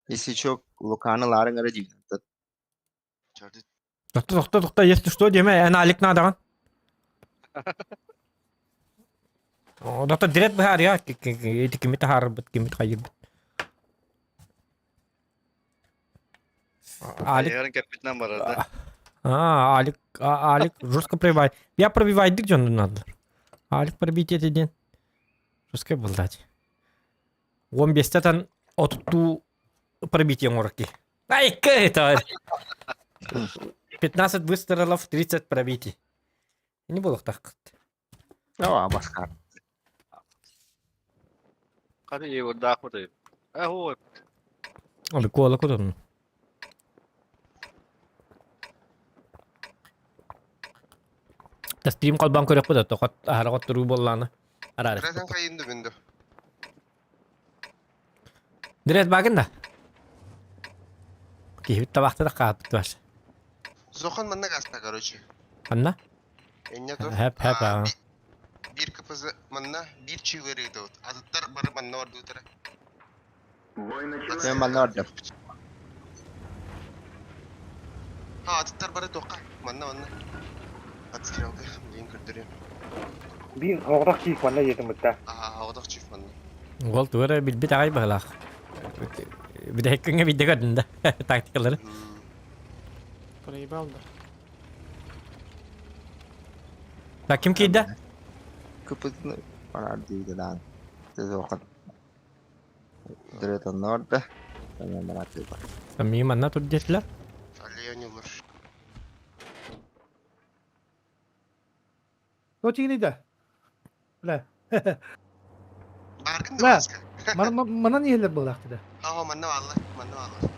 Если чё, Луканы лаарыҥ эрэ диибин. Тохто, тохто, тохто, если что, диэмэ, эн Алик наадаҕын. Доктор дирет быһаарыа, ити кими таһаарарбыт, кими хайырбыт. Алик... Айарын кэппитинэн барар да. А, Алик, Алик жестко пробивает. Я пробивайдык дьонун надо. Алик пробить эти день. Жестко был дать. 15-тан отуттуу пробитие оҥорор киһи. Айка это 15 выстрелов, 30 пробитий. Не буолуохтааххыт. Оо, баскар. Ханы егордаахпыт Э, ой. Али куола кутун. Тастиим холбоон көрөхпүт ото хот аһара хотторуу буоллаана. Араары. Дрезен хайынды бүнді. Дрез багын да. Киһибит табахта да хааппыт бар. Зохан манна гаста, короче. Анна? Энне тур. Хэп хэп аа. Бир КПЗ манна бир чыгыры ыытабыт. Атыттар бары манна бардыбытара. Мен манна бардым. Ha атыттар бары туохха. Манна манна. Отстрелка. Билигин көрдөрүөм. Биир оҕотох чиик манна диэтим бытта. Аха, оҕотох чип манна. Уол тугу эрэ билбит аҕай быһыылаах. Бүтэһиккиҥҥэ биирдэ көрдүн да тактикалары. Проебал да. Так, ким киирдэ? Кыпытын барар дииги даан. Тезохан. Дретонна барда. Мен баратыы бар. Миим манна тур диэтилэр. Аллея olur. То тигини да. Бля. Баркын да Бля. баска. Манан иһэллэр буолаахты да. Ага, манна бааллар, манна бааллар.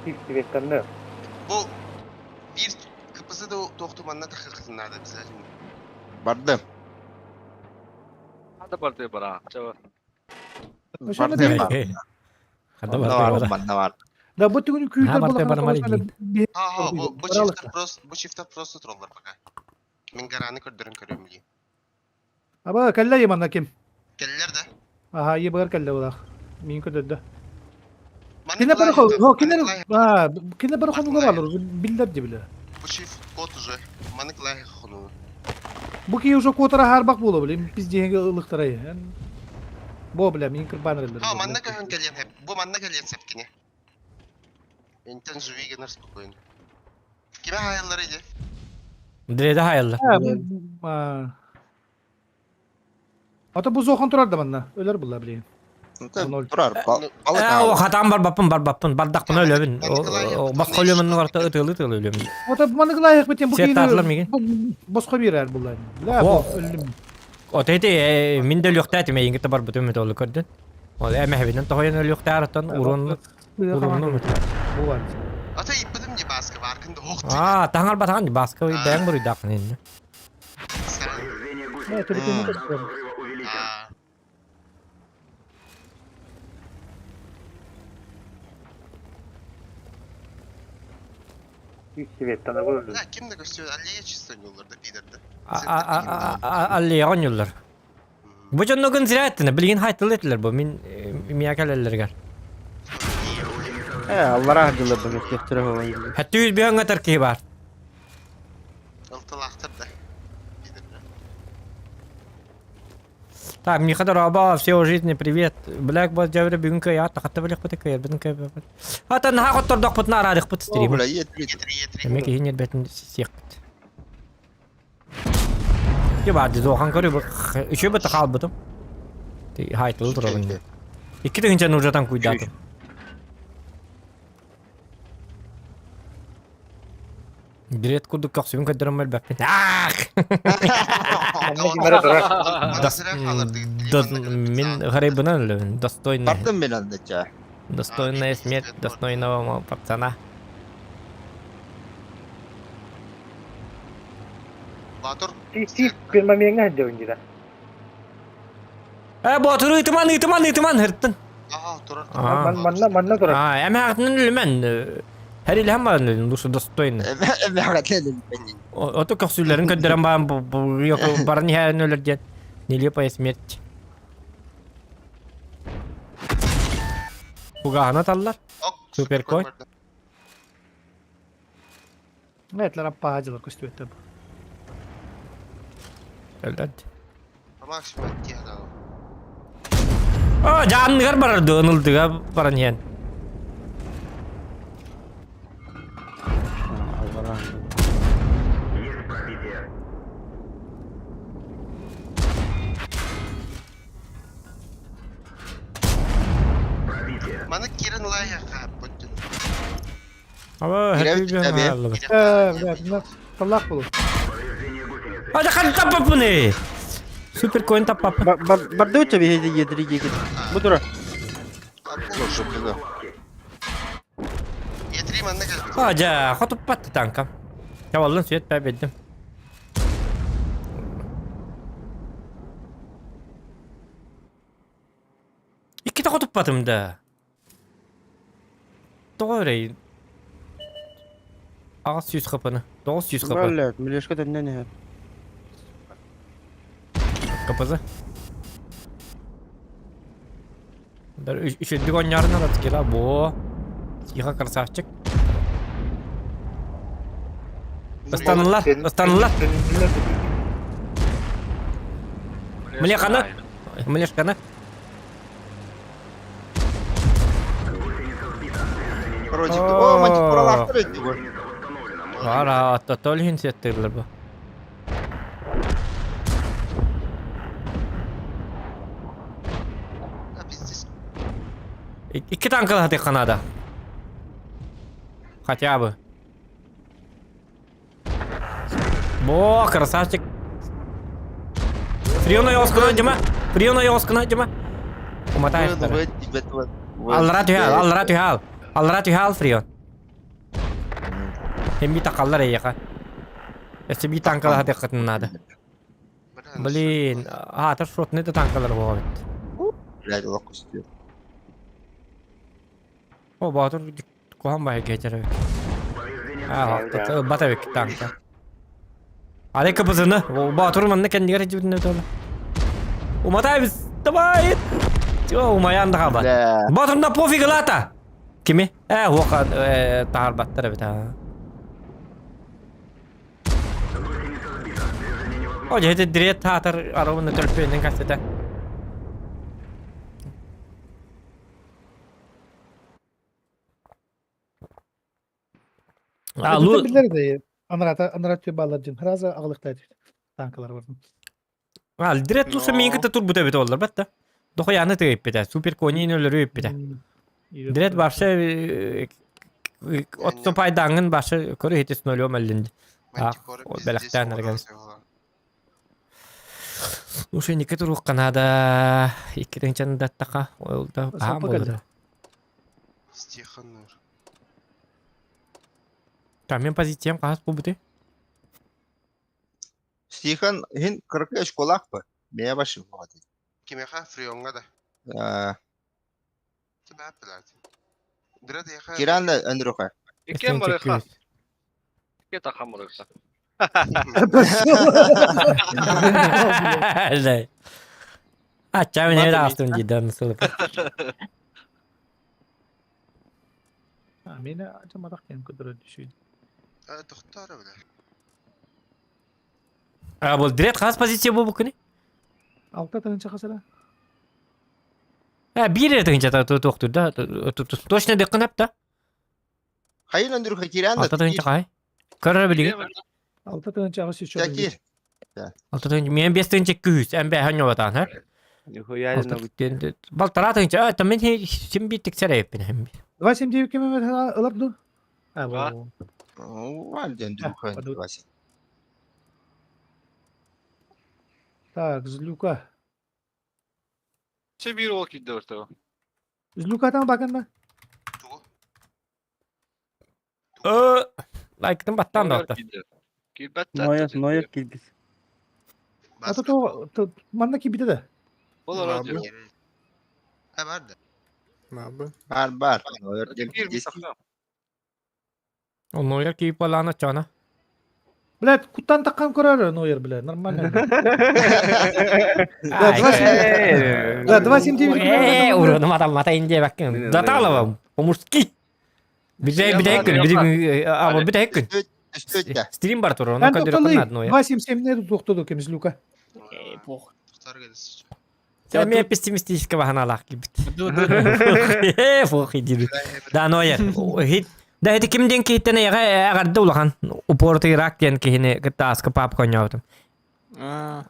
Тип сибеттанны. Бу биир КПЗ да туохту манна тахыахтын наада обязательно. Бардым. Хата барды бара. Чаба. Ошону Бардым. дейм. Хата Манна барды бар, бара. манна бар. Да бу түгүн күүтэр Ха, барты буоллахына бармар тоҕо иһин. биһи Ага, бу бу Баралык. чифтер просто бу чифтер просто троллар пока. Мин гараны көрдөрөн көрүөм билиим. Аба кэллэ манна ким? Кэллэр да. Аха, ебар кэллэ булах. Мин көтөдө. Манна Кине бары Клай- хо, кине Манна Клай- а, кине бары хонуга балыр, биллер ди биле. Бу чиф код уже. Манна Клай хонугу. Бу ки уже котара харбак була биле, биз деңге ылыктырай. Бо биле, мин кырбан А, манна көһөн кэлиэн хэп. Бу манна кэлиэн сэп кини. Интен живи генер спокойно. Киме хаяллар иди? Дреде хайаллар. Ата бу зохан турар да манна. Өлөр булла биле. Турар. Балык Э, о, хатаан барбаппын, барбаппын, бардахпына өлөбүн. Босхо өлөмүн барта ытыылы ытыылы өлөмүн. Ата маны гылайык битен бу Сет таарылар миген. Босхо бирер булла. Бля, О. бу өлүм. От эти мин да өлүөхтээтим эйиҥҥэ барбытым этэ олу көрдүн. Ол эмэһэбинэн тоһойон өлүөхтээратан урун урунну Бу бар. Ата иппитим не баска баркын да ох. Аа, таҥар батаҕан баска бэйэҥ буруйдааххын иннэ. Не, төлөтүнү көстөр. А, Тип сибеттаны көрдүм. Да, ким да көстүбэт, аллея чисто ойнууллар да пидорда. Аллея оонньууллар. Бу дьоннугун зря эттинэ, билигин хайтыл этилэр бу мин миэхэ кэлэллэригэр. Э, аллараа дылы бу кеттире хоҕойду. Хэттүүс биһөҥҥө тар киһи баар. Алталаахтар да. Пидорда. Так, Миха дорообо, все жизни привет. Блэк босс дьэбирэ бүгүн кыайаат, хатта билиэхпит кыайарбытын кыайбаппыт. Ата наһаа хоттордохпутуна араадыхпыт стрим. Бля, е3. Е3, Е3. Эмиэ киһи ньирбэтин сиэхпит. Ки баар дии, дуохан көрүү бу үчүгэй быта хаалбытым. Хайтылы турабын. Икки тыһыынчаны ужатан куйдаатым. Билет курдук көхсүбүн көрдөрөн мөлбөппүн. Аах! Мин харайбынан өлөбүн. Достойный. Бардым мен андача. Достойная смерть достойного пацана. Батур. Тип пермомеңе дегин дии. Э, Ботур ытыман, ытыман, ытыман, хырттын. Ага, турар. Аа. Манна манна турар. Аа, эмээхтин өлүмэн. Хэрилэһэн баран өлүн, душу достойный. Ото көхсүлэрин көрдөрөн баран баран иһэрин өлөр диэн. Нелепая смерть. Фугаһына таллар. Ок, Супер суперкой кой. барда. Этлер аппаадьылар көстүбэттэр. Өлдөрдү. Максимум тиһадал. О, дьаанныгар барар дуо, ынылдыга баран иһэн. Маны кирен лайя хааппыттын. Аба, Кирэбит хэппи эбиэ. хааллыбыт. Э, таллаах болу. Ада хан таппаппыны! Супер коин таппаппын. Бардыбыт биһиги едри диэки. Бу тура. Слушай, Етри манна кэлбит. Ажа, хотуппат танка. Чаваллын свет бэбеддим. Иккитэ хотуппатым да. Тоҕо эрэй? 800 хапаны. 900 хапы. Блядь, милешка төннөн иһэр. КПЗ. Дар үчүдүк оонньоорун араскила бо. Тихо, красавчик. Ыстаныллар, ыстаныллар. Млеханы. Млешканы. Короче, о, мантик куралаахтар эти бу. Ара, аттатол иһин сиэттирлэр бу. А пиздец. Икки танкалаһатыахха наада. Хотя бы. Бо, красавчик. Фрион ойоҕоскуна, Дима. Фрион ойоҕоскуна, Дима. Уматаевтара. Аллара түһэ ал, аллара түһэ ал. Аллара түһэ ал, Фрион. Эмби тақаллар эйиэхэ. Өссө биир танкалаһатыаххытын наада. Блин, аатар шотный да танкалар буолбут. Блядь, олох көстүө. О, Боотур куһаҕан баһа киһитэр эбит. Аа, ылбат эбит танка. Али КПЗ-ны. Боотур манна кэннигэр сылдьыбытын өтөлө. Уматай давай! Чё, умайан да хаалбат. Бля. Боотурна пофиг ылаата! Кими? Э, уоха таһаарбаттар эбит аа. О, дьэ, ити дред таатар арабын төлпүөннэн кассета. А, лу... Билер да анарата анарат баллар дьин храза аҕылыктаа танкалар бар. А, дред туса миин кытта турбута эбит оллар батта. Дохуяны тыгыппитэ, супер конин өлөрү ыппитэ. Дред вообще отто пайдаңын башы көрө хитис нолем эллинди. Бэлэхтээн эргэн. Уже нике турук Канада иккитинчен даттака ол да аһаан буолла. Стиханур. Там мен позициям хаһас буолбутай? Стихан иһин кыракый очколаах Бэйэ башым буолла. Кимиэхэ Фреоҥҥа да. Киран да Андрюха. Иккиэн барыахха. Икки тахан барыахха. Ачча мен эре астым дии сылып. Мені жамадақ кем көдөрө түшүйд. Тохтоор бile. А бұл дред хас позиция бу күні? Алта тыгынча хасара. А, биир эрэ тыгынча туохтур да, точно дыккын да. Хайын Андрюха Киран да. Алта тыгынча хай. Көрөр билигин. Алта тыгынча агыс үч. Кир. Алта тыгынча, мен бес тыгынча күүс, ән бә ханьо батаан, ха? Нихуя Балтара тыгынча, а, там мен сим бит тиксер эппин. 279 кеме ылар ду. А, бу. Валь Андрюха. Вася. Так, Злюка. Се биир ол киирдэ ортого. Злюка там бакында. Тугу? Лайктын баттан да. Киирбэт. Нояр, нояр киирбит. Ата то манна кибите да. Ол радио. А бар да. Бар бар. Киирбит. Нояр киип балаана чана. Блядь, куттан таккан көрөр, Нойер, блядь, нормально. Да, 279. Э, урону матам мата инде баккын. Даталова, по-мужски. Бижай бижай күн, бижай а бижай күн. Үстү Стрим бар тур, Эн оны көдөрө тоқтолы, одно. 277 не тоқтоду кемиз Люка. Эй, пох. Тоқтар келесі. Сен мен пессимистического ханалах кибит. Фух, иди. Да, Нойер. Хит Да, это кимден киһиттен эйэҕэ эҕэрдэ улахан упоротый рак диэн киһини кытта аска папка оонньообутум.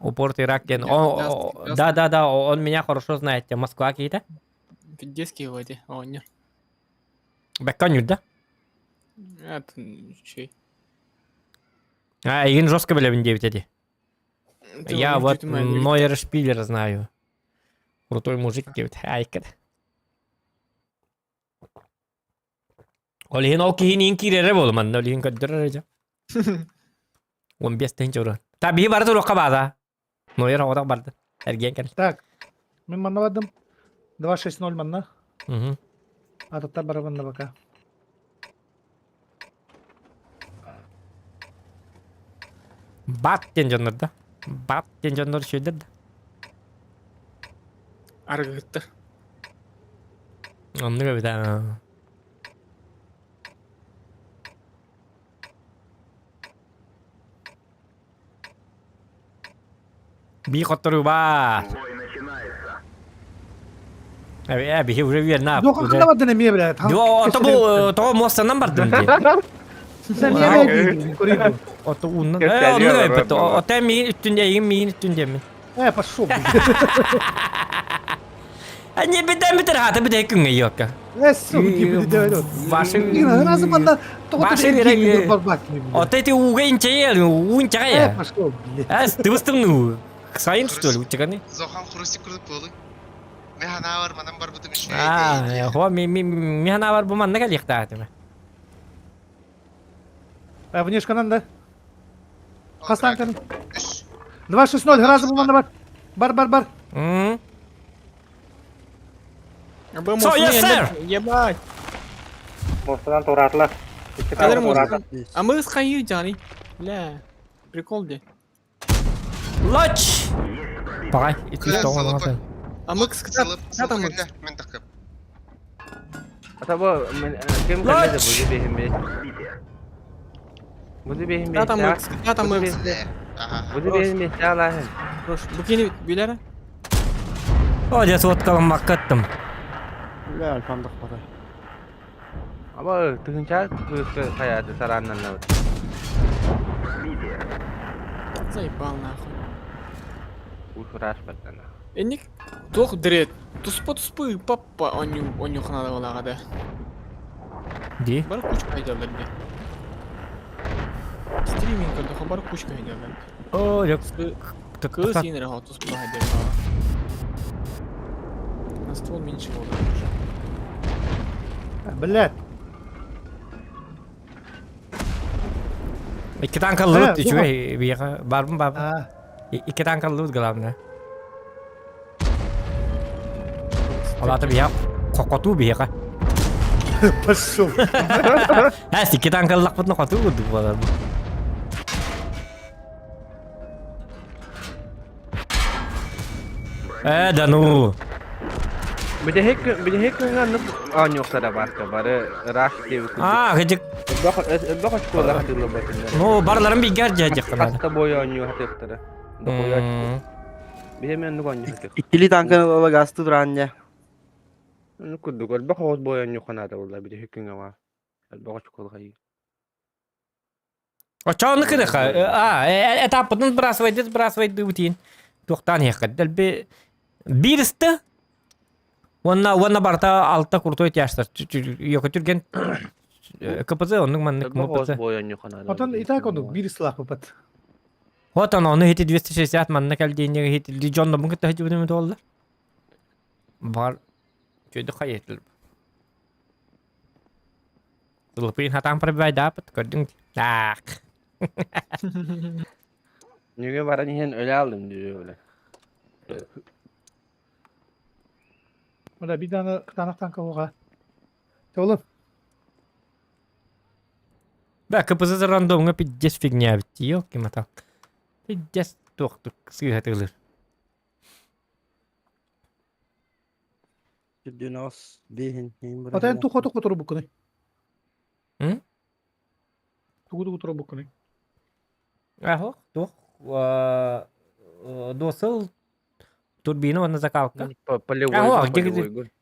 Упоротый рак диэн. Да, да, да, он меня хорошо знает. Москва киһитэ. Детский вроде, оонньор. Бэккэ оонньуур да? Это чей? А, игин жестко билэбин диэбит эти. Я вот Нойер Шпиллер знаю. Крутой мужик диэбит. Айкыр. Ол иһин ол киһиниин киирэрэ буолуман, ол иһин көрдөрөр дьэ. 15 тыһыынча уран. Та биһи бары туруохха баада. Нойер оҕотох барды. Эргиэн кэл. Так, мен манна бардым. 260 манна. Мгм. Ататтар бары манна пока. Бат диэн дьоннор да. Бат диэн дьоннор үчүгэйдэр да. Арыгыттар. Оннук эбит аа. Бии хотторуу баар. Э, биһи уже верна. Жоқ, қанда бардын эмиэ, блядь. Жо, ото бу тоҕо муостанан бардым дии. Эмиэ көрейін. Ото ууннан. Э, оннук эбит. Ото миигин үттүн эйигин миигин үттүн диэммин. Э, пошел. Не битэн битэр хаата битэ күҥҥэ йокка. Э, сука, Ваши... Разы манна Ваши Ото эти ууга инчэйэл, уу Э, инчэҕэй. пошел, блядь. Э, тыбыстым Сайын что ли, утиганы? Зохан хрустик курдук буолуй. Мен ханаабар манан барбытым үчүгэй. Аа, хо ми ми ми ханаабар бу манна кэлиэхтаатым. А, внешканан да? Хастан кан. Үс. 260 разы бу манна бар. Бар, бар, бар. М. So, yes, sir. Ебать. Мостынан туораатылар. Икки Кадр таҥха туораата. мостан. А мы с Хаю Джани. Бля. Прикол где? Лоч! Пагай, ити Э, тоҕон залапа. оҥотон. А мы с Сылып, Куда там сылып мы? кэллэ, мен такып. Атабы мен ким Лоч! кэллэ бу бэһим бэс. Бу бэһим Куда там бэс. мы? Куда там мы? Аха. Бу бэһим бэс алаһын. Букини билere. О, дьэ суоткаламмакка ыттым. Бля, альфамдах бата. Аба тыгынча кыыска хайаты сарааннаннабыт. Заебал нахуй. Уфураш баттана. Энник туох дред. Туспа туспа папа оню оню ханада балагада. Ди. Бар кучка айдалар ди. Стриминг көрдө бар кучка айдалар. О, дьэ Кыз инер ха туспа айдалар. На ствол меньше было уже. Блядь. Икки танкаллыбыт Э, үчүгэй биэхэ барбын барбын. А, Икки танкаллыбыт главное. Олата биэхэ хокотуу биэхэ. пошел. Э, икки танкаллахпытына хотуу курдук буолар. Э, да ну. Бүтэһик бүтэһик күҥҥэ оонньуохтара баарка бары раш диэбит курдук. А, кыдьык. Элбэх очколар хатыыллар Ну, барларын бигэр дьэ Хаста бойу оонньуу хатыахтара. Дохуя. Биһи мен оонньуу хатыах. Иккили танканы ыла гасты тураанньа. Ну курдук элбэх оҕус бойу оонньуу ханаата буолла бүтэһик күҥҥэ баар. Элбэх очкол хайыы. Очону кыныха. А, этаппытын сбрасывайды, сбрасывайды бутин. Туохтаан иһэххэ. Дэлби биир Уонна уонна барыта алта крутой тяжтар. Йоко түрген КПЗ оннук маннык Элбэх оҕус МПЦ. бойу оонньуу ханаата. Отон и так он биир слах попад. Вот оно, ону хити 260 манна кэлдииннеге хити дьонно бун кытта хити бүтүмүт олла. Бар чөйдө хайетил. Лупин хатан пробивайдапыт көрдүң. Так. Нүгэ баран иһэн өлө алдым диyor öyle. Мына бир дана кытаанах танка оға. Oğlum. Да, КПЗ рандомҥа пиздец фигня эбит дии, ёлки-мотал. Пиздец туохтук сыыһатыылыр. Түрдүн ос биһин Отон тух оту кутурбуккуну. М? Тугу тугу турбуккуну. Ахох, туох досыл турбина уонна закалка. Полевой, Ахох, полевой.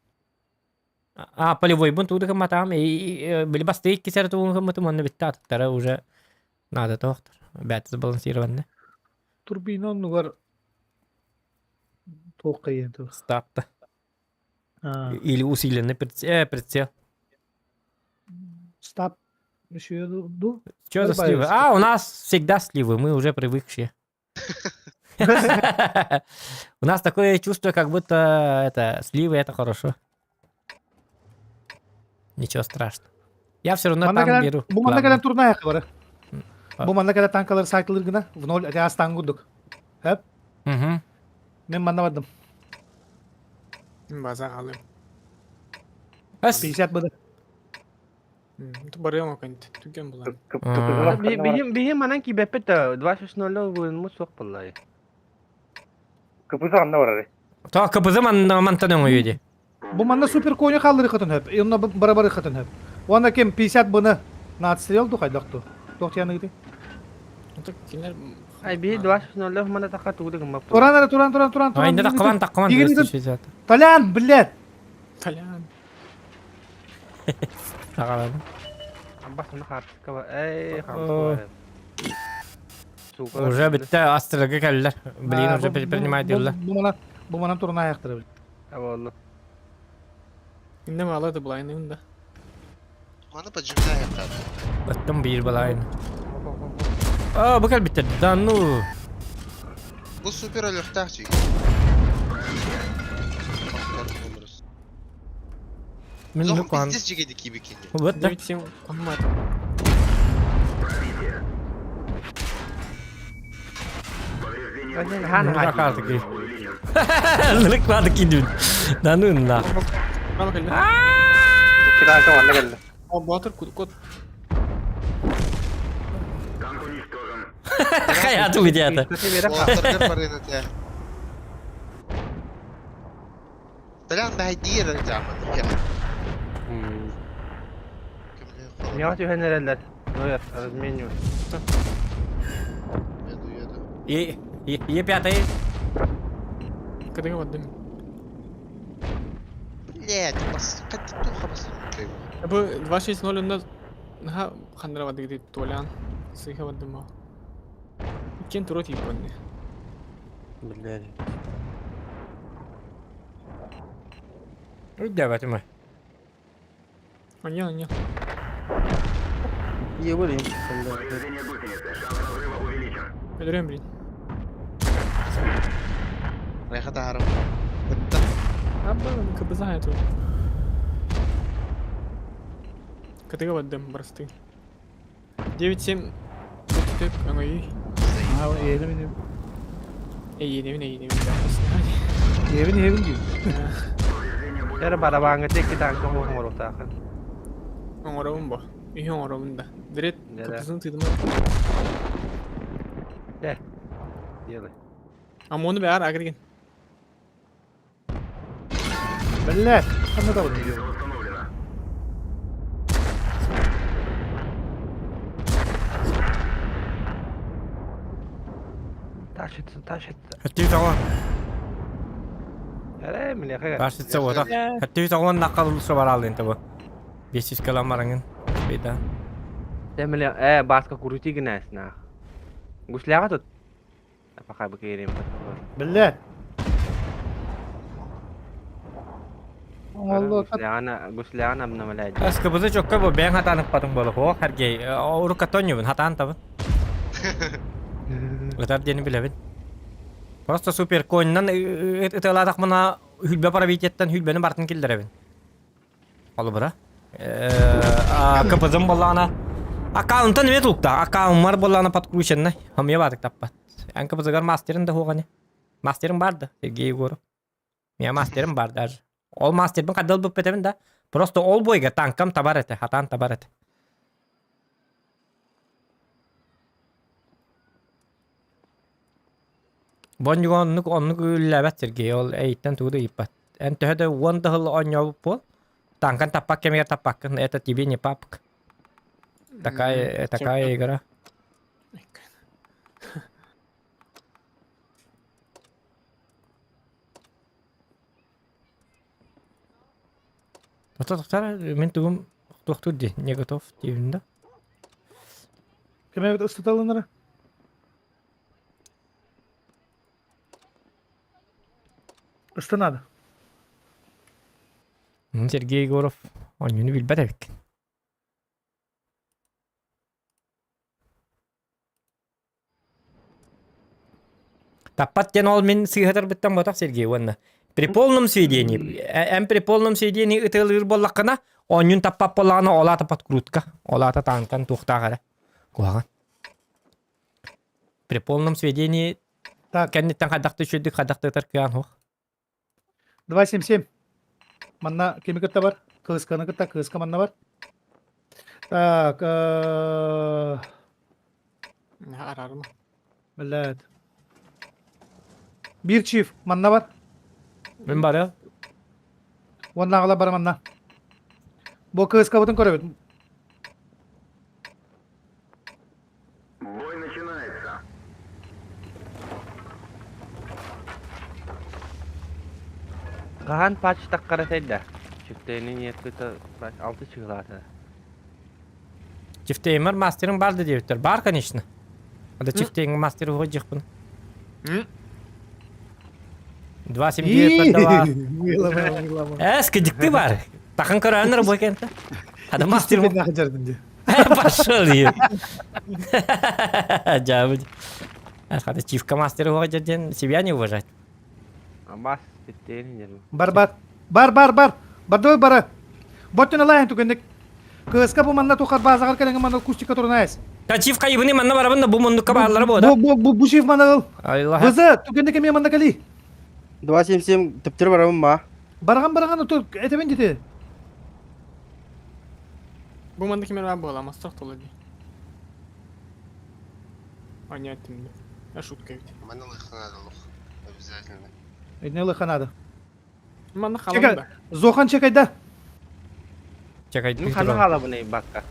А, полевойбун тууду гымматаҕым, били бастыы иккис эрэ тугун гыммытым уонна бүтте атыттара уже наада тоохтор. Бэт сбалансированно. Турбина оннугар туох кыйын ту. Стапта. Или усиленный прицел. Стап еще ду. Что за сливы? А, у нас всегда сливы, мы уже привыкшие. У нас такое чувство, как будто это сливы это хорошо. Ничего страшного. Я все равно там беру. Бу манна кэлэн турнаайах бары. Бу манна кэлэн танкалар сайтылыр гына в ноль ас тангудук. Хөп. Угу. Мен манна бардым. База алым. 50 быды. Барыам оконт. Түген булан. Биһим биһим манан кибеппит да 2.0 буйунмут суох буллай. КПЗ анна барар. То КПЗ мантан өҥөйү Бу манна супер коня халлыры хатын хөп. Онно бара-бары хатын хөп. Уонна кем 50 быны нацстрел ду хайдах ту. Туох тиянныгыты? Кинер Ай би 2.0 мана така тугу гыммап. Туран ара туран туран туран туран. Айында таккаман таккаман. Толян, блядь. Толян. Тагалады. Басымны хартыска эй хартыска. Уже битте астрага кэллэр. Блин, уже принимай дылла. Бу мана бу мана туран аяктыры. Аболлу. Инде мала да булайны да. Маны поджигая хат. Баттым бир балайын. А, бу кэлбиттер. Да ну. Бу супер өлөхтәэх чиг. Мин Зохон нукан. пиздец жигеди кибикини. Вот да. 9-7 коммат. Хана Лыклады кидүн. Да ну на. Мала кэллэ. Кидаанка манна кэллэ. О, Батыр кут. Хаяту где-то. Уолаттаргар барыан этэ. Толян бэһэйдиир эрэ дьааман. Миэхэ түһэн эрэллэр. Ой, разменю. Еду, еду. И Е пятый. Кадыга бардым. Блять, бас каттуха бас. Бу 2.6.0 онно наха хандра бардыгы Толян. Сыха бардым ау. Иккен тура тиип барны. Блядь. Давайте мы. Анья, анья. Ебали. Өлөрөм блин. Райха таарым. Бытта. Абба, КБЗ эту. Кадыга бардым барсты. 9-7 Түп өҥөйүй. Аа, эйэбин Эйиэнэбин эйиэнэбин эйэбин эйэбин дии. Эрэ барабааҥҥа текки танка оҥоруохтаахын. Оҥоробун бо. Үһү оҥоробун да. Дирет кыппысын тыдыма. Де. Делай. Амону бээр агырген. Блядь, ханна да буду. Тащится, тащится. Хаттыы тоҕо. Эрэ, милэхэ. Тащится вот. Хаттыы тоҕо накал сабаралын табы. Бесис каламарыңын. Беда. Дэ милэ, э, баска крути гынаас нах. Гусляга тут. Пока бы киирим. Блядь. Оңолло Гусляна, гусляна обновлять. СКБЗ чокка бу бэйэҥ хатаан ыппатыҥ буолуо. Оо, Сергей, уруккаттан хатаан табын. Ытар диэни билэбин. Просто супер коньнан ытыалаатахпына хүлбэ парабитеттан хүлбэни бартын киллэрэбин. Холобура. КПЗ-м буоллаҕына аккаунтан эмиэ тулуктаах. Аккаунмар буоллаҕына подключенный. Хамыйа баатык таппат. Эн КПЗ-гар мастерын да суоҕа Мастерым бар да, Сергей Егоров. Меня мастерым бар даже. Ол мастербин хадал буппетебин да. Просто ол бойга танкам табар этэ, хатаан табар этэ. Бонньуга оннук оннук үллээбэт Сергей, ол эйиттэн тугу да ыйыппат. Эн төһө да уон да сыл оонньообут буол, танкан таппат кэмигэр таппаккын, это тебе не папка. Такая, такая игра. Тоқтар, мин тугум туохтуур дии, не готов диибин да. Ким эбит ыстаталынара? Ыста надо. Сергей Егоров оонньууну билбэт эбиккин. Таппат диэн ол мин сыыһатарбыттан буотах Сергей уонна при полном сведении эн при полном сведении ытыалыыр буоллаххына оонньуун таппат буоллаҕына ол аата подкрутка ол аата таанкан туохтаах эрэ куһаҕан при полном сведении Так. кэнниттэн хайдах да үчүгдүк хайдах да ытар кыаҕын суох 277. Манна кими кытта бар? Кыысканы кытта кыыска манна бар. Так, Арарма. блядь. Биир чиф манна бар. Мин бары Уоннааҕылар бары манна. Бу кыыскабытын көрөбүт. Хаһан патч таххара да? Чифтейни ниэткыта алты чыгылаата. Чифтеймер мастерың бар да диэбиттэр. Бар, конечно. Ада чифтейҥ мастер уһуга дьиэхпин. 2,79 продавал. Эс, кыдьыкты бар. Тахан көрөөннөр бу кента. Ада мастер Пошел ей. Дьаабы. Хата чивка мастер уһуга дьэн себя не уважать. Мас чифтейни дьэн. Бар бар. Бар бар бар. Бардыбы бара. Боттун алайын түгенник. Кыска бу манна тухар базагар кэлэҥэ манна кустика турунайс. Та чив кайыбыны манна барабын да бу мундукка бааллара бу да. Бу бу бу бу чив манна ыл. Аллах. Бызы түгенник эмиэ манна кэли. 277 төптөрү барабын ба. Барган барган оту этебин дити. Бу манна ким эрэ буола мастар толо дии. Аня тимди. Я шутка ведь. Манна лыхна надо лух. Обязательно. Не лыха надо. Манна Чекай. халан да. Зохан чекайда. Чекай. Ну хана халабыны бакка.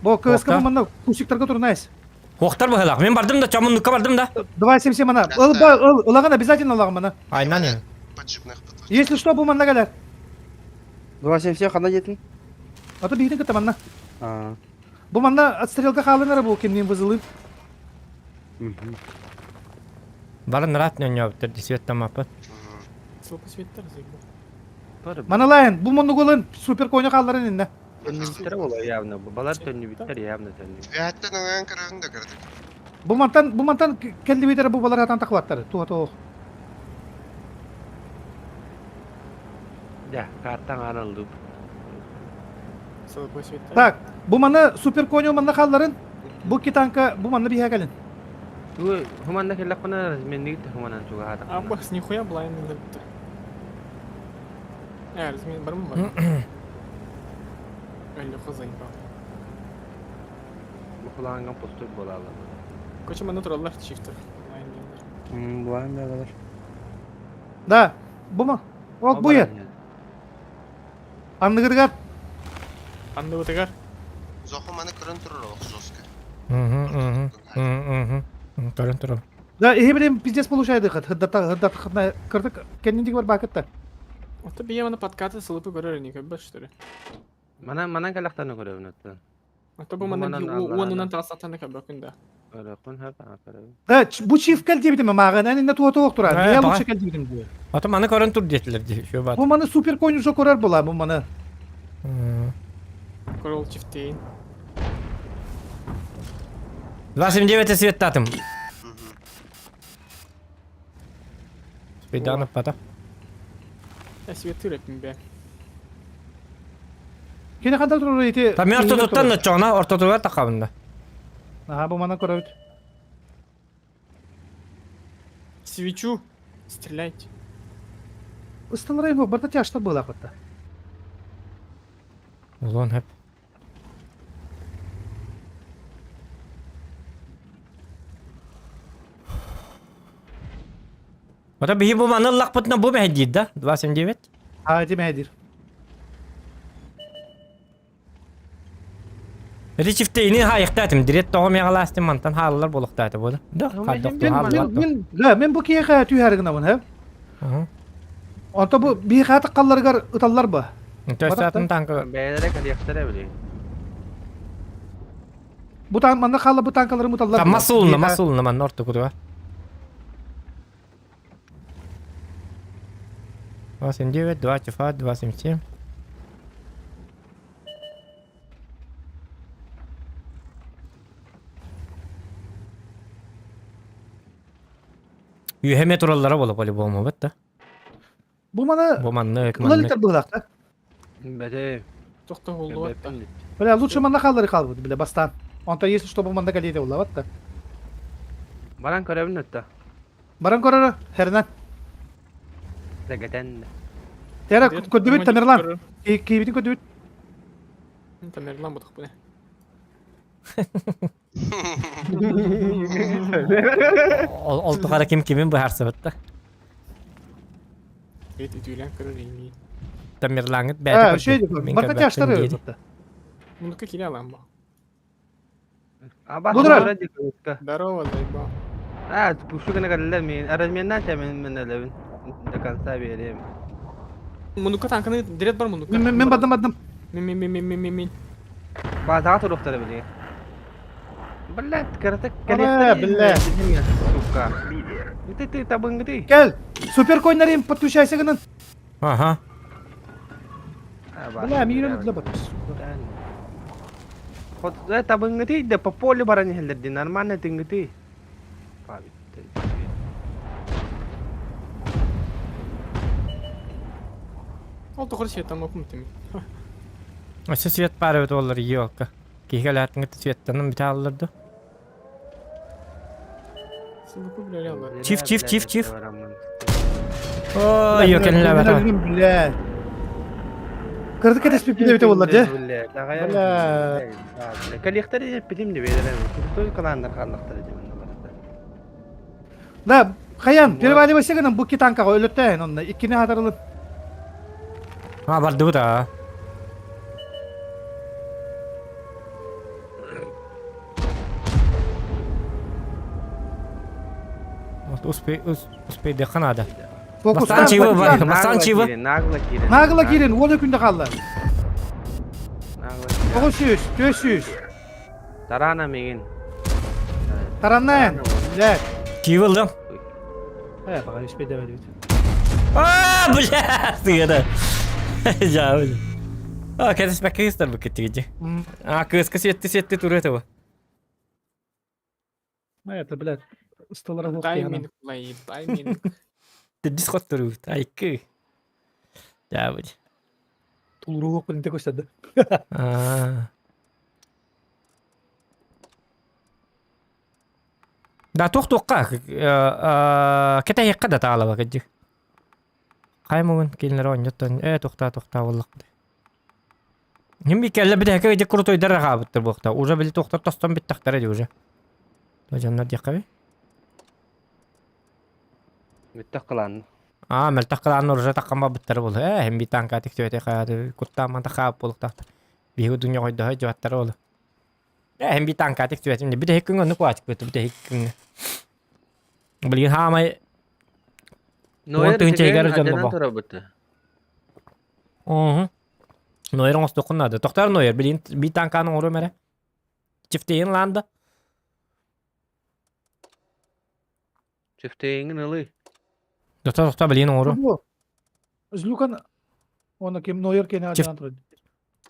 Бу кыска Охта. бу манна кустиктарга турунайс. Хуохтар быһылаах. Мин бардым да, чомундукка бардым да. 277 мана. Ыл ба ыл ылаган обязательно ылаган мана. Айнан я. Поджипных подводить. Если что бу манна кэлэр. 277 хана диэтин? А то биһигин кытта манна. Аа. Бу манна отстрелка хаалынара бу кимниин вызылын. Барын рат нөньөбүттэр дисветтамаппыт. Ссылка светтер заебал. Маналайын бу муннугулын супер коня хаалларын инне. Төннүбүттэр буолар явно. Балар төннүбүттэр явно төннүбүт. Вяттен ыңан көрөһүн да көрдүк. Бу мантан бу мантан келдибитер бу балар атан такылаттар. Туха тоох. Дьэ, картаң аналлып. Ссылка светтер. Так, бу маны супер коня манна хаалларын бу китанка бу манна биһэ кэлин. Ту хуманна келлэххинэ разменник хуманан чугаһаатах. А бакс нихуя блайн битте. Э, размен бармы бар. Леха заебал. Бухулаанган пустой буолаалар. Короче, манна тураллар чифтер. Блайн диэннэр. Буан да Да, бу ма. Ок бу ер. Анныгыргар Анныбытыгар. Зоху маны көрөн турар олох жестко. Көрөн турар. Да, иһи билим пиздец получайды хат. Хыддата хыддата хытна кырдык кеннин бар бакытта. Ото бие мана подкаты ссылка көрөр не көрбөт что ли. Манан манан кэлэхтаны көрөбүн оттон. Ото бу манна Манан алларана. уонунан тасатаны көрбөкүн да. Көрөккүн хөп aa көрөбүн. Да, бу чиф кел дебитим маагын, ән инне туа тоох турар. Э, Я баҕа. лучше кел дебитим бу. Ото маны көрөн тур диэтилер дии. Шо бат. Бу маны супер конь уже көрөр була бу маны. Көрөл чифтейин. 279 светтатым. Спиданов пата. Я светыр эпин бе. Кини хантан турар ити. Та мен ортотуттан да чоңна ортотугар тақабында. Аха, бу маны көрөбүт. Свечу. Стреляйте. Ыстылар айын барда тяжта была хатта. Улон хеп. Ото биһи бу маны ыллахпытына бу мэһэйдиир да? 279. А, ити мэһэйдиир. Ити чифтейни хаайыктаатым. Дирет тоҕо миэҕэлаастым мантан хааллар буолуохтаата буолу. Да, Мин мин да, мин бу киһиэхэ түһэр гынабын, һэ? Онто бу биһиэхэ таххалларыгар ыталлар ба. Төстөтүн танка. Бэйэлэрэ кэлиэхтэрэ билигин. Бу таан манна хаалла бу танкалары муталлар. Масулна, масулна манна ортокутуга. 89, 2 чифа, 277. Үөһэ тураллара буола по-любому да? Бу маны Бу маннык, Ыла маннык. иликтэр быһыылаах Бэтэй. Тохто боллуот да. Бля, лучше манна хааллары хаалбыт, бля, бастаан. Онтон если что, бу манна кэлиэте буллабат да. Баран көрөбүн өттө. Баран көрөрө, хернан. Дэгэтэн. Тера көрдүбүт Тамерлан. Киибитин көрдүбүт. Тамерлан бутах бу не. Ол тухары ким кимин быһаарсыбыт да. Бэт үтүөлээн көрөр имии. Тамерлаҥыт бэйэтэ Э, şey Мин Барта көрбөппүн тяжтары диэри. ытта. Мунука кире алам бу. Бу турар. Здорово, заебал. А, пушу гына кэллэ мин. Разменнан ча мен элебин. До конца берем. Мунука танканы дирет бар мунука. Мен мен бардым бардым. Мен мен мен мен мен мен мен. Базаға туруктары биле. Блядь, кырытык Ара, бля. Сука. Ты ты табынгы Кел. Супер койнарым подключайся гынан. Ага. Бля, мире для бат. Хот табынгы да по полю баран хелдерди нормально тынгы Ол тоқыр свет там окум теми. Өссө свет баар эбит буоллар елка. Киһи кэлээтиҥ светтанын бүтэ алларды. Сылыку биле алар. Чиф, чиф, чиф, чиф. Ой, ёкенле Бля. Кырдык кетеспип бите боллар же. Бля. Коллектор питим де берем. Крутой каландар халлактар дем. Да, хаян, переваливайся гынан бу танкага өлөттөйүн онна. Иккини хатарылын. А, барды да. Вот успей, успей надо. Фокус. Бастан чивы бар, бастан чивы. Нагло кирен. Нагло кирен, ол күндө калды. Нагло. 900, 400. Тарана мигин. Тараннан. Бля. Чивылдым. Э, пока успей давай. А, бля, сыгыда. Жа, бля. А, кәтес бәккә бу кеттиги. А, кыска сетти сетти туры этого. Это, блядь, столара Тайминг, плей, тайминг. Дис хот туру. Айкы. Жа, бля. Тулурук билин көстөдү. А. Да тух туққа кете хекка да таалаба кеджи. Каймугун келинер ойноттон э тухта тухта боллак. Ним би келле бит хекке де крутой дара хабыттыр бухта. Уже били тухтар тостон бит тахтар эди уже. Тожаннар диккаби. Бүттөх кылан. А, мел таққалаан уже таққанба биттер бол. Э, хем би танка тиктөте хады кутта ман тахап болук тахта. Биһу дүнья койдо жуаттар ол. Э, хем би танка тиктөте бит хеккүн онну куачык бит бит хеккүн. Билген хаамай Ноер тыгынча егер дьон бо. турабыты. Угу. Нойер оҥостуоххун наада. Тохтор Нойер, билин би танканы оҥоруом эрэ. Чифтейин лаанда. Чифтейиңин ылы. Тохтор тохтор билин оҥоруом. Злукан оны ким Нойер кене Чиф- ажан турду.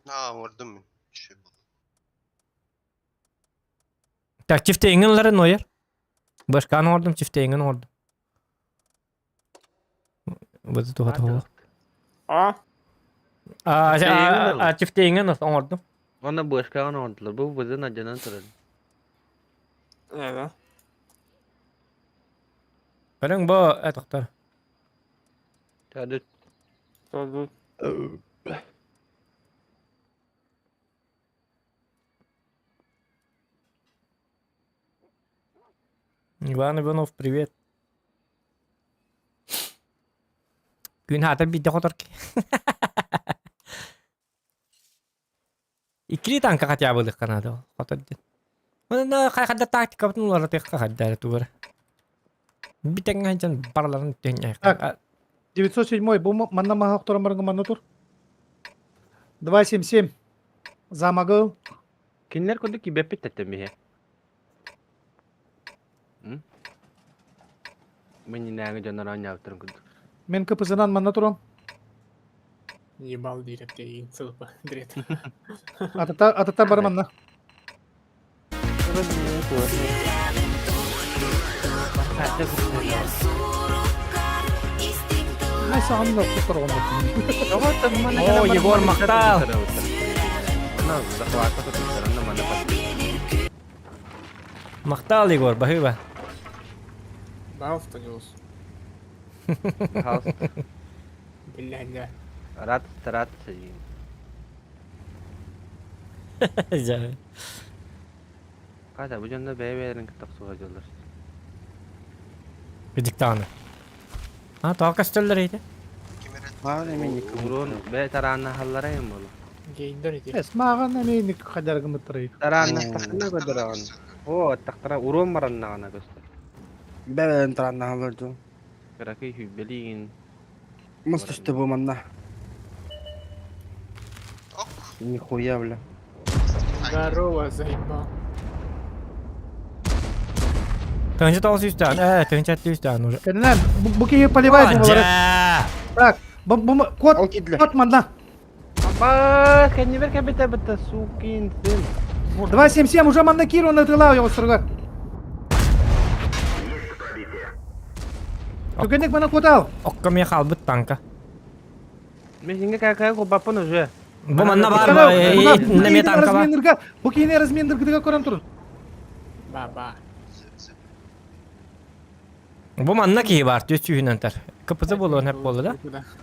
А, оҥордум мин. Шөй буолла. Так, чифтейиҥин ылары Нойер. Башканы оҥордум, чифтейиҥин оҥордум. Быты туха туха. А, А, Чифтейиҥин а, чифтейиҥин оҥордум. Оны бышкагын оҥордулар. Бу бызын ажанан турар. да. Көрүҥ бу, э, тохтор. Тәдүт. Тоже. Иван Иванов, привет. Күн хаатар биирдэ хотор Иккили танка хотя бы ылыахха наада хотор диэн. Онно хайда тактикабытын уларытыахха хайда эрэ тугу эрэ. Бүтэҥҥэ сылдьан барыларын түһүнньэххэ. Так, 907 бу манна маһа охторон барыҥ манна тур. 277 замагы Кинилэр курдук кибэппит тэттэмиһэ. Мынньынааҥы дьоннор оонньообуттарын курдук. Мен КПЗ-нан манна турам. Ебал диир эптейин сылпа дрет. Атата атата бар манна. Ай саҕам да торҕонно. О, Егор махтал. Махтал, Егор, баһыыба. Пожалуйста, Ньюс. Пожалуйста. Биллэһиннэ. Рад стараться. Дьэ. Катя, бу дьонно бэйэ-бэйэлэрин кытта охсуһа дьоллор. Диктаны. А, тоҕо көстөллөр ити? Урон бэйэ тарааннаһаллара юм болу. Гейдер ити. Эс мааҕан эмиэ хадаргымыттарый. Тарааннастахына көрдөрөҕүн. О, тахтара урон бараннаҕына көстөр. Бэбэн тараннаһалар дьон. Кыракый хүббэлиигин. Мас түстэ бу манна. Нихуя, бля. Здорово, заебал. Тыһыынча тоҕус сүүстээн, ээ, тыһыынча сэттэ сүүстээн уже. Кэннинэн бу бу киһи поливай буолар. Дьэ! Так, бу бу кот Ол киирдилэр. кот манна. Апа, кэннибэр кэбитэ быта сукин сын. 277 уже манна киир уонна ытыылаа оҕустарыгар. Түгэнник мана куотал. Окко миэ хаалбыт танка. Мен синге какая кубаппын уже. Бу манна баар ба, инне миэ танка ба. Бу киһини разминдыргыга көрөн турун. Ба-ба. Бу манна киһи баар, түс сүүһүнэн тар. КПЗ буолуон сөп буолла да?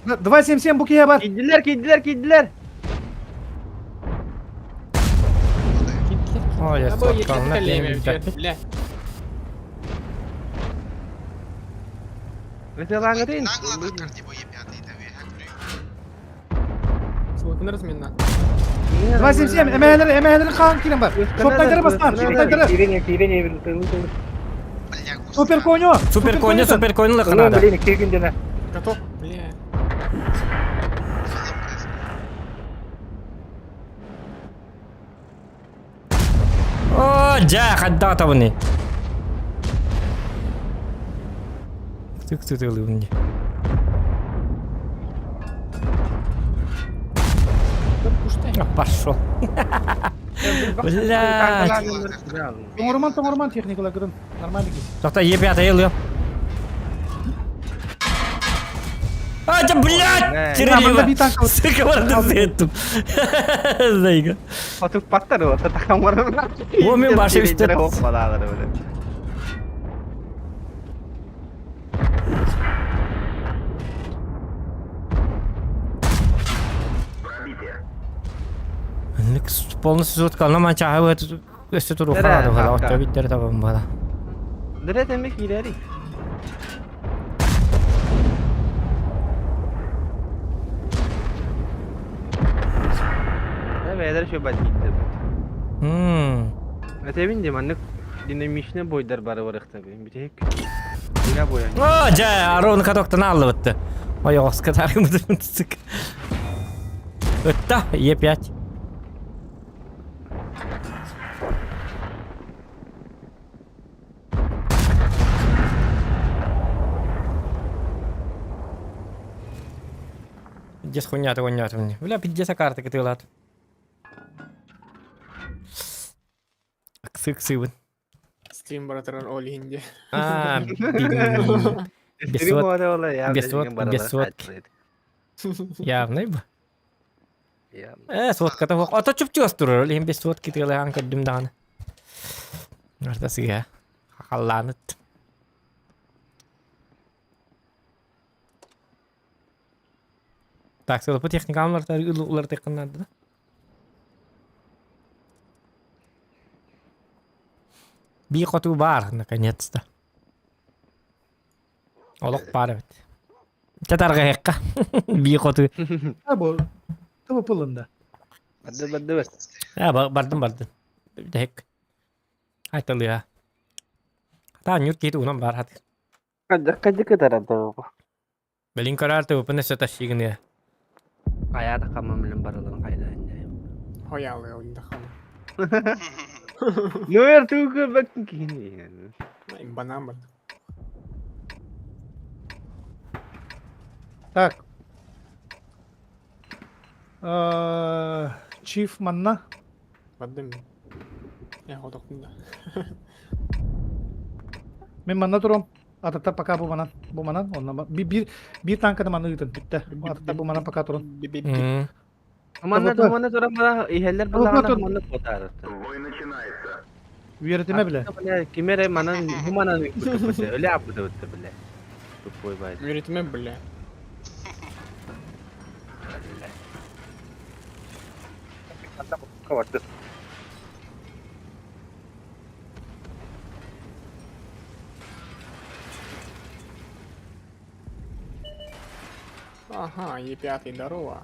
277 бу киһи бар. Киирдилэр, киирдилэр, киирдилэр. Ой, Я бы соткална Бля. Ытылаҥытын. Сылыкын разминна. 277 эмээлери эмээлери хаан киирэн бар. Шоптайдары бастаан, шоптайдары. Супер коню. Супер коню, супер коню лыкынада. Готов? Бля. О, дьэ, хайдах атабыный? Тык тытылыбын дии. Пошел. Блядь. Тоҥоруман, тоҥоруман техникалар кытын. Нормально кис. Тоқта Е5 ылыам. А, да, блядь! Тирелива! Сука, барда сыттым. Зайга. Хотуппаттар вот такамар. О, мен башы үстет. Полностью суткална манчаһы өссө туруха да отто биттер табам бала. Дырет эми киирери. Бэйэлэр шо бат киирдэ. Этебин де маннык динамичный бойдар бары барыхта битек. Дина боя. О, дьэ, Арон катоктан аллыбытты. Ой, оска тарымытын сык. Ытта, Е5. Пиздец хуйня ты хуйня ты. Бля, пиздец карта кытылат. Ыксы ыксыбын. Стрим братан ол иһин дии. А, без сотки. Явный бу. Э, сотката хуох. Ото чупчугас турар, ол иһин без сотки тыалаан көрдүм даҕаны. Арта сыыһа. Халлааныт. Так, сылыпы техникам уларытыаххын наада да? Бии хоту баар, наконец-то. Олох баар эбит. Татарга Би хоту. Ha bu. Tabi pulunda. Барды барды бер. Ha бардым бардым. Дэк. Айталыа. Та нюр кит унан бар хат. Кадык кытарады. Белин карар тыпын эсэ ташигыны. Кая да камам барылын кайда инде. Хоялы ойында хан. Нөр тугы бак кини. Банан бар. Так. Чиф манна. Бардым. Я хотоқтым да. Мен манна турам. Атата пока бу манан. Бу манан. Онна bir bir bir танканы манна ыытын бүтте. Атата бу манан пока турун. Манна манна туран бара ихеллер балагана манна потар. Үеретиме биле. Кимере манан бу манан өле апты өттө биле. Тупой бай. Үеретиме биле. Ага, Е5, здорово.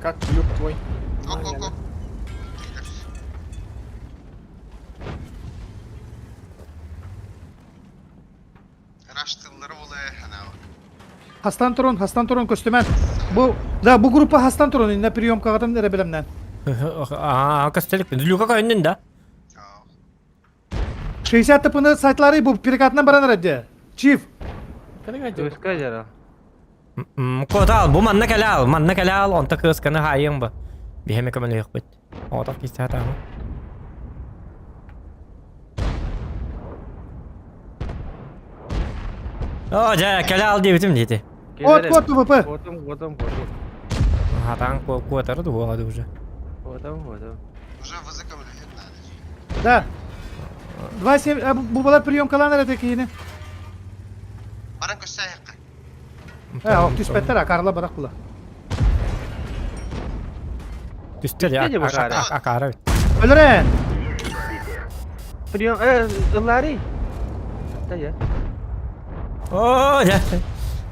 Как люк твой? Оп, оп, оп. Раштылары олай ханау. Хастан турун, Хастан турун көстүмэн. Бу да бу группа Хастан турун инне прием кагатым нере билемнен. Аа, кастелик. Люка кайнын да. 60 тыпыны сайтлары бу перекатынан баран эрэдде. Чиф. Өскө жара. Котал, бу манна калал, манна калал, онта кысканы хайын ба. Бихеме көмөлө yok бит. Отак кисте хатамы. О, жа, калал дебитим дейти. От кот ВП. Котом, котом, котом. Хатан куатары дуа уже. Котом, котом. Уже вызыком лүхет надо. Да. 27 бу балар прием калан эрэдде кийини. Баран көссә яққа. Э, ок түспеттер, акарла барак була. Түстер я, акара бит. Өлөрен. Прием, э, Лари. Да я. О, жа.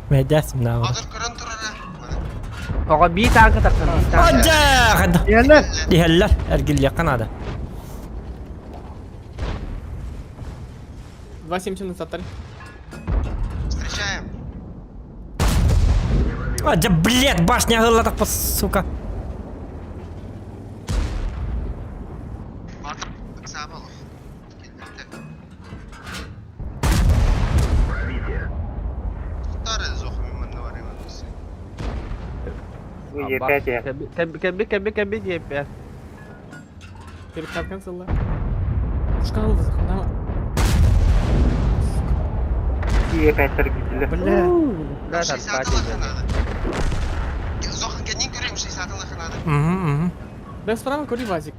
Медясым на. Азыр көрөн турара. Ага, би танка тапсан, би танка. Жа, хадда. Иэллер. Дихеллер, эргил якын 2.70 на Сатаре. Встречаем. А, да, блядь, башня гылла так, сука. Батып ыксабалых. Келбетте. Тоқтар зохы мен манна бар емін. Кәбі, кәбі, кәбі деп я. Перекатка сылла. Пушка алды, хана. Бля. Да, 60 лаханады. Зохан кенин көрем 60 лаханады. Угу, угу. Да справа кори вазик.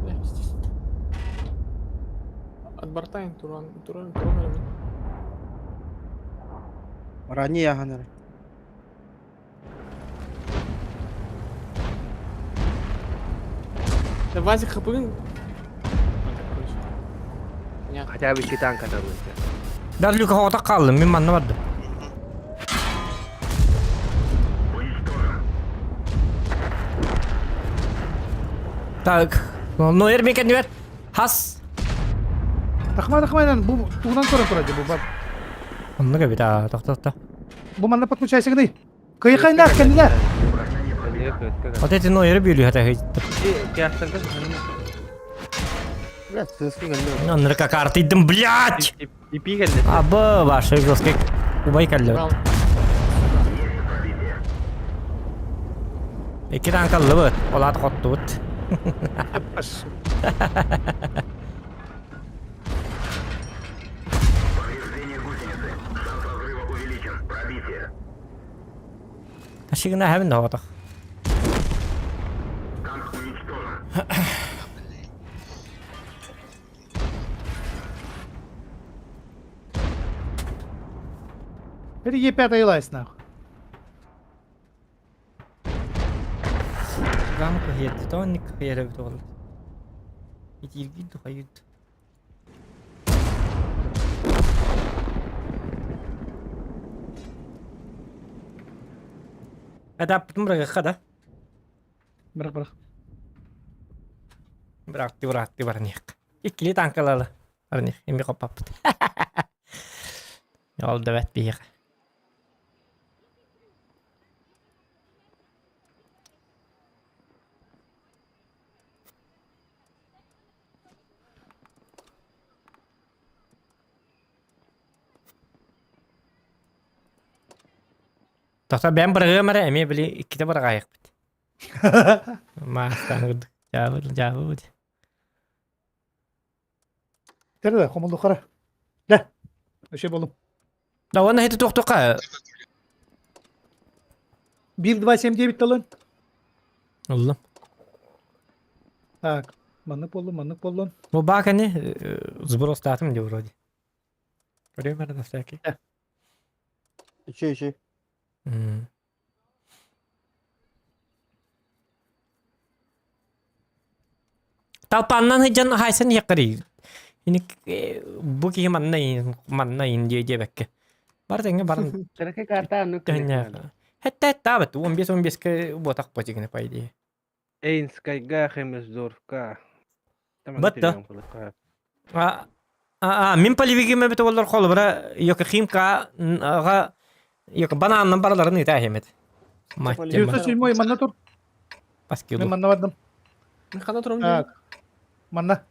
Бля, здесь. От борта туран, туран, туран, туран. Рани яханар. Да вазик хапын. Понятно. Хотя бы iki танка табылды. Да, Люка отак калды, мен манна барды. Так, ну ермекен бер. Хас. Тахма тахма бу тугунан көрөн турады бу бар. Онны кебит, а, ток ток ток. Бу манна подключайся гыны. Кыйкайнах кенилер. Вот эти нойры били хата хит. Бля, сыскы келди. Онны карты идим, блядь! Ипи келди. Абы, ваши жесткий убай калды. Брал. Эки танк алды быт, олат хотты быт. Ташигына хәбин да отак. Бери Е5 айлайс нахуй. Гамка хетти, тоник хере бит ол. Итиргид хайыт. Этаппытын бырагыхха да. Бырах бырах. Бырахты бырахты бараниах. Иккили танкалалы. Бараниах. Эми хоппаппыт. Ол да бэт биһиэхэ. Тохтоо бэйэм быраҕыам эрэ эмиэ били иккитэ быраҕаайахпыт. Маастаан курдук. Дьаабы дьаабы Тэрэ хомуллухара. Да. Өшө болум. Да уонна хити туохтуха. 1 2 7 9 талын. Уллум. Так, маннык боллун, маннык боллун. Бу баакани сброс таатым ди вроде. Көрүөм эрэ на всякий. Ичи ичи. Талпаннан сылдьан хаайсан иһэххэрий. Ини бу киһи манна манна ин диэ диэбэккэ. Бар тэҥҥэ баран Кыракый карта аннык тэҥҥэ. Хэтте таабыт 15-15-ке буотах бочигине по идее. Эйнскайга, Хемесдорфка. Батта. А, а, мин полевигим эбит олар холобура Йокохимка ага Йок бананнан бараларын ыта хемет. 907 манна тур. Паскилу. Мен манна бардым. Мен ханна турам Так. Манна.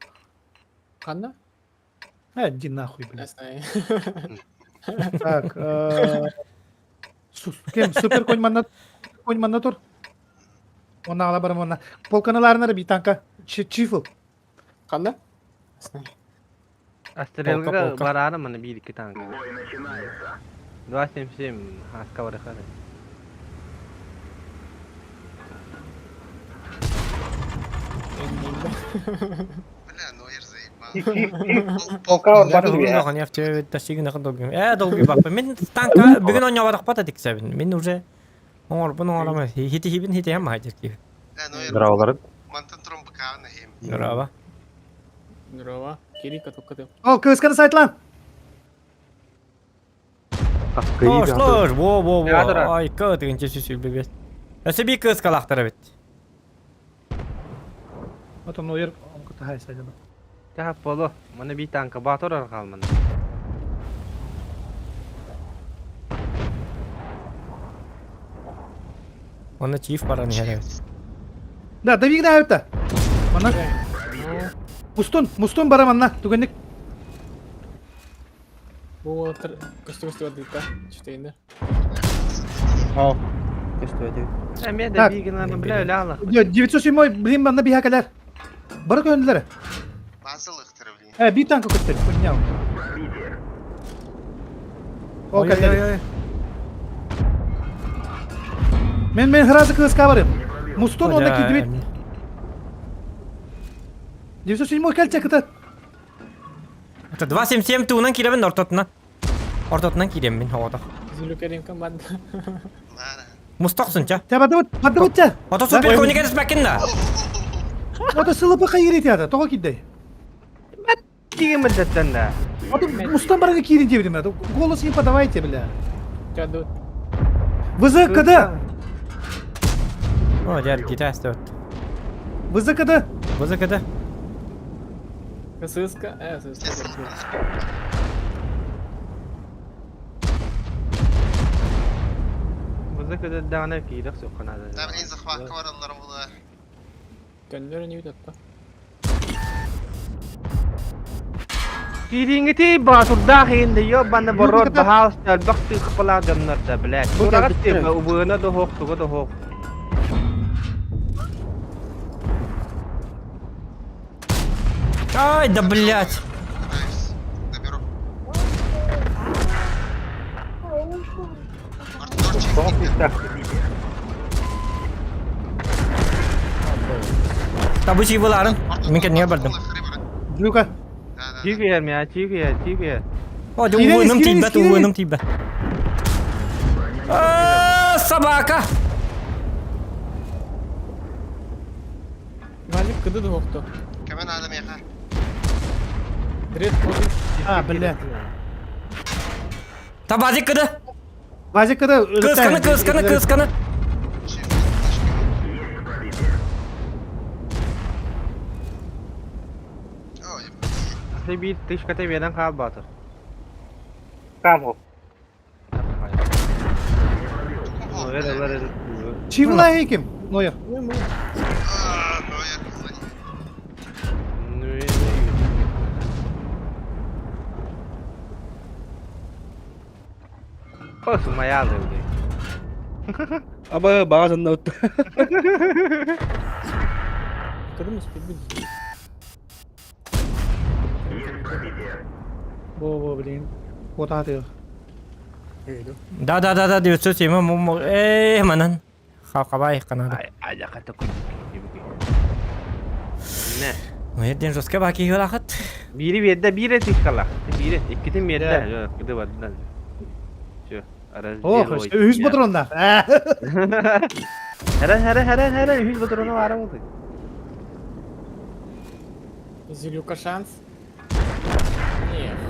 Ханна? Э, иди нахуй, блядь. Не знаю. Так. Кем супер конь манна конь манна тур. Онна ала барам онна. Полканаларына би танка. Чифл. Ханна? Астрелга бараары маны биир икки танка. 277 хаска барыхары. Бля, ну я заебал. Полка бар Э, долгий баппа. Мин танка бүгүн оонньообатахпата тиксэбин. Мин уже оҥорбун оҥоромун. Хитихибин хитиһэн маһа киһи. Бля, ну я Здраволарын. мантан туран быкааны хем. Здорово. Здорово. Кирика только Ол кыысканы сайтлан. Слож, слож, во, во, во. Ай, кытыгынча сүсүлбүбүт. Өсө би кыз калахтар эбит. Отон ойыр кытахай сайдана. Таһап боло. Маны би танка батор арҕалман. Оны чиф баран иһэр эбит. Да, давигна это. Манна. Мустун, мустун бара манна. Түгенник. Бу уолаттар көстө-көстө бардыта. Чүтэйиннер. Хоо. Көстүбэтим. Эмиэ да Так. биигин бля өлө алах. 907 блин манна биһа кэлэр. Бары көһүннүлэр. Базылыктыр, блин. Э, би танка көстөр. Поднял. Ол Ой, кэллэр. ой, ой. Мен мен сразу кыыска барым. Мустун онна киирдибит. 907 кэлчэ кытат. Это 277 туунан кииребин ортотунан. Ортотунан киирем мин оҕото. Зүлүкеринка мадда. Мустахсынча. Те бадыбыт, бадыбыт те. Ото супер кони кэриспэккин да. Ото сылыпы кайыры театр, тоҕо киирдэй. Киги мөддөттөн да. Ото мустан барыга киирин диэбитим Голос не подавайте, бля. Чаду. ВЗКД! О, дьэр гитаа стоит. ВЗКД! ВЗКД. Сыска, э, сыска. ВЗКД даҕаны киирэх суохха наада. Да, блин, захватка бараллар була. Көннөр не бүтөттө. Киириҥҥити баатурдаах иһин да ёбаны борор баһаалыста элбэх тыыхпалаах дьоннор да блядь. Бу Тураҕыт кэлбиттэр. тыыпа убыына да суох, туга да суох. Ай, да блядь. Пытаюсь. Доберу. Артурчик, Табычый быларын. Мин кэннигэр бардым. Люка. Да, да, да. Тиийэр миа, тиийэр, тиийэр. О, дьэ Киирэн ис, уунум киирэн ис, тиийбэт, киирэн уунум тиийбэт. А, Собака! Валик кыды духохто. Кемен надо меха. Дред против. А, бля. Табазик кыды! Вазик кыды. Кысканы, кысканы, кысканы! Өссө биир тышката биэрэн хаалбаатар. Там ол. Ноер ылар Чивла ким? Ноер. А, Ноер, звони. Сымайаалы Аба баҕа санна утта. Кадым успеть Бо, бо, блин. Вот аты. Да да да да 907 му э манан. Хабай канада. Адьаката Не. Ноер жестко баки хылахат. Биири биэрдэ, биир тышкалаах. Биири, иккитин биэрдэ. Кыды бардан. Все. О, үс патронна. Хара хара хара хара үс патрону баара болды. Зилюка шанс.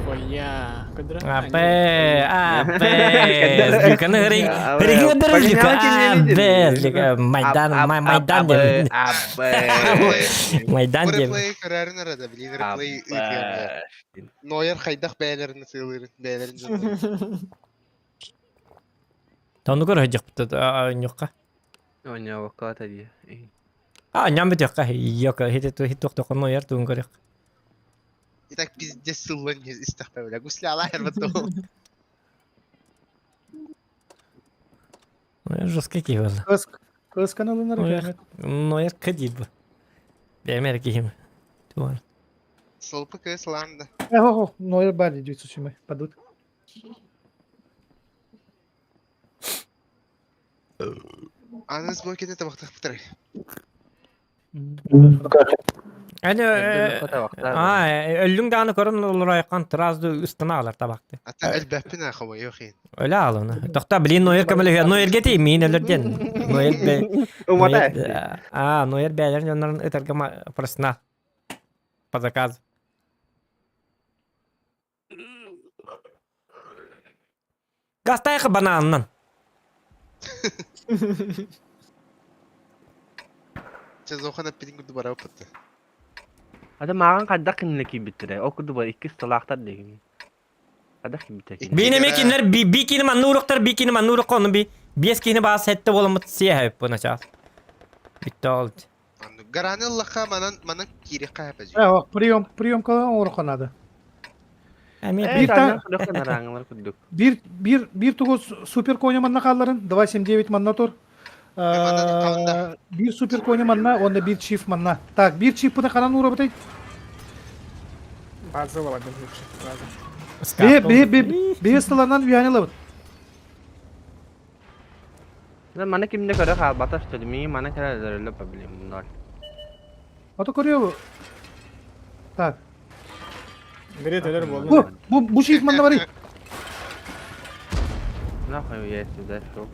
Нихуя. Кадра. Апе, апе, злюканы гри. Гри злюка. Апе, злюка. Майдан, Майдан дем. Майдан Бу дем. реплей көрөрүн арада, блин, реплей ыытыам. Ноер хайдах бэйэлэрин сыылыырын, бэйэлэрин дьоннорун. Тону көр хыдьык ньукка. Оня дии. А, ням битекка. Йока, хит хит тохто ноер туун көрөк. И так пиздец сыллан истахпа, бля. Гусля алайыр батту. Ноер жестко киһи Кыс кыс каналынар. Ноер, Ноер кадил бу. Бэмер киһим. Туан. Сылпы кыс ланда. Э, хо, Ноер бар 907 падут. Аныс бу кете табактах бутыр. Әне а, өллүң дааны көрөн олор тразды ыстына алар табакты. Ата элбәппин ахама йохин. Өлө алыны. Тохта блин Ноер көмөлө Ноер гети мин өлөрден. Ноер бе. Умата. А, Ноер бәлерин жоннорун ытарга просна. По заказу. Гастайхы бананнан. Чезохана пидин гуду бара опытты. Ада маған қадақ кинне кийбиттире. О куду бар икки столақтар деген. Қадақ кийбиттер. Бейне мекинлер би бикини манны уруктар бикини манны урук оны би бес кини баас хетте боламыт сия хайп буна чаас. Битте олд. Гараны лаха манан манан кири кайпа жи. Э, прием, прием кылан ороханады. Әме Bir Bir bir bir тугу супер коня манна қалларын 279 манна тур. Bir супер коня манна, онда bir чиф манна. Так, bir чиф бұны канан ура бітей. База ладно лучше. Бе бе бе бе столарынан уяны лабыт. Мана кимде көрө хаалбата что ли? Ми мана кәрәлер проблем ноль. Ото көрüyor Так. Берет өлөр болду. Бу бу бу чиф манна бар. Нахуй я сюда шел.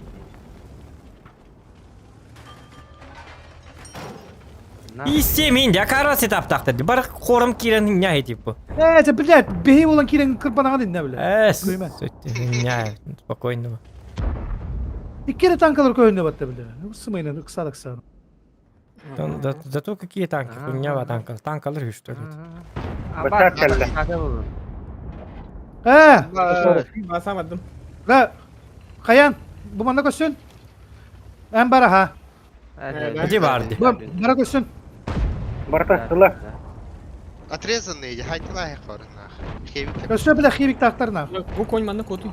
Истемин, я кара сетап тахты. Бар хором кирен ня хетип бу. Э, це блядь, бей болан кирен кырпанага дин бля. Э, Көймә. ня, спокойно. Иккере танкалар көйүнө батты бля. Сымайнан ыкса ыкса. Зато какие танки, хуйня ва танка. Танкалар что ли. Бачак келди. Э, Басамадым. да. Каян, бу манна көссүн. Эм бара ха. Где барды? Бу бара көссүн. Барта сыла. Отрезанные, иди, хайтила хорнах. Хевик. Көссүн бля хибик тактарна. Бу конь манна коту.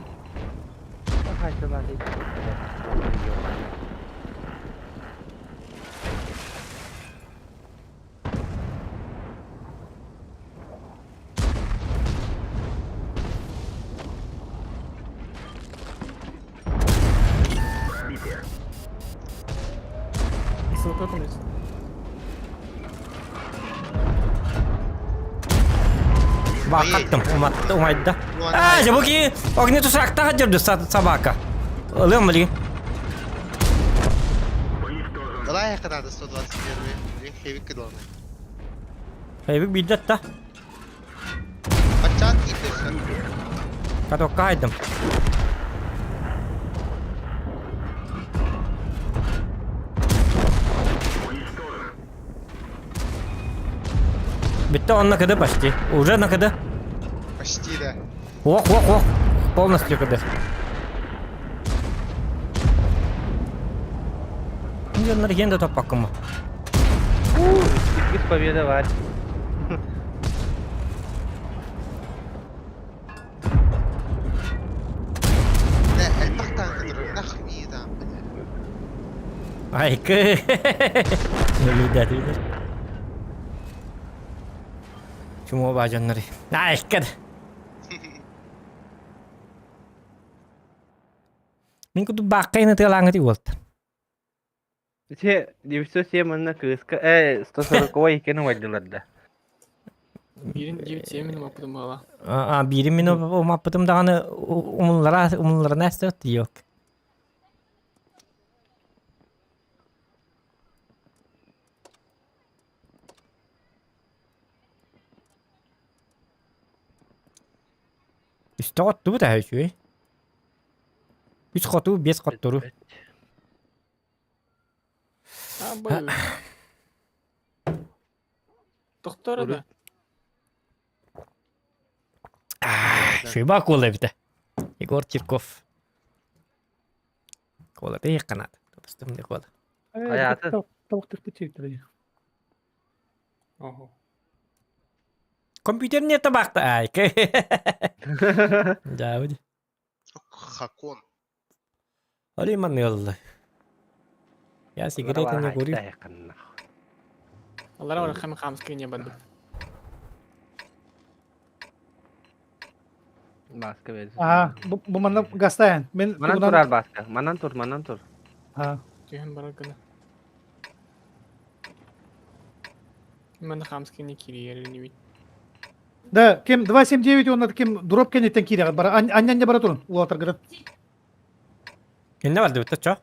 Ссылка комнате. Бақаттым, уматты, умайда. А, жабуки, огне тусакта хаджырды собака. Ылым ли? Давай я надо 121. Блин, хевик кидал. Хейбик биддатта. Бачат кипишь. Катокка хайдым. Bitti онно кыды почти. Уже на кыды. Почти, да. Ох, ох, ох. Полностью кыды. Дьоннор иһэн да топпаккын бу. Иккис победа бар. Да, элбэх таанкы нах мии таан Айкы. Өлүйдәтилер. Чумо бажаннары. Айкы. Мин куту бааккайны тыалааҥыт уолта. Ити 907 манна кыыска, э, 140 иккини уойдулар да. Биирин 9-7 мин умаппытым буола. А, биирин мин умаппытым даҕаны умуллара умулларына эстэ тиийок. Үстэ оттубут аһа үчүгэй. Үс хоту, биэс хоттору. Абы. Тохтор да. Шуйба кола эбитэ. Егор Чирков. Кола ты канат. Допустим, не кола. Хайаатын? Ого. Компьютер не табакта. Ай, Да, вот. Хакон. Али маннылла. Я сигарета не курю. Аллара бар хам хамскы не барды. Баска берdi. Ага, бу бу манна гастайын. Мен Манан тугунан- турар баска. Манан тур, манан тур. Ха. Түһэн барар гына. Мен хамскы не кириер не бит. Да, кем 279 онна кем дроп кенеттен кире бара. Аннан бара турун. Улатыр гырын. Инне барды битте чо?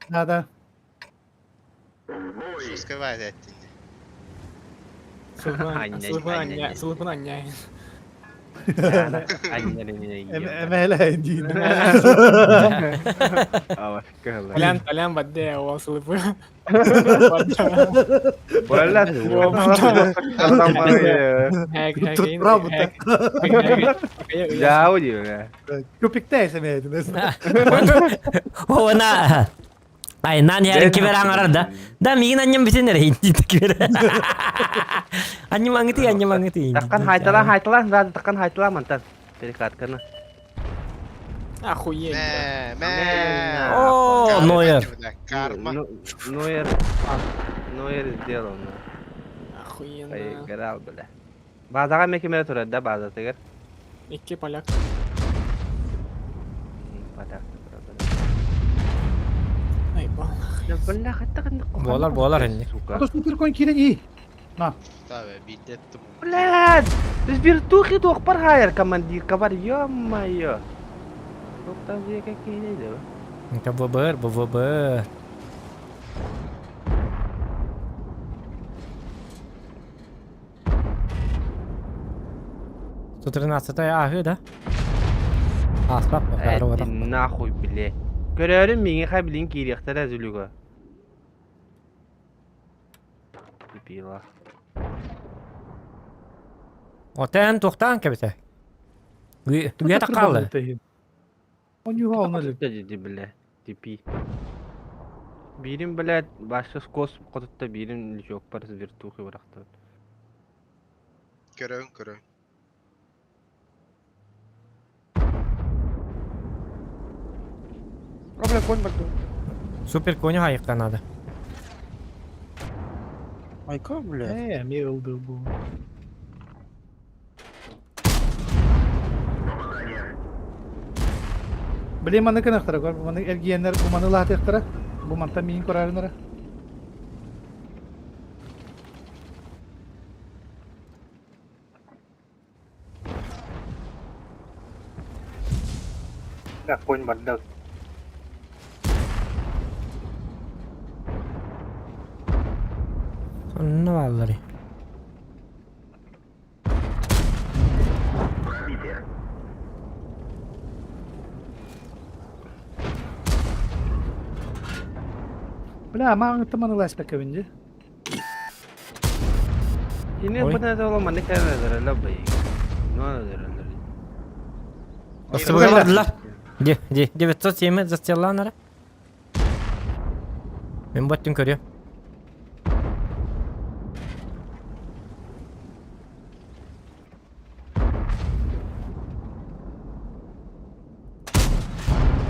Да, да. Скрывает эттинди. Сылпын ання, сылпын ання. Эмеле дейін. Толян, Толян бадде, ол сылпы. Болар. Правда. Жау дейм. Көпекте эсеме. Она. Ай, нан ярын кибер аңарар да. Да, мигин аннем битен эре инди кибер. Аннем аңыты, аннем аңыты. Таккан хайтала, хайтала, да, таккан хайтала мантан. Перекатканы. Охуеть. Мэ, мэ. О, Нойер. Карма. Нойер. Нойер сделал. Охуенно. Играл, бля. Базаға мекемеле турар да база тегер. Икки поляк. Ай, бал. Болар, болар инде. Ато супер конь кирен и. На. Блядь! Біз бір тухи тух бар хайыр командир кабар, ё-моё. Тоқтан жеке кейнейді. Это ВБР, ВВБ. 113 ахы, да? А, стоп, Әй, нахуй, блядь. Көрөрүм миңе хай билин кириэхтэр әзүлүгө. Пила. Отен тухтан кебите. Үйе таққалы. Он юга оны ли. Деди, бля. Типи. Бирин, блядь, башы скос котутта бирин лючок бар вертухи барахта. Көрөң, көрөң. Бля, конь барды. Супер коня хайыққа надо. Айка, бля. Э, мен ылды бу. Билем маны кынахтара, көр, бу маны эргиеннер, бу маны лаатыктара, бу манта миин көрәрүнара. Да, конь барды. Сонна баллары. Бля, маңытты маны ласпа кебинди. Кини Ой. бу это манны кәмәдерелер бай. Нуанадыралар. Ыстыбыга бардылар. Де, де, 907 застелланара. Мен баттын көрүө.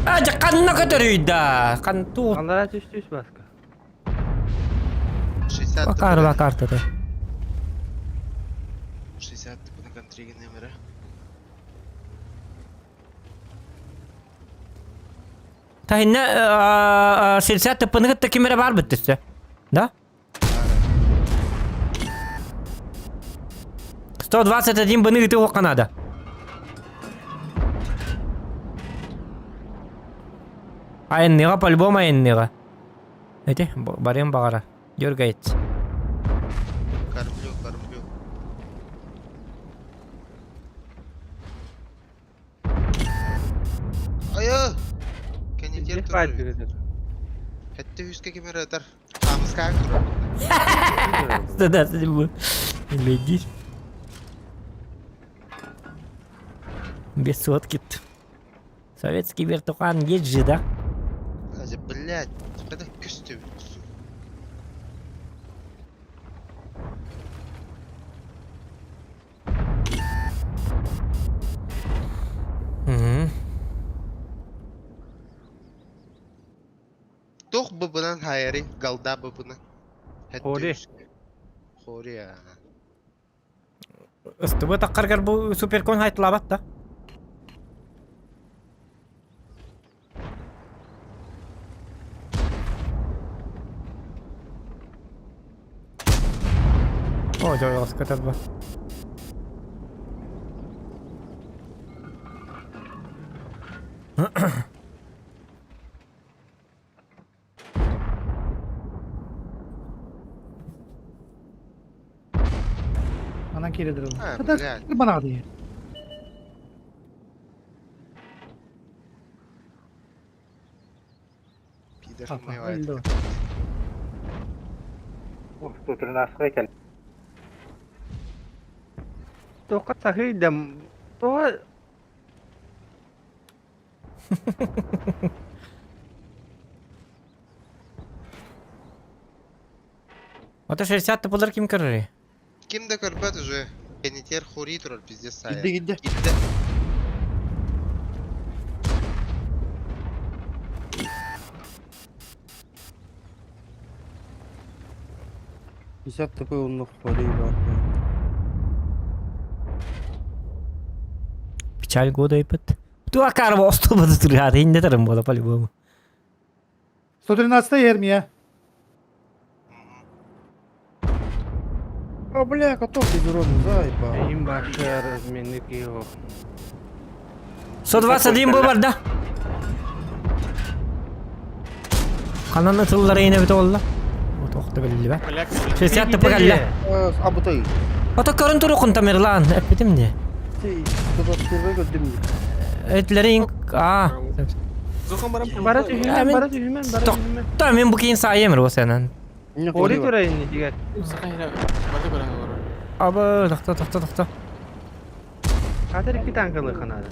А, дьэ, ханна көтөрүй да? Хан туу. Аллара түс түс баска. 60 Бакар бакар тата. 60 тыпына контриги номера. Таһинна 60 тыппыны кытта ким эрэ баар бүттүссэ. Да? 121 быны ыты уохха наада. Айынныга по-любому айынныга. Эти барыам баҕара. Дергается. Кормлю, кормлю. Айы! Кенетер турар. Хэтте үске ким эрэ ытар. Хаамыскаан турар. Да, да, Глядишь. Без сотки. Советский вертухан есть же, да? Азя, блядь, это көстү. Угу. Туох быбынан хайары, голда быбынан. Хори. Хори, а. Ыстыбы таққаргар бу суперкон хайтлабат да. О, дьоҕус көтөр Анан киирдир. А, Хата блядь. бана дии. Пидор Ага, мывает. өлдө. 113 кэл. Тоqa сахыйдам. Тоqa Ото 60 тыпылар ким көрөр? Ким да көрбөт уже. Кенетер хори турар пиздец сайа. Кидде кидде. Кидде. Пятьдесят такой он нахуй бар. Печаль года и пыт. Туакар остубы турар, инде тарым бола по-любому. 113 ермия. А, бля, котов без урона, заебал. Им башы разменник его. 121 бу бар да. Кананы тыллары ине бит олла. Отоқты білді бә. Поляк. 60 тыпы калла. Абытай. Ото көрін туру Тамерлан, әппетим де. Ты 121 көдүм. Этлерин а. Зохан барам. Бара түһүмэн, Мен- бара түһүмэн, бара түһүмэн. Та мен бу кийин сайым ро сенен. Хори турар инни дигер. Саха хина барды көрөн олорор. Абы тохто тохто тохто. Хатыр iki танкалы ханада.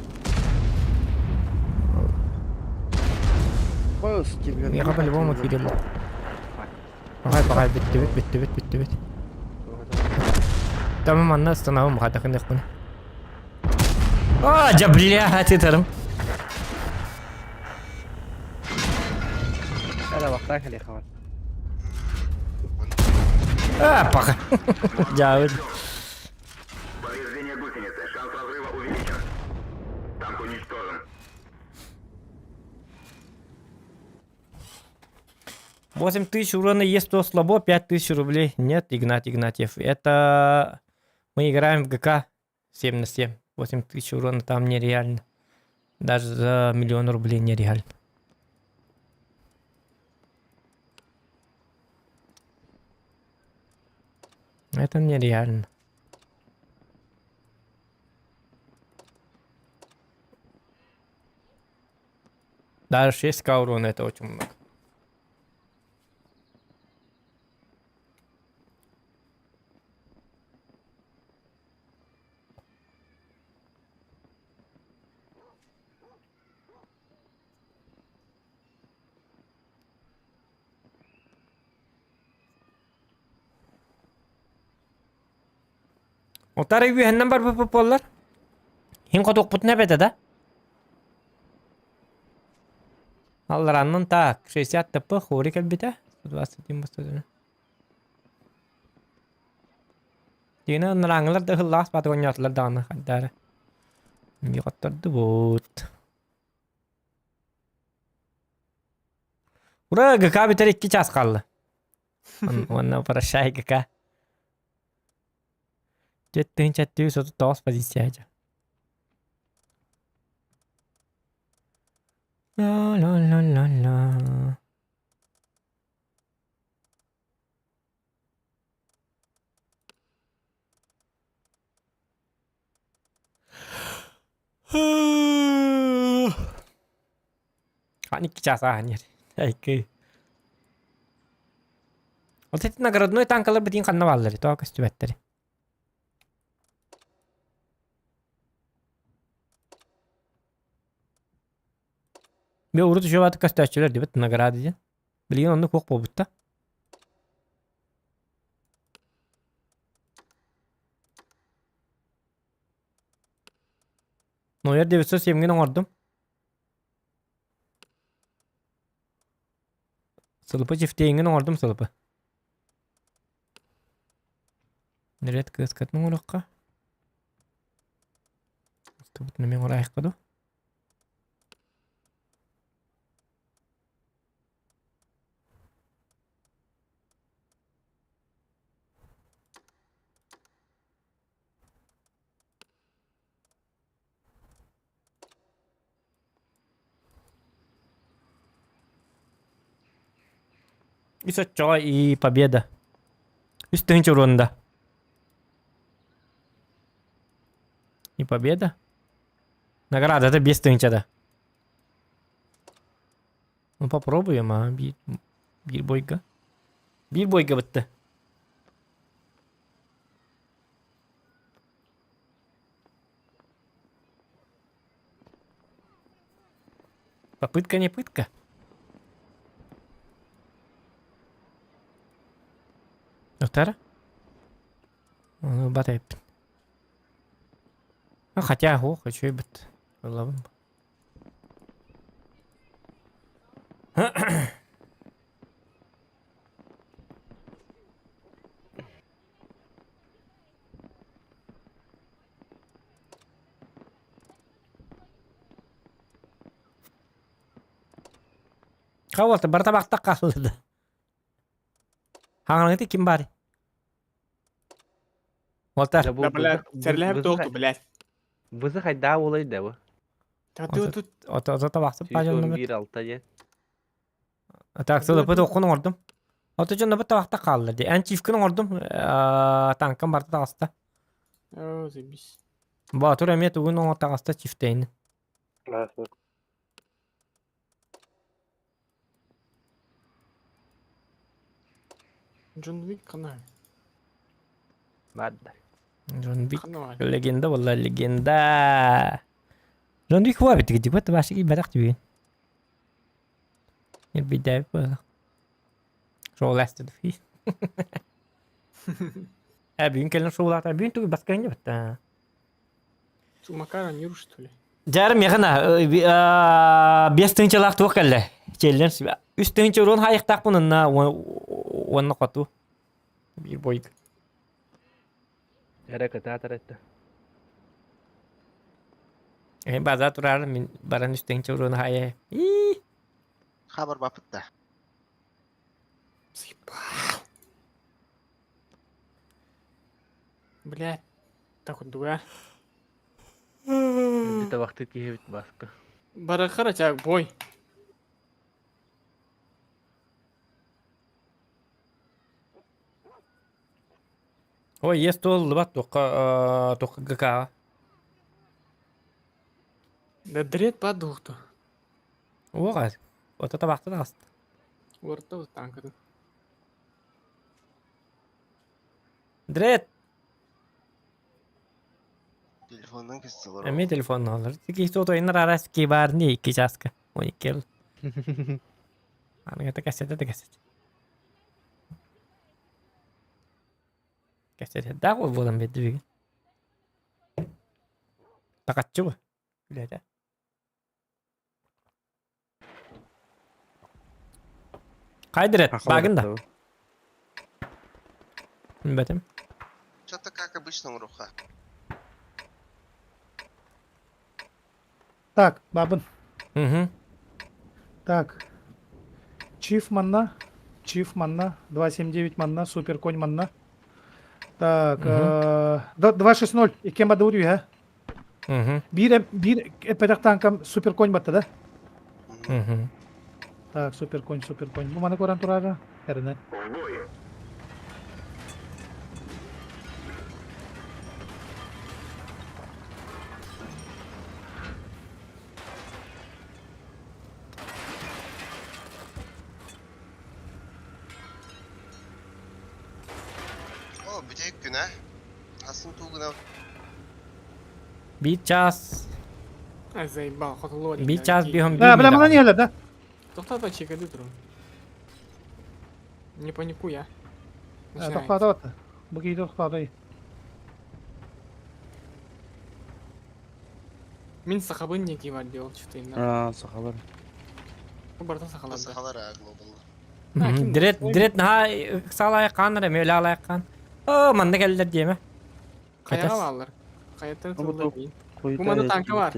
Бас тебе. Я по-любому кирилл. Багай багай битти бит битти бит битти бит. Tamam anla остановим хата кындык буну. А, жа бля, ты тарым. Ала вакта хали хавар. А, пока. Жабы. Повреждение гусеницы. Шанс разрыва увеличен. Танк уничтожен. 8000 урона есть то слабо, 5000 рублей. Нет, Игнат Игнатьев. Это мы играем в ГК 7 на 7. 8000 урона там нереально. Даже за миллион рублей нереально. Это нереально. Даже 6к урона это очень много. Отары үөһэннэн барбыппыт буоллар. Хин хотуохпутун эбэтэ да. Аллараннан так, 60 ТП хори кэлбитэ. 121 121. Дина ынырааҥылар да ыһыллаас бааты оонньоотулар даҕаны хайдаары. Мии хоттордубут. Ура, ГК бүтэр 2 час хаалла. Уонна прощай ГК. 4439 позиция дьэ. Ла-ла-ла-ла-ла. Аны 2 час ааһан иһэр. Айкы. Вот эти наградной танкалар битин ханна бааллар, тоҕо көстүбэттэр. Мен урут үчүгэй көстөөччүлэр дибит награда диэн. Билигин оннук суох буолбут да. Нойер 907-гин оҥордум. Сылыпы чифтейиҥин оҥордум сылыпы. Нэрет кыаскатын оҥоруохха. Устубутун эмиэ оҥораайахха дуу. Үс оччоҕо и победа. Үс тыһыынча уруонда. И победа. Наградата 5 тыһыынчада. Ну попробуем, а, биир, биир бойга. Биир бойга бытты. Попытка не пытка. Отара? Ну, батайппын. Ну, хотя, ох, үчүгэй бит. Ылабын. Хавалта бар табақта қалды. Хаҥаныты ким бар? Уолтар. Да, блядь, сэрилэһэр туох блядь. Бызы хайдаа буолай да бу? Тут Ото ото табахсып пажоннубут. 116 диэн. Так, сылыпыт оккун оҥордум. Ото дьоннобут табахта хаалла дии. Эн чифкин оҥордум, танкам барта таҕыста. Оо, заебись. Боотур эмиэ тугун оҥор таҕыста чифтейн. Джон Уик ханна? Баардар. Джон Вик Ханна баар? легенда буолла, легенда. Джон Вик хуа бит дибет башыги бэрэх түгэн. Билбэйдээбит буолла. Шоуластыд фи. Э, бүгүн кэлэн шоулаата. Бүгүн тугу баскайын бит. Макара не что ли? Дьар механа 5 тыһыынчалаах туох кэллэ. Челлен 3 тыһыынча урон хайыктаахпын онна уонна хоту. Биир бойк. Эрэ кытаатар этте. Э база турар мин баран 3 тыһыынча урон хайа. И Хабар бапыт да. Заебал. Блядь. Так вот дуга. Где-то вахты киһибит баска. Барахара тяг бой. Ой, есть туоллубат туохха туохха ГК. Да дред падухту. Уоҕа. Ото табахтан аста. Уорта танкатын. Дред. Телефондан кестилер. Эмиэ телефоннаалар. Киһи туотойнар арас ки баар не 2 часка. 12 ел. Аны кассета да кассета. Кассета да ол буолан берди бүгүн. Такаччы бу. Үлэтэ. Хайдырет, багын да. Бэтим. Что-то как обычно уруха. Так, бабын. Угу. Так. Чиф манна. Чиф манна. 279 манна. Супер конь манна. Так, 260. Иккен бады үһэ. Угу. Биир биир эппэтэх танкам супер конь батта да? Угу. Так, супер конь, супер конь. Бу маны көрөн турара. Эринен. О, бүтэһик күнэ. Асын тугунан Биир чаас. А, заебал, хотулуо Биир чаас биһом Да, бля, мана не да? Тохтоо чекады турун. Не паникуй, а. Начинай. Тохтоото. Бу киһи тохтоото. Мин сахабын некий бар делал что-то именно. А, сахалар. Барда сахалар да. сахалар а глобалла. Дирет, дирет наһаа ыксаалаайыккаан эрэ, мөлөалаайыккаан. Оо, манна кэллэр диэмэ. Хайаҕа бааллар. Хайаттан Бу тылла бии. Бу манна танка бар.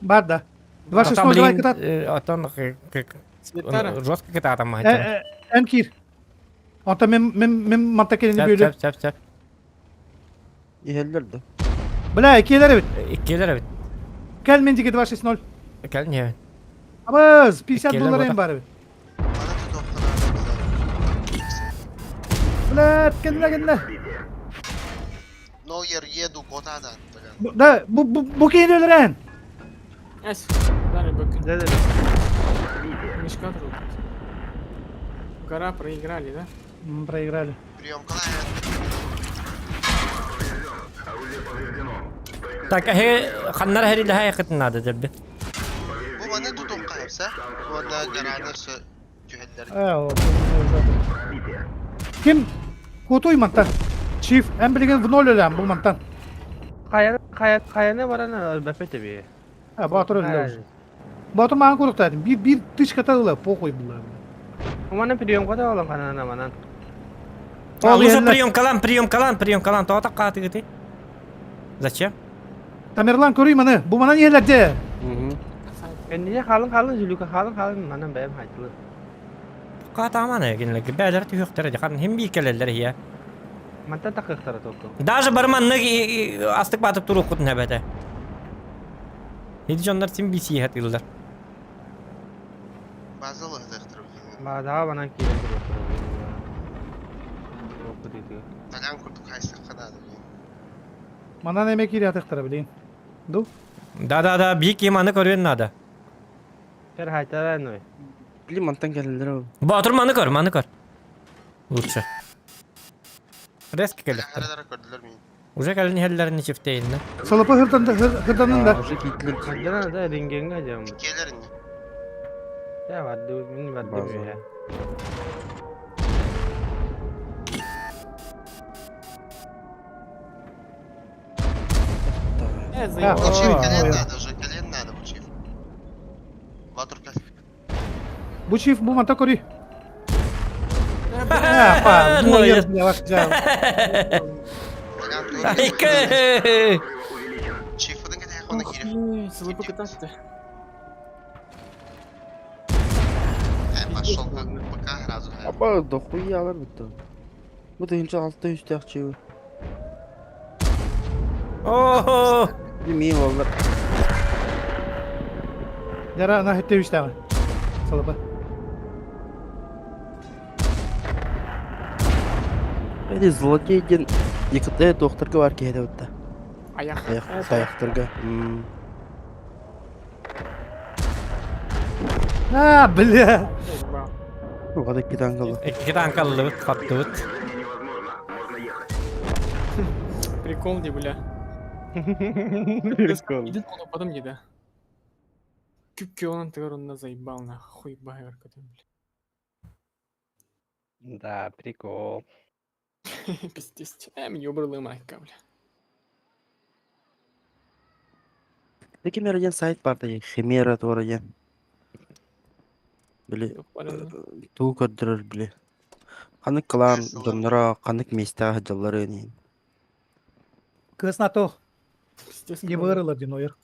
Бар да. 260 Отон, давай блин, кытат. отон Цветтара. жестко кытаатам маһаччы. Эн киир. Онтон мен мен мен манта келини Сөп, бөлү. сөп, сөп, сөп. Иһэллэр да. Бля, иккиэлэр эбит. Иккиэлэр эбит. Кэл мен диги 260. Кэл не. Абыз, 50 Иккиэлэр доллар бота. эм бар эбит. Ана тутуоххана Бля, кэннэ кэннэ. Но ер еду котадан, бля. Да, бу бу бу киһини өлөрөн. Эс, дали бөкүн. Да, да. Мешка тут. Гора проиграли, да? Проиграли. Прием калая. Так, эһи ханнар хэрилэһэ якытын надо дебби. Бу маны тутуохха Уонна гараны өссө түһэллэр. Ким? Кутуй мантан. Чиф, эн билигин в ноль өлөм бу мантан. Хайаны хайа хайаны баран өлбөппөт эби. А, Баатыр өллө. Баатыр маған курдуктаатым. Бир бир тычката ыла, похуй була. Умана приемка да олон канана манан. А, лучше прием калан, прием калан, прием калан. Тоҕо таккаатыгыты? Зачем? Тамерлан көрүй маны. Бу мана нелерде? Кэннине халын халын жүлүкө халын халын манан бэйэм хайтылы. Каатааман кинилерге бээлэр түһүөхтэрэ хан хим бииккэлэллэр иһэ. Мантан такыктара толку. Даже барманнык астык батып туруоххутун эбэтэ. Ити дьоннор син бисииһэ тыыллар. Базалы хытыктыр. Баадаа банан киирэн туруохтара. Талян курдук хайсакка надо. Манан эме кири атыктара билейин. Ду? Да-да-да, биик маны көрүөн надо. Кер хайтара ной. Били мантан кэлэллэр ол. Боотур маны көр, маны көр. Лучше. Резко кэлэхтэр. Харалара көрдүлөр мин. Уже кэлин иһэллэрин чифтейиннэ. Салапы хырданын да. Уже киитлер. Хаддана да рингенге жам. Иккиэлэрин. Я барды мин барды База. бүйэ. Э, А, заебал. Бу чиф ой, кэлиэн ой. надо уже, кэлиэн надо бу чиф. Батыр кэл. Бу чиф бу манта көрүй. Э, бля. А, па, Ну, ну я- я бля, ваш взял. Талян туох. Айка! Чифыдын кэтээх оны Ух, киирэ. ей, Залупа кататься. Э, пошел пока сразу. Аба дохуялар битти. Бу тыһынча алты үстәк чиби. О! Билмейм олар. Яра на хетте үстәгә. Салапы. Эди злодей ден ЕКТ доктор бар киһи битти. Аяқ. Аяк таяктырга. А, бля. Заебал. Угада китангалы. Икки танкаллыбыт, хаттыбыт. Прикол где, бля. Прикол. Идет он, потом не да. Күкке он тыгыр онна заебал на хуй байер бля. Да, прикол. Пиздец. Э, мне убрал майка, бля. Ким эрэ диэн сайт баар да Химера туора диэн. Били тугу көрдөрөр били. Ханнык кылаан дьонноро ханнык миэстэҕэ сылдьалларын иһин. Кыыс НАТО. Не вырыла диэн ойор.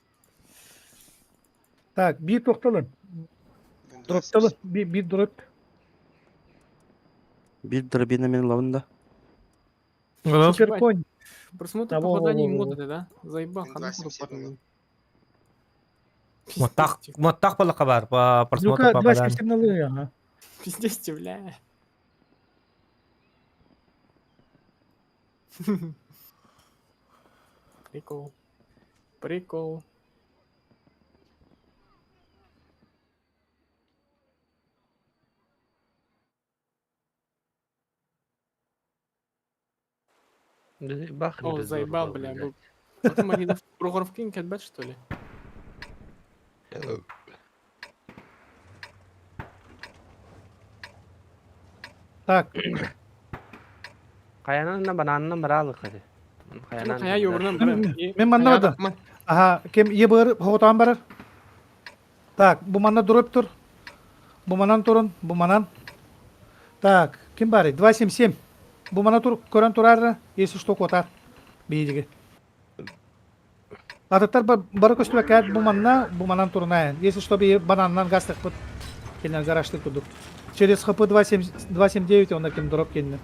Так, биир тохтолун. Дроптолун. Биир дроп. Биир дробина мен ылабын да. Суперконь. Просмотр попаданий моды, да? Заебал, ханна Моттах, моттах балака бар, по просмотру попаданий. Пиздец, бля. Прикол. Прикол. О, заебал, бля, был. Потом они на Прохоровкин кэлбэт, что ли? Так. Хайанан бананынан бараалык хати. Хайанан хайа юрнан бара. Мен манна бада. Аха, кем ебыр хоғытан барар. Так, бу манна дұрып тұр. Бу манан турун, бу манан. Так, ким бары? 277. Бу мана тур, көрөн турар, если что котар. Бейдиги. Атыттар бары көстүбэккэ бу манна, бу манан турунайын. Если что, би бананнан гастыкпыт. Кенен гаражты курдук. Через ХП 279 он ким дроп кенне.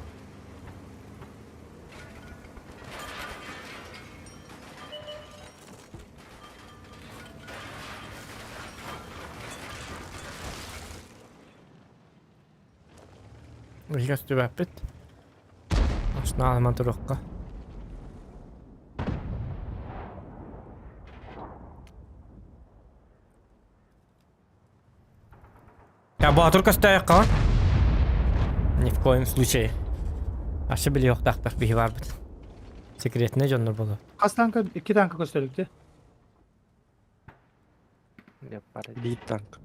Көстүбэппит. Ашнаалыман туруохха. Я Боотур көстөөйөххө Ни в коем случае. Ашы билиохтаахтах биһи барбыт. Секретный дьоннор болу. Хас танка, икки танка көстөлүктэ. Биир танк.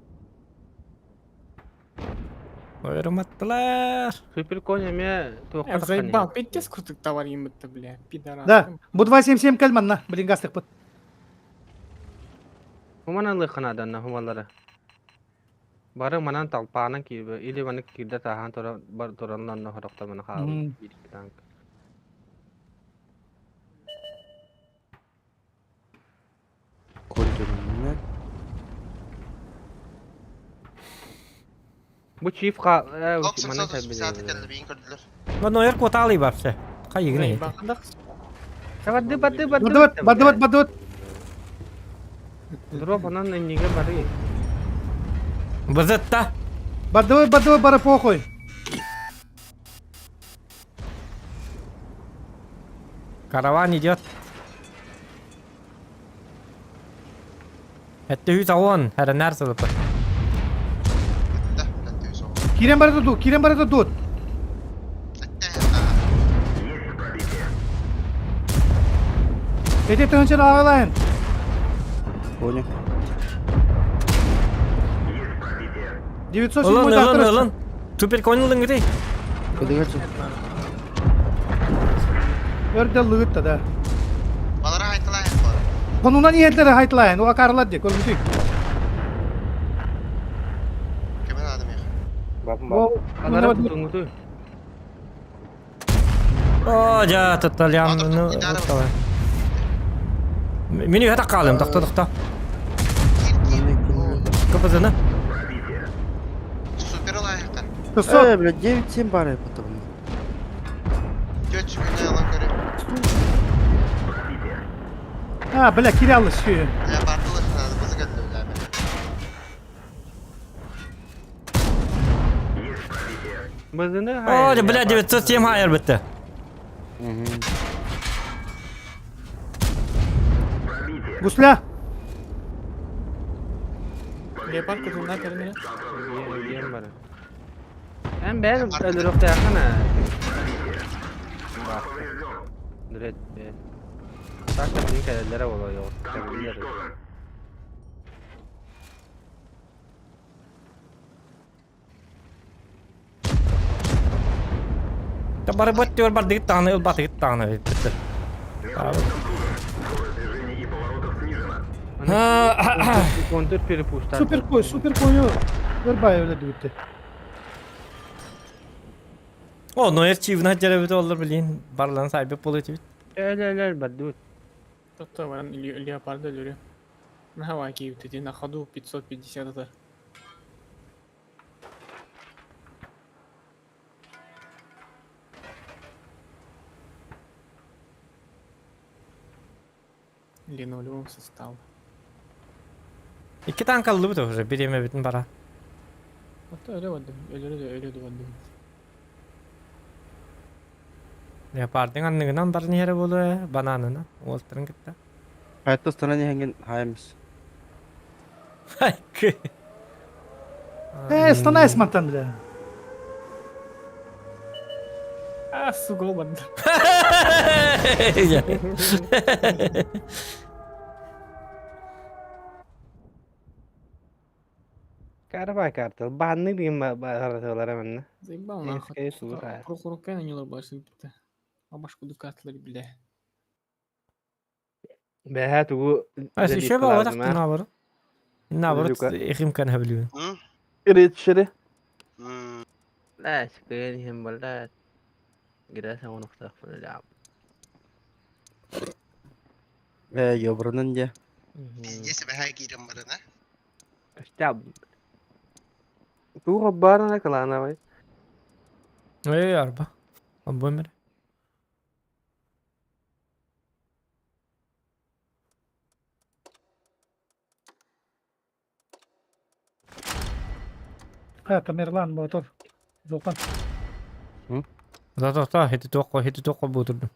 Ойруматтылар. Супер конь эмиэ туохха Э, заебал, пиздец крутых товар им-то, бля, пидорас. Да, бу 277 кэл манна, блин гастыкпыт. Хуман ылыхханаданна хумалары. Бары манан талпаанан киирбэ или маны киирдэ тааһан тура бар тураннанна хорохто маны хаалбыт биир танк. Көрдөрүннэ. Бу чиф ха Лок маны 780 кэллэ биин көрдүлэр. Ноер куотаалый вообще. Хайыгын Барды барды барды. Бардыбыт, бардыбыт, бардыбыт. Дроп онон инниге бары. Бызытта. Бардыбыт, бардыбыт, бары похуй. Караван идет. Это үс ауан, хэрэнэр сылыпы. Кирен барда тут, кирен барда тут. Эти тыгынчын ағалайын. Понял. 907 Ылын, ылын, ылын. Супер конь ылын гидей. Кыдыгачы. Өрдө лыгытта да. Балара хайтылайын балара. Конунан иһэллэр хайтылайын, уга карылар дии, көрбүтүй. Кемен адам яха. Балара тутуңуту. О, жа, тотталям, ну, Мени өтө қалым, тоқта, тоқта. Капазына. Супер ылайыктар. Э, блядь, 9-7 бары потом. Төрт сүгүнэ алан көрө. А, бля, кирялы сүйе. Бля, бардылык бызы келди бля. Бызыны О, бля, 907 хайыр бітті. Гусля. Леопард кутунна кэлин Диэн бары. Эн бэйэн өлөрөхтөөххүнэ. Дүрет бэйэн. Так да билин кэлэллэрэ буолуо кэлэллэр. Та бары бот диор бар дигит тағаны, ыл батыгыт тағаны бітті. Контур перепустар. Супер кой, супер кою өр баайы өлөрдүбүттэ. О, Ноер чивна дьэребит оллар билин барлан сайбыт болу этибит. Өлөлөр бардыбыт. Тобто баран леопарда өлөрү. Наһаа киирбит на ходу 550 это. Линолеум состав. Икки танк аллыбыт уже бириэмэбитин бара. Ото өлө бардым, өлөрү да өлө да бардым. Леопардын анныгынан баран иһэрэ буолуо бананына уолтарын кытта. Hayatta станан иһэҥҥин хаайамыс. Хайкы. Э, станайс мантан бля. А, сука, ол барды. Карабай карта. Баанны деген бараталара манна. Заебал нахуй. Эскэ сура. Прокурукка на нее башын битте. Абашку дукатлар биле. Бэһэ тугу Ас еще ба отак наоборот. Наоборот, эхим кан хаблю. Речери. لا سكرينهم ولا جلسة ونختار في اللعب. Ээ, ёбранан дьэ. Пиздец, бэһээ киирэн баран, а? Штаб. Туга барна клановый. Эй, арба. Обомер. Ха, Тамерлан, мотор. Золтан. Да, да, да, хити тоққа, хити тоққа будырдым.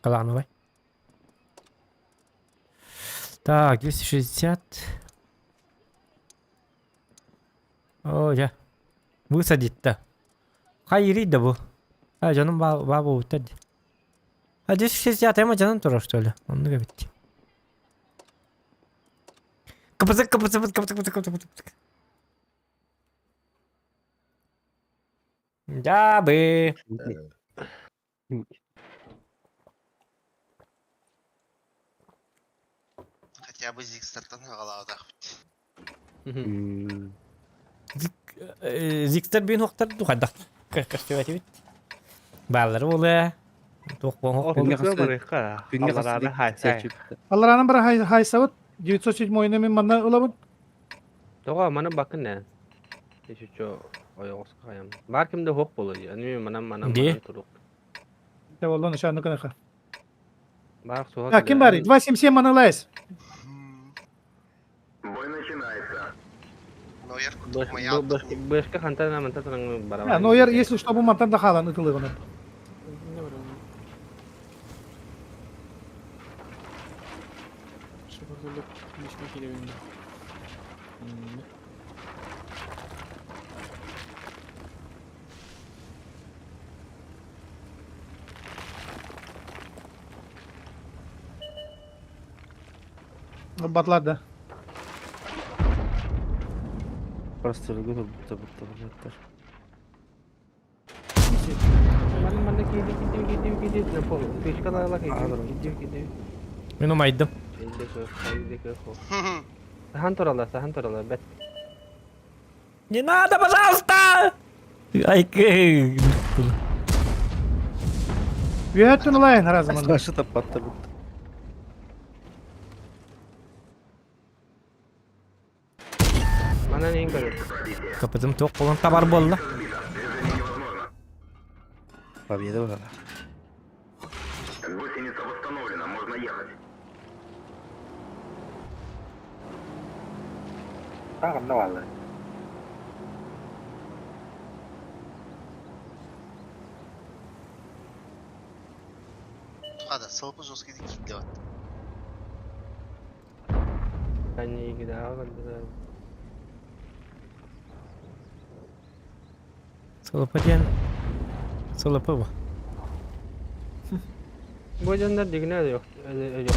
Клановый. Так, 260. О, я. Высадить-то. Хайри да бу. А, жаным бабу утады. А 260 эма жаным турар, что ли? Онны битти. КПЗ, КПЗ, КПЗ, КПЗ, КПЗ, КПЗ. Дябы. Хотя бы Зигстертан хагалаатахпыт. Зигстер бин хоқтар духадақ. Кыркыртып бит. Баллары болы. Тоқ болған Күнге хасы Алларанын бір хайсабыт 907 мен манна ылабыт. Тоға маны бакын не? Еще ойоғысқа қаям. Бар кімде хоқ болу. Аны манам манам Де? манам турук. Де боллон ошаны кыныха. Бар суға. Так, ким бар? 277 манылайс. Бой начинается. Ноер курдук моя Бешке хантана манта туран бара. А, но если что, бу мантан да халан ытылыгын. Не бар оны. Шыбырдылык лишме келебин. Батлар да. Просто лгу будто будто будто. Маны маны киди киди киди киди на пол. Фишка ла киди киди киди. Мен омайдым. Эйде кө, эйде кө. Сахан турала, сахан турала. Бет. Не надо, пожалуйста! Ай, Үйәттін ылайын разы манда. Саша таппатта будто. Мана нен көрөр. Капытым тоқ болған табар болды. Победа была. Гусеница восстановлена, можно ехать. Тағында балы. Хада, сылпы жесткий китлеп атты. Кани гида барды. Сылыпы ден. Сылыпы bu. Бу жандар дигине yok. Yok.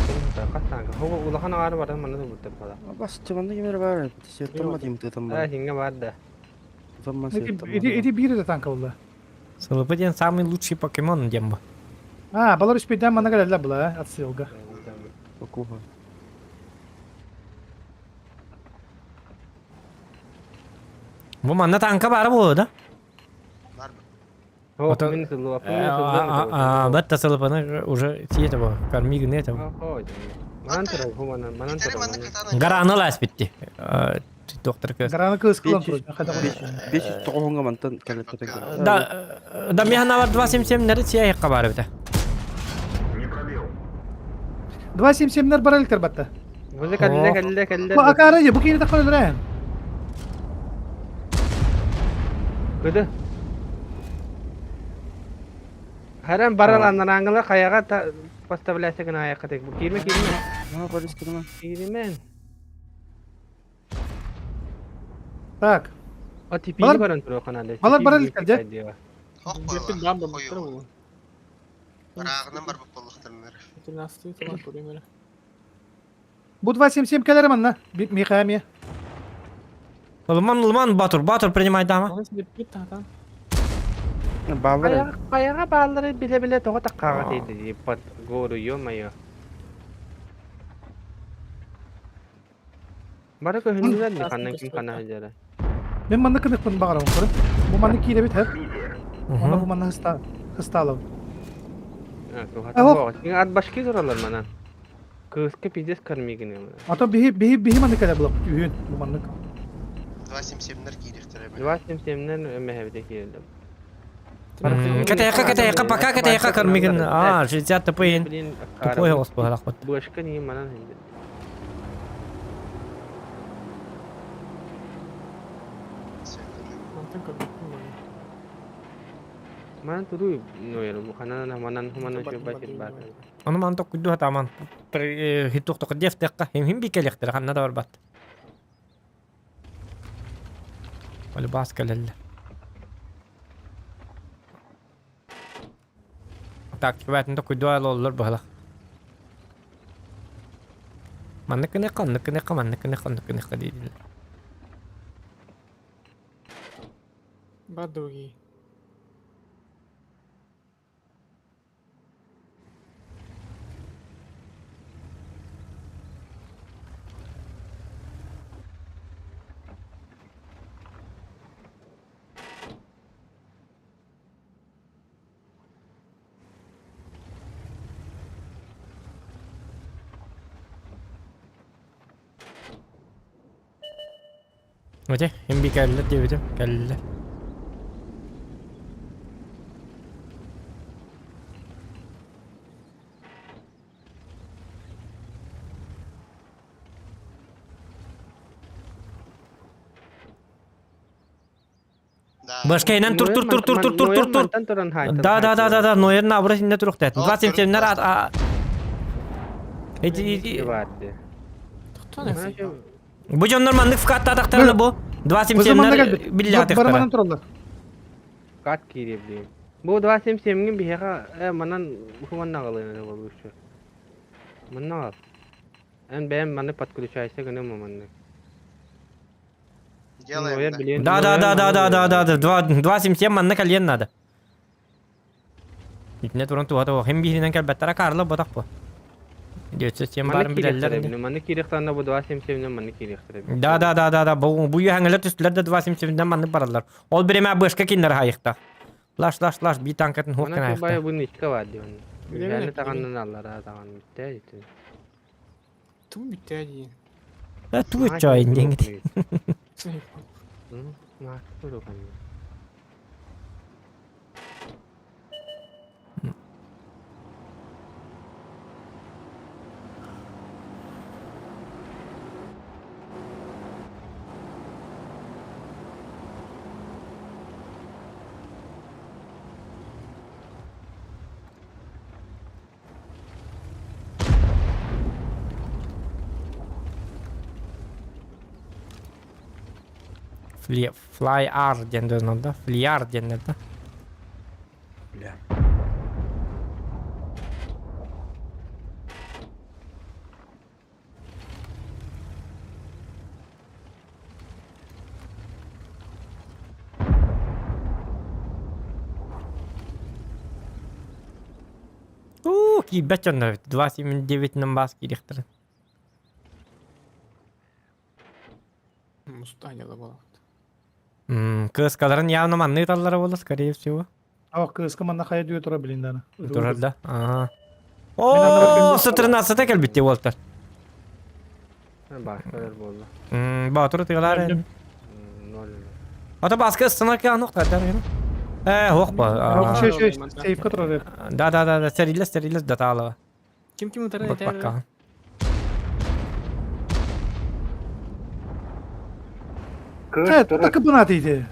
Каттан. Хого улахан ары бар маны да бутта бала. Бас чыманда кемер бар. Сеттам дейм тытам А, бар. хинге бар да. Тытам сеттам. Иди, иди бири де танка болла. Сылыпы ден самый лучший покемон дем bu. А, балар үспейден мана келелер була, отсылга. Покуха. Бу манна танка баара буолуо да? Бар. Ох, мин сыллыбаппын, мин сыллыам Бат сылыпаны уже сиете бу. Корми гыны это. Манан турар, бу манан, манан турар. Гараны лас битти. Доктор кыз. Гараны кыз кылан турар. 509 мантан кэлэт Да, да механа бар 277 нери сия хакка бар бите. 277 бар электр батта. Бу кэллэ, кэллэ, кэллэ. Бу акара же, бу киһини таххар өлөрөн. Кыды. Харан барал анараңыла хаяга поставляйся гына аякка тек. Бу киирме киирме. Ма полис киирме. Киирмен. Так. О типини баран туруо канале. Балар барал илтер, Ох, Беттин баан барбыттар буолуо. Ырааҕынан барбыт буоллахтарына эрэ. 13 тылан көрүм эрэ. Бу 277 кэлэр манна. Миха эмиэ. Ылман, ылман, Батур, Батур принимай дама. Оны силиппит таатан. Баалар. Хайаҕа бааллары билэ-билэ тоҕо таккааҕа тиийдэ дии под гору ё-моё. Бары көһүннүлэр дии ханна ким хана сылдьара. Мен манна кыныхпын баҕарабын көрө. Бу манна киирэбит һэр. Онно бу манна хыстаалабын. Ат башки туралар манан. Кыыска пиздец кормигин. Ато биһи биһи биһи маннык кэлэ булап үһүн бу маннык. 277-лер киириэхтэрэ эбит. 277-лер мэһэбитэ киирэллэр. Кэтэйэххэ, кэтэйэххэ, пока кэтэйэххэ кормигин. А, 60 тупой. Тупой голос буолахпыт. Башка не манан хинде. Мантан көрбүппүн баны. Манан туруу нойер ханан манан хуманан шөббай баар. Ону ман токкуйду хатаман. Хитукток дефтекка хим бикелехтер ханна да барбат. Оле бас кэлэллэр. Тактика бээтин токкуйду ололлор быһалах. Маннык гыныахха, оннук гыныахха, маннык гыныахха, оннук гыныахха дииллэр. Бар другие. Өте, эмби кэллэ диэбитим, кэллэ. Башкайынан тур тур тур тур тур тур тур тур. Да да да да да, Нойер на образ инне турук дәт. 27-нер а Эти Бу дьоннор маннык вкаттаатахтарына бу 277-нер биллээтихтара. Барманан тураллар. Кат киириэбдиин. Бу 277-гин биһиэхэ манан ухуманнаҕалыын болуучу. Маннаҕал. Эн бэйэм маннык подключайся гыным маннык. Делаем, да? Да, да, да, да, да, да, да, 2 277 манна кэлиэн надо. Итинэ туран туһата о хим биһинэн кэлбэттэрэ Карло ботах бу. 907 барын билэллэр. Манны киириэхтэринэ бу 277 манны киириэхтэрэ. Да, да, да, да, да, бу бу үһэҥэлэр түстүлэр да 277-ден маннык бараллар. Ол биремэ бышка киннер хайыкта. Лаш, лаш, лаш, би танкатын хук Манна хайыкта. бай бу ничка бар диэн. Үһэни таганнан аллара таган бүттэ ити. Тум бүттэ дии. Да туу чай диңит. Fly R диэн да, Флиар диэн да. Бля. Уу, киирбэт дьоннор 279 намбаас киириэхтэрин. Мустаняла буолаҕыт. Кыаскаларын явно манны ыталлара буолла, скорее всего. Ах, кыыска манна хайа дүйэ тура билин даны. Турар да. Ага. О, 113 кэлбитти уолтар. Бааскалар буолла. Баатур тыгалар. Ата баска ыстана каан охтар Э, ох ба. Шей, шей, сейфка турар. Да, да, да, да, сэрилес, сэрилес датаала. Ким ким утары этэр? Э, так бына дейді.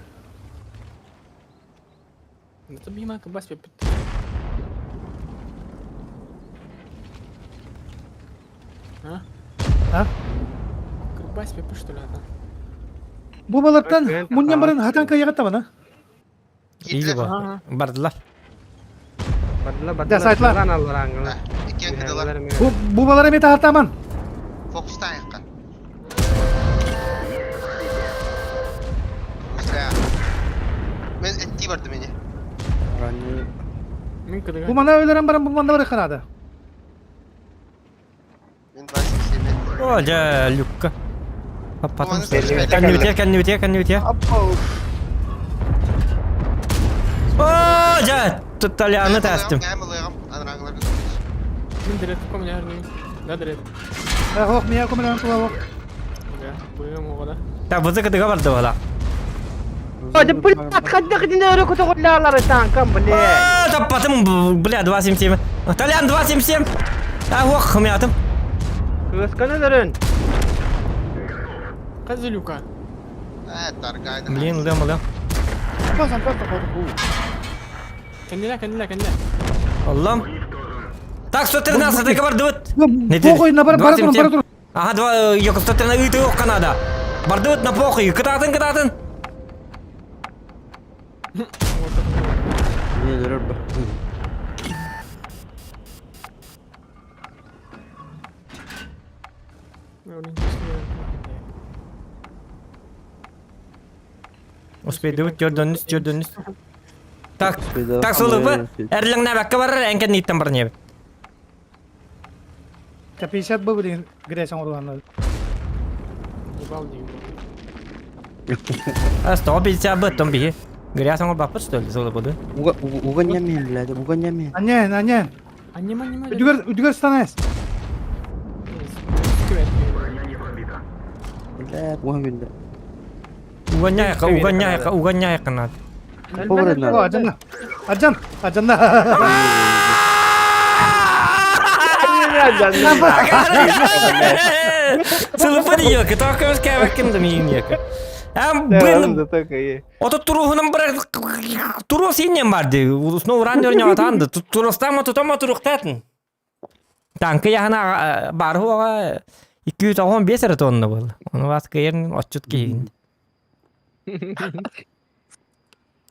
Это бима кыбас пеппит. А? А? Кырбас пеппи что ли это? Бу балартан мунньан баран хатан кайяга табана. Изи ба. Бардылар. Бардылар, Да, бардылар. сайтлар. Аллар аңгылар. Иккен кыдылар. Бу бу балар эме тахартаман. Фокуста аяққа. Бля. Мен этти барды мени. Бу мана өлөрөн баран бу манда бар ханада. Мен 27. О, жа, люкка. Потом Кәннүтия, кәннүтия, кәннүтия. О, жа, Толяны тәстім. Мен директ комня Да, директ. Да, хох, мия комня тула хох. Да, быгым оҕода. Так, бызы кытыга барды бала. Да, блядь, хаддах дин өрө көтөҕүллаалары танкам, блядь. Таппатым, бля, 277. Толян, 277. А, ох, хмятым. Кысканы дөрөн. Козелюка. Э, таргайда. Блин, лым, лым. Кәннелә, кәннелә, кәннелә. Аллам. Так, 113 барды вот. Похуй, на бар бара турун, бара турун. Ага, два, yok, 113 ыйты yok Канада. Барды вот на похуй, кытатын, кытатын. Не дөрөр ба. Успейді вот, жордонус, жордонус. Так, так солы бы, әрлің нәбәкке барар, әнкен ниттен бар небі. Та 50 бы блин, грязь оңорланды. Ебал не ебал. А, 150 бы, том бихи. Грязь оңор баппыт, что ли, солы буду. Уга уга нямен, блядь, уга нямен. Аня, аня. Аннема, аннема. Үдүгөр, үдүгөр станайс. Блядь, уга күндө. Угоняйка, угоняйка, угоняйка надо. О, аджанна. Аджан, аджанна. Сылыпы диёки, тоқымыз кәбәккін дымейін екі. Әм бін, Ото туруһунан бар турус иннен барды. Улусно уран дөрнө атанды. Турустама тутама туруктатын. Танкы яхана бар хуага 215 эрэ тонна был. Оны бас кыйын отчут кийин.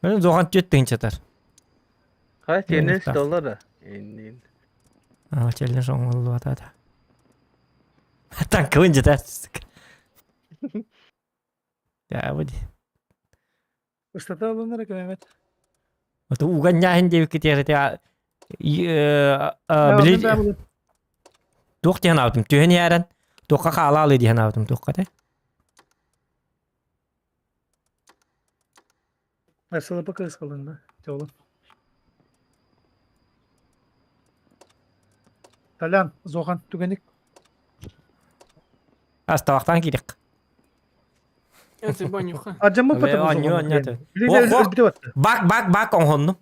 Мен зохан түттүн чатар. Хай тенес доллар. Иннин. А, челлендж оңолду атата. Танкы вын жетер. Я буди. Ыстата алынар экен, evet. Ото уганняһын диэбикки тиэрите били туох диэн аабытым түһэн иһэрэн туохха хаалаалы диэн аабытым туохха те Сылыпы кыз кылынды. Жолу. Толян, Зохан, түгеник. астабахтан киирик Это банюха. Аджан мы потом. Анню, анню. Бак бак бак оҥхоннум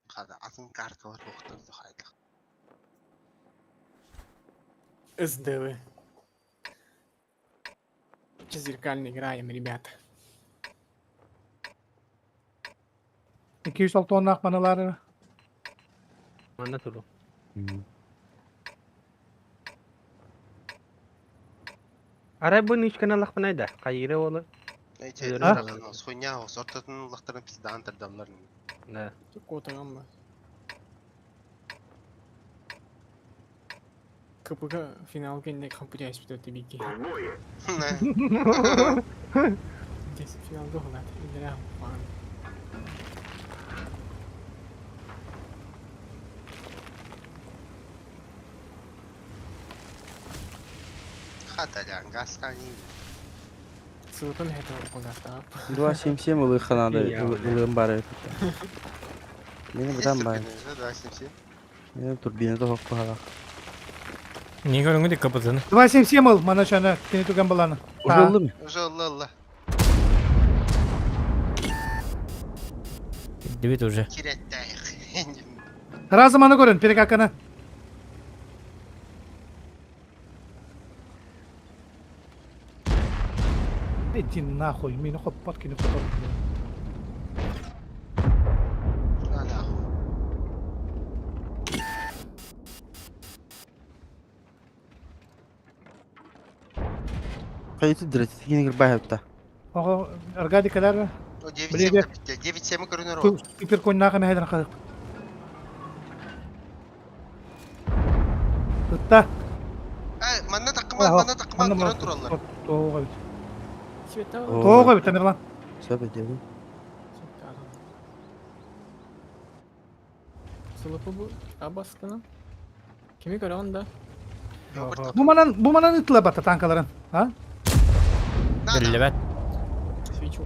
Хада, атын карта бар, оқтан захайдық. СДВ. Че зеркально играем, ребята. 206 тонна маналары. Манна туру. Арай бу ничкана лахпанайда. Кайыра олы. Эти, А? хуйня, сортатын лақтарын пиздан тардалар. Да. Кота гамма. КПК финал кенде компьютер испытывает бики. Здесь финал дохнат. Игра. Хаталян гастани. Сылытын эһэтэ оргунаатаап. 277 ылыахха наада ылыам баар эбит. Мені бытан баар. 277. Мен турбина тоһох куһаҕа. Не көрүҥү дик капытын. 277 ыл, мана шана, кини түгэн баланы. Уже ыллым. Уже ылла ылла. Дебит уже. Киреттээх. Разом аны көрөн, перекаканы. Иди нахуй, мени хоппот кини хотор. На нахуй. Хайыты директигин кирбай хапта. Ого, Аркадий кэлэр. О, 9-7 Блин, кэбиттэ. 9-7 көрүнэр ол. Супер конь нахуй мэһэдэн хадык. Тутта. Эй, манна таккыман, манна таккыман көрөн тураллар. Тоҕо эбит. Света. Тоҕо эбит, Тамерлан. Сөп этиэбин. Сылыпы бу абаскана. Кими көрөҕүн да? Бу манан, бу манан ыттыла батта танкаларын. А? Биллибэт. Свечу.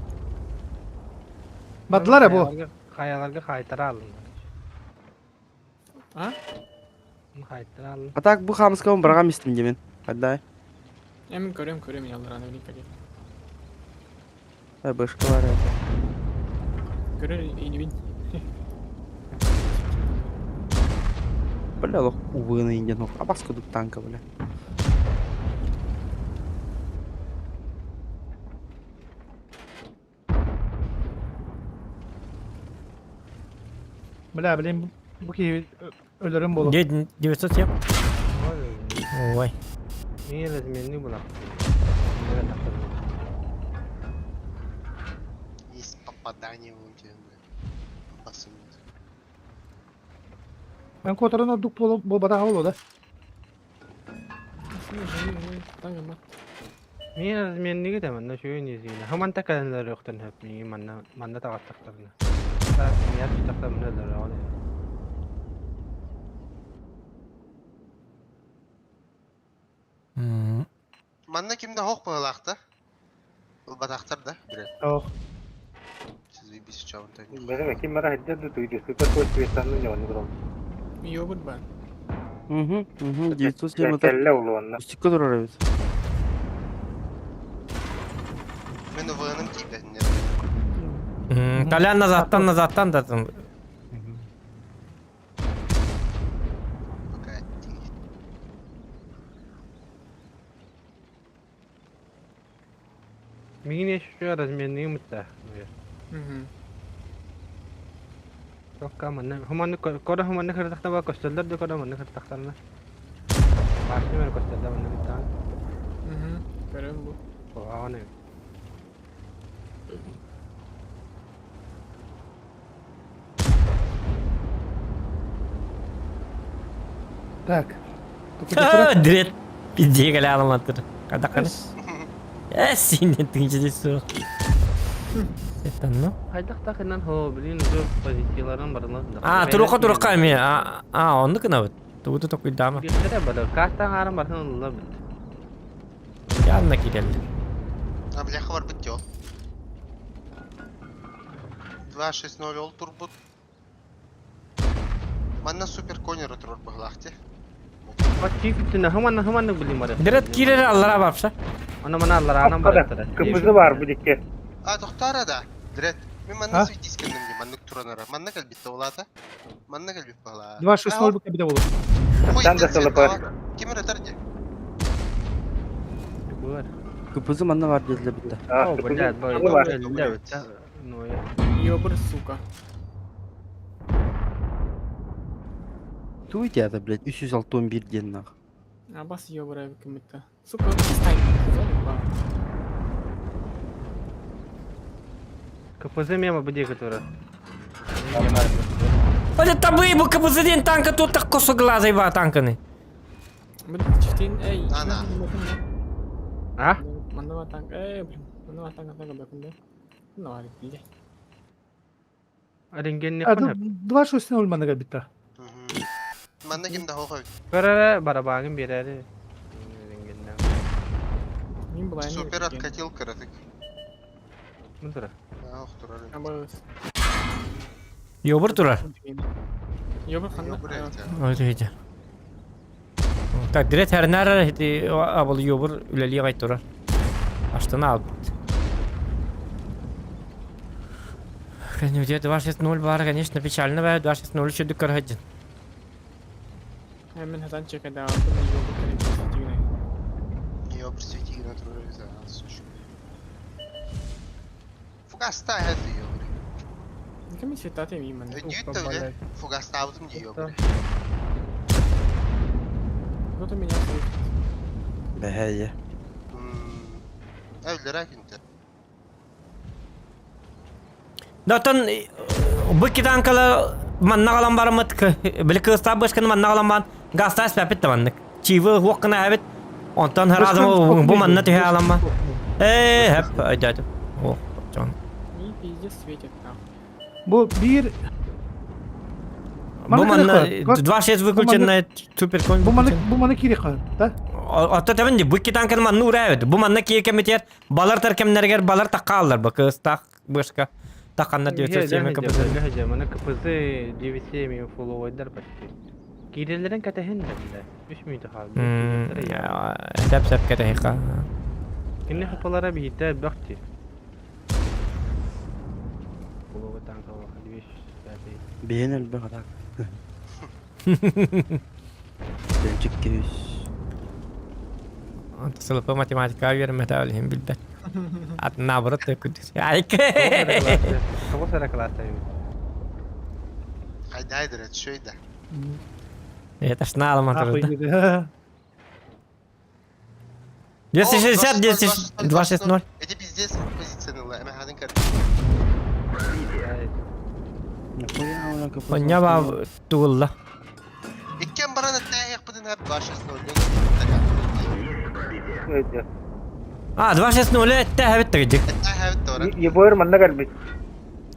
Баттылар бу. Хайаларга хайтара алыннар. А? Хайтара алын. А так бу хамскабын барҕам истим демен. Хаддай. Эми көрөм көрөм яллараны билин кэлиэ. Ай башка бар это. Көрөр инибин. Бля, лох убыны инден ох. Абаска дук танка, бля. Бля, блин, бу ки өлөрүм болу. 907. Ой. Мин разменный була. Есть попадание вон тебе, бля. Басым. Мен которын ордук болу бу бата болу да. Мин разменный да манна шуйын изгине. Хаман такалар yo'qtan hep мин манна манна тагаттактарына. Так, мин тактар мына ол. Манна кимде хок быһылаахта? Ылбатахтар да, бирэ. Ох. Сиз бис чабын тайны. Бэҕэ ким бара хайдах да туйду супер кой светтанны ньону булам. Йобут бар. Угу, угу, 907 это. Кэллэ улуонна. Устикка турар эбит. Мен УВН-ым тиийбэтиннэр. Толян назадтан назадтан да. Пока тиий. Мин еще разменный мытта. Угу. Токка манна хуманны кора хуманны кырдахта ба костеллер да кора манны кырдахтарна. Башны мен костеллер манны биттан. Угу. Көрөм бу. Оаны. Так. Дрет. Пизде кэлэ аламаттыр. Кадаканы. Э, синен тыңчы сур. Сеттан, Хайдах тахынан хо блин уже позицияларын барына. А, турука турука эми. А, а, онну кынабыт. Тугуту токуйдама. Бирде бары картан арым барсын улла бит. Явно кирелли. А бляха бар бит жол. 2-6-0 ол турбут. Манна супер конер турар быһылаахти. Бачи күттүнэ хуманны хуманны блин бары. Дрет кирер аллара бапша. Ана мана аллар анан бары. Кыпызы бар бу дикке. А, тохтара да. Дрет. Мен манна А? светискенним ди, маннык туранара. Манна кэлбитте улаата. Манна кэлбит быһылаа. 2-6-0 бу кабида болу. Там да сылыпа. Ким өтөр ди? Бар. КПЗ манна бар dediler bitti. А, О, блядь, кыпызы бар. Ну, Йобур, сука. Туй это, блядь, 361 ден нах. Абас йобур кимитте. Сука, стай. КПЗ мема бу диэки тура. Оля табы бу КПЗ ден танка тут так косо глазай ба танканы. Блин, чифтин, эй. Ана. А? Манна танк, эй, блин. Манна танк танк бакында. Ну, ары, биле. Рентгенни А, хонап. 2-6-0 манна кабитта. Манна кимде хок эбит. Көрөрө барабагын берери. Рентгеннен. Мин былайын Супер откатил кыратык. Бу турар. Ах, турар. Абыс. Йобур турар. Йобур ханна? Йобур эбит. Ой, дьэ. Так, дирет хэрнаар ити абыл йобур үлэлии гай турар. Аштана албыт. Конечно, 2.6.0 бар, конечно, печально баар, 2.6.0 чөдүк көрһөддүн. Мин хатан чекадаабытым йобур кэлин ситигинэ. Йобур светигинэ турар эбит, сучка. Фугастаа хэт йобур. Ким светати мин Өйдүүт да үлэ. Фугастаабытым дии йобур. Кто-то меня слышит. Бэһэйэ. Өллөрө күнтэ. Дотон бу китанкала манна галан бараммыт били кыыстаах бышканы манна галан баран газтаас пәпит маннык. Чивы хуоккына эбит. Онтон харазым бу манна түһэ аламма. Ээ хэп өйдөөтүм. О, чон. И пиздец светит там. Бу биир Бу манна 2.6 выключенная суперконь. Бу маны бу маны кириха, да? Отто табын бу китанканы манна ураа Бу манна киир кэмитиэр балар тар кэмнэригэр балар такка аллар бу кыыстаах бышка таканна 907 КПЗ. Маны КПЗ 9.7 фуловойдар почти. Киирэллэрин кэтэһин да 3 мүнөтэ хаалбыт. Сәп сәп кэтэһиха. Кини хапалара биһиттэ элбэх дии. Фуловой танка 205. Биһин элбэх атак. Тэнчик кирис. Сылыпа математика үөрэммэтэ ол иһин билбэт. Ат наоборот күдүс. Айка. Тоҕус эрэ кылааста эбит. Хайдайдыр, это да. Это ж наалама Нахуй турда. диде. 260, 260, 260. Эти пиздец позиционировала. Эме хадын кар. Нахуя она КПЗ? Оння ба тугулла. Иккен баран эттää яқпытын хәп 2.6.0. Өйдө. А, 260 этте хэбит тегдик. Эттää хәбит тора. Ебор манна кэлбит.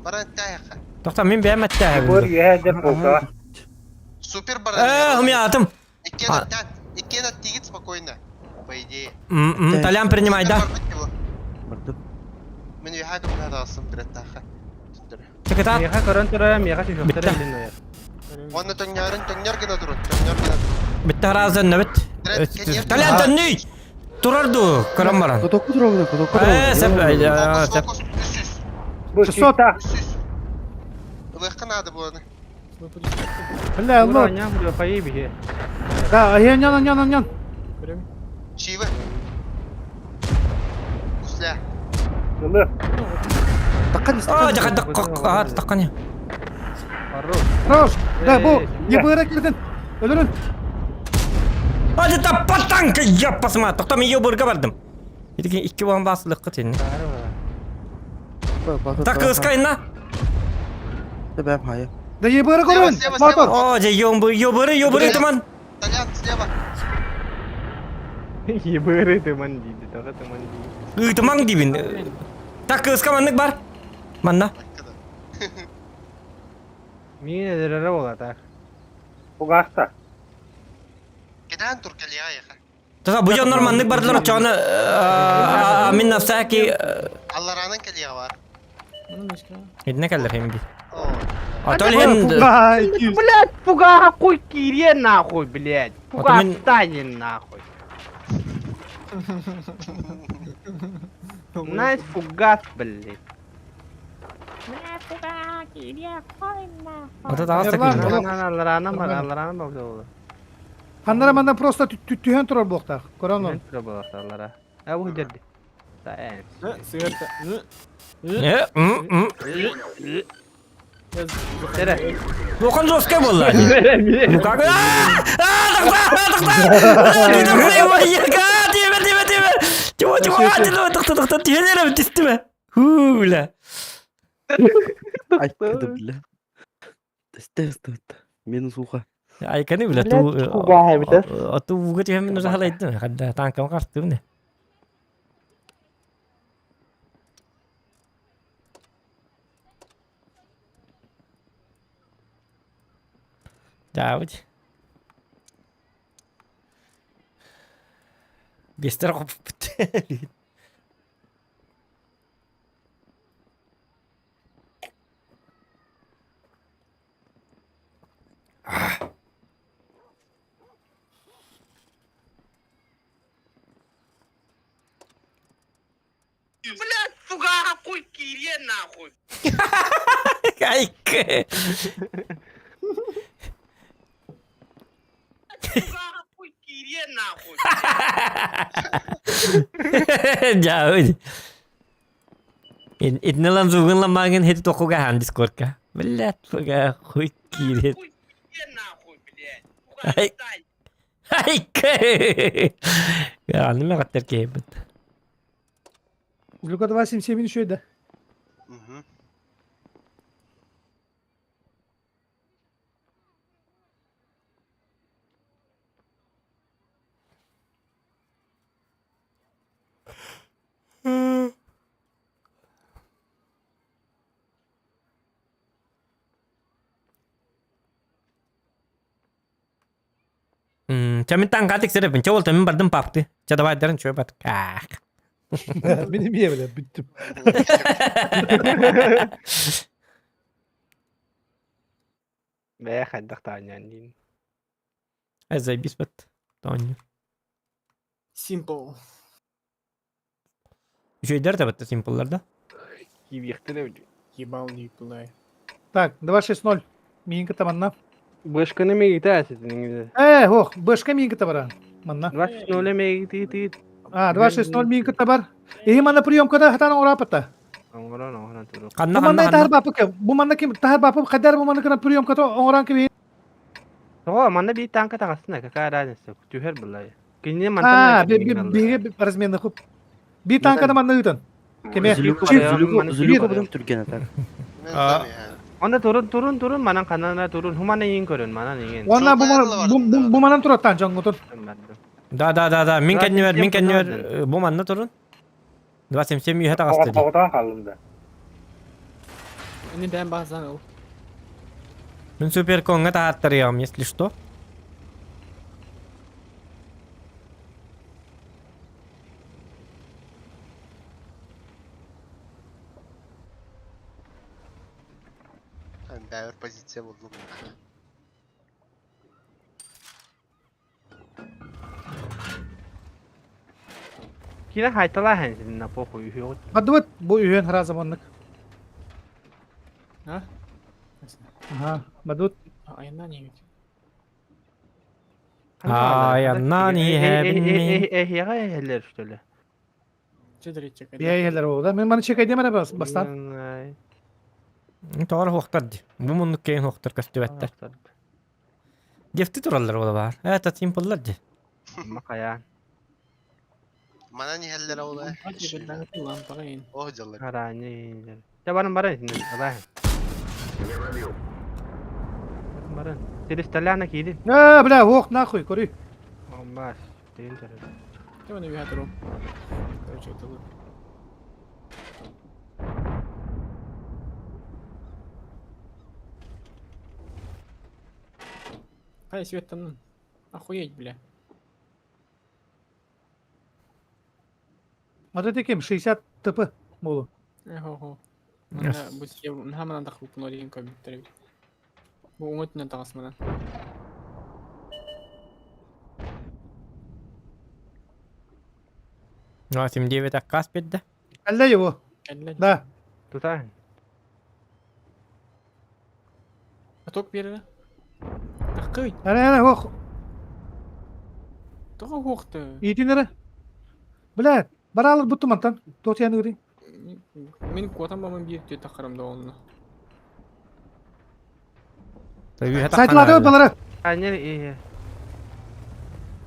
Баран эттää яққа. Тоқта мен бәм этте Ебор хэбит. үөһэ дьэр полкаҕа. Супер баран. Э, хм атым. Иккен А. эттää. Иккен эттигит спокойно. По идее. Толян принимай, да? Бардым. Мен үйхә кымда алсым биреттаха. Чеката. Миэхэ көрөн турар, миэхэ түһүөхтэрэ Битте. билин ойор. Онно төңнөрүн төңнөр гына турун, төңнөр гына турун. Битте харазын нөбит. Толян төннүй. Турарду, көрөн баран. Котоку турабын, котоку Э, сәп, Фокус, сәп. фокус, үс үс, Бу 600. чиста. үс үс. Ылыхка надо было. Бля, Ура, алла. ням, бля, поеби. Да, нян нян нян. Чивы. Усля. Ылы. Таккан А, жака а, таккан. Хорош. Хорош. Да, бу ебыра кирдин. Өлөрүн. А, это патанка, я посмотрю. Тоқта мен ебырга бардым. Итиги икки болан басылыкка тени. Так кыскайна. Бэм хайа. Да ебыра Слева, көрүн. слева, Мотор. слева. О, же ёбыры, ёбыры, ёбыры туман. Толян, слева. Ебыры тыман дейді, тоға тыман дейді. Ытымаң дейбин. Так кыска маннык бар. Манна. Аккада. Мин эдерere бола так. Фугаста. Кедан тур келия яха. Таса бу жоннор маннык бардылар чоны мин навсаки Алларанын келия бар. Идне келдер хемби. О. Атол хен Фуга, 200. Блядь, пуга хуй кире нахуй, блядь. Пуга А то мен- встань нахуй. Найс фугас, блядь. Ата тагас Ерлан, такын. Ерлан. Алларана бар, алларана бар болду. Ханнара манна просто түһэн турар буохтаах. Көрөн Мен тура болар аллара. А бу дерди. Та э. Сыгырта. Э, м, м. Тере. Оқан жесткий болды. Ну как? А, а, тоқта, тоқта! Тиме, тиме, тиме! Чего, чего? Тиме, тоқта, тоқта, тиме, тистиме. Ху, бля. Айткады, бля. Тесте, тесте. Минус ухо. Айканы, бля, ту... Фуга бите. Ату уга тиме мен уже халайдым. Хадда танкам қарсы не. Да, вот. Бестер қопып бітті. Блядь, сука, хуй кириэн нахуй. Айкы. Сука, хуй кириэн нахуй. Дьаабы. Итиннэ звугун ламмаагын хити тохуга хаан дискордка. Блядь, сука, хуй киирет. Хуй кириэн нахуй, блядь. Сука, Ай. отстань. Айкы. Аны меҕаттар киһибит. Люка 277 еще да. Мгм. Чэ мин таҥха тиксэреппин. Чэ ол мин бардым папты. Чэ давай дарын чё бат. Ах. Мин эмиэ бile бүттүм. Бэйэ хайдах таанньаан диин. Заебись бат. Тоонньу. Simple. Үчүгэйдэр да батта симпллар да. Киибиэхтэрэ эбит. Ебал не пылай. Так, 260. Миинки таманна. Бышканы мегите әсетин. Э, ох, бышка миинки табара. Манна. 260 мегити. А, 260 миинки табар. И манна приемкада хатан орапата. Оҥорон оҥорон туру. Ханна Бу ханна манна тахар ханна. бапы Бу манна ким тахар бапы кадар бу манна кына приемката оңоран ким. Тоҕо манна биир танка таҕыстына какая разница түһэр былай. Кинини А, мантан би би би разменный хуп. Би танкада манна ыытан. Кеме. Зулюка Чип. Зулюка Зулюка будун түрген атар. Мен А. там яһан. Онда турун турун турун манан канана турун хумана иин көрөн манан иин. Онна бу бу бу манан тураттан жоңгутун. Да да да да. Мин кэннибэр, мин кэннибэр бу манна турун. 277 үйэ таҕыста дии. Оҕотоон хааллым да. Они бэйэм баазан ыл. Мин суперкоҥҥа таһааттарыаҕым, если что. Бэйэр позиция булдум. Кина хайтала хэнсин на похуй үһү. Бадыбыт бу үйен раза маннык. А? Ага, бадыбыт. Айаннан иһит. Айаннан иһэбин мин. Эһиэҕэ эһэлэр что ли? Чедеречек. Бия ол да. Мен маны чекай демере бас бастан. Тоҕор хуохтар дии. Бу муннук кэйин хуохтар көстүбэттэр. Дефти тураллар ола баар. Это симпллар дии. Макая. Манан иһэллэр ол э. Ох дьаллар. Харани. Та баран баран син алай. Баран. Телесталяна киирин. А, бля, ох, нахуй, көрүй. Омбас. Тейин төрө. Кем аны үһэ туру. Короче, это лып. Хай, свет там. Охуеть, бля. Вот это кем 60 ТП болу. Эхо-хо. Манна бу наха манан тахлыппын ол иһин көрбүттэр эбит. Бу уҥа өттүнэн таҕыс манан. 89 аккаас биэрдэ. Алла его. Кэллэ. Да. Тутаһын. Поток биэрэрэ. Таххый. Ана ана ох. Тоҕо хуохты. Итинere. Бля, баралар бутту мантан. Тот яны гри. Мин куотан бамын биир түө таххарым да онно. Үйэ Сайтлады балары. Аня э.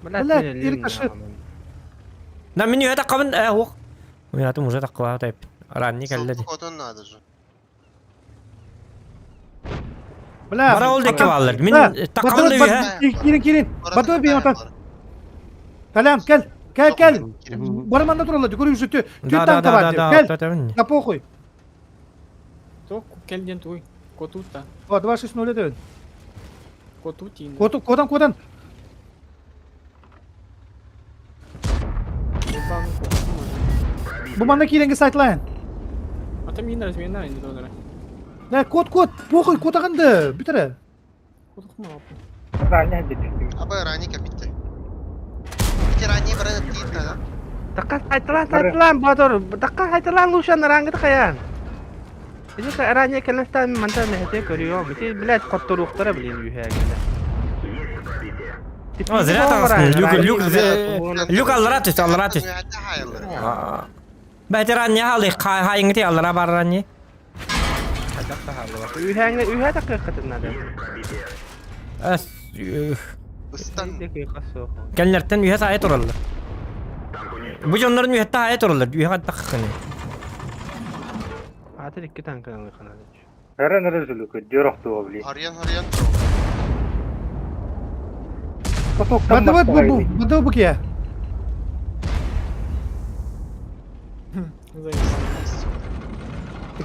Бля, иркашет. На мин үйэ таххабын э хуох. Уятым уже таххалаа тайп. Ранни кэллэ дии. Хотон надо же. Бля. Бара ол деке бааллар. Мин таххабын да үйэ. Кирин кирин. Батыр би мантан. Талям, кел. Кел кел. Барманда туралар, көрүп жүтү. Түт Да да танка да бар да деп. да. Кел. Та На похуй. Тоқ кэлден туй. Котута. О, 260 деп. Котутин. Коту, кодан, кодан. Ебаный кот. Бу манна киирэнги сайтлайын. Ата мин размена инде донора. Не, кот, кот, похуй, котаҕынды, бүтэрэ. Ранее дедим. Аба ранее капитте. Ити ранее баран тиит да. Такка сайтылан сайтылан Батор, такка сайтылан лучше нарангыт хаян. Ити ранее кэлэн мантан мэхете көрүөм. Ити блядь хотторуохтара блин үһээгилэ. О, зря таҕыстын. Люк, люк, люк аллара түс, аллара түс. Бәти ранне халы, хайыңы аллара бар ранне. Үһээҥҥэ үһээ такыаххытын наада. Әс, Ыстан. Кэннэртэн үһэ саайа тураллар. Бу дьоннорун үһэттэ аайа тураллар, үһэ таххыны. Аатыр икки танканы ылыахха наада. Харан резулю көддөр охтуо били. Харыйан харыйан. Бадыбыт бу бу, бадыбы бу кия.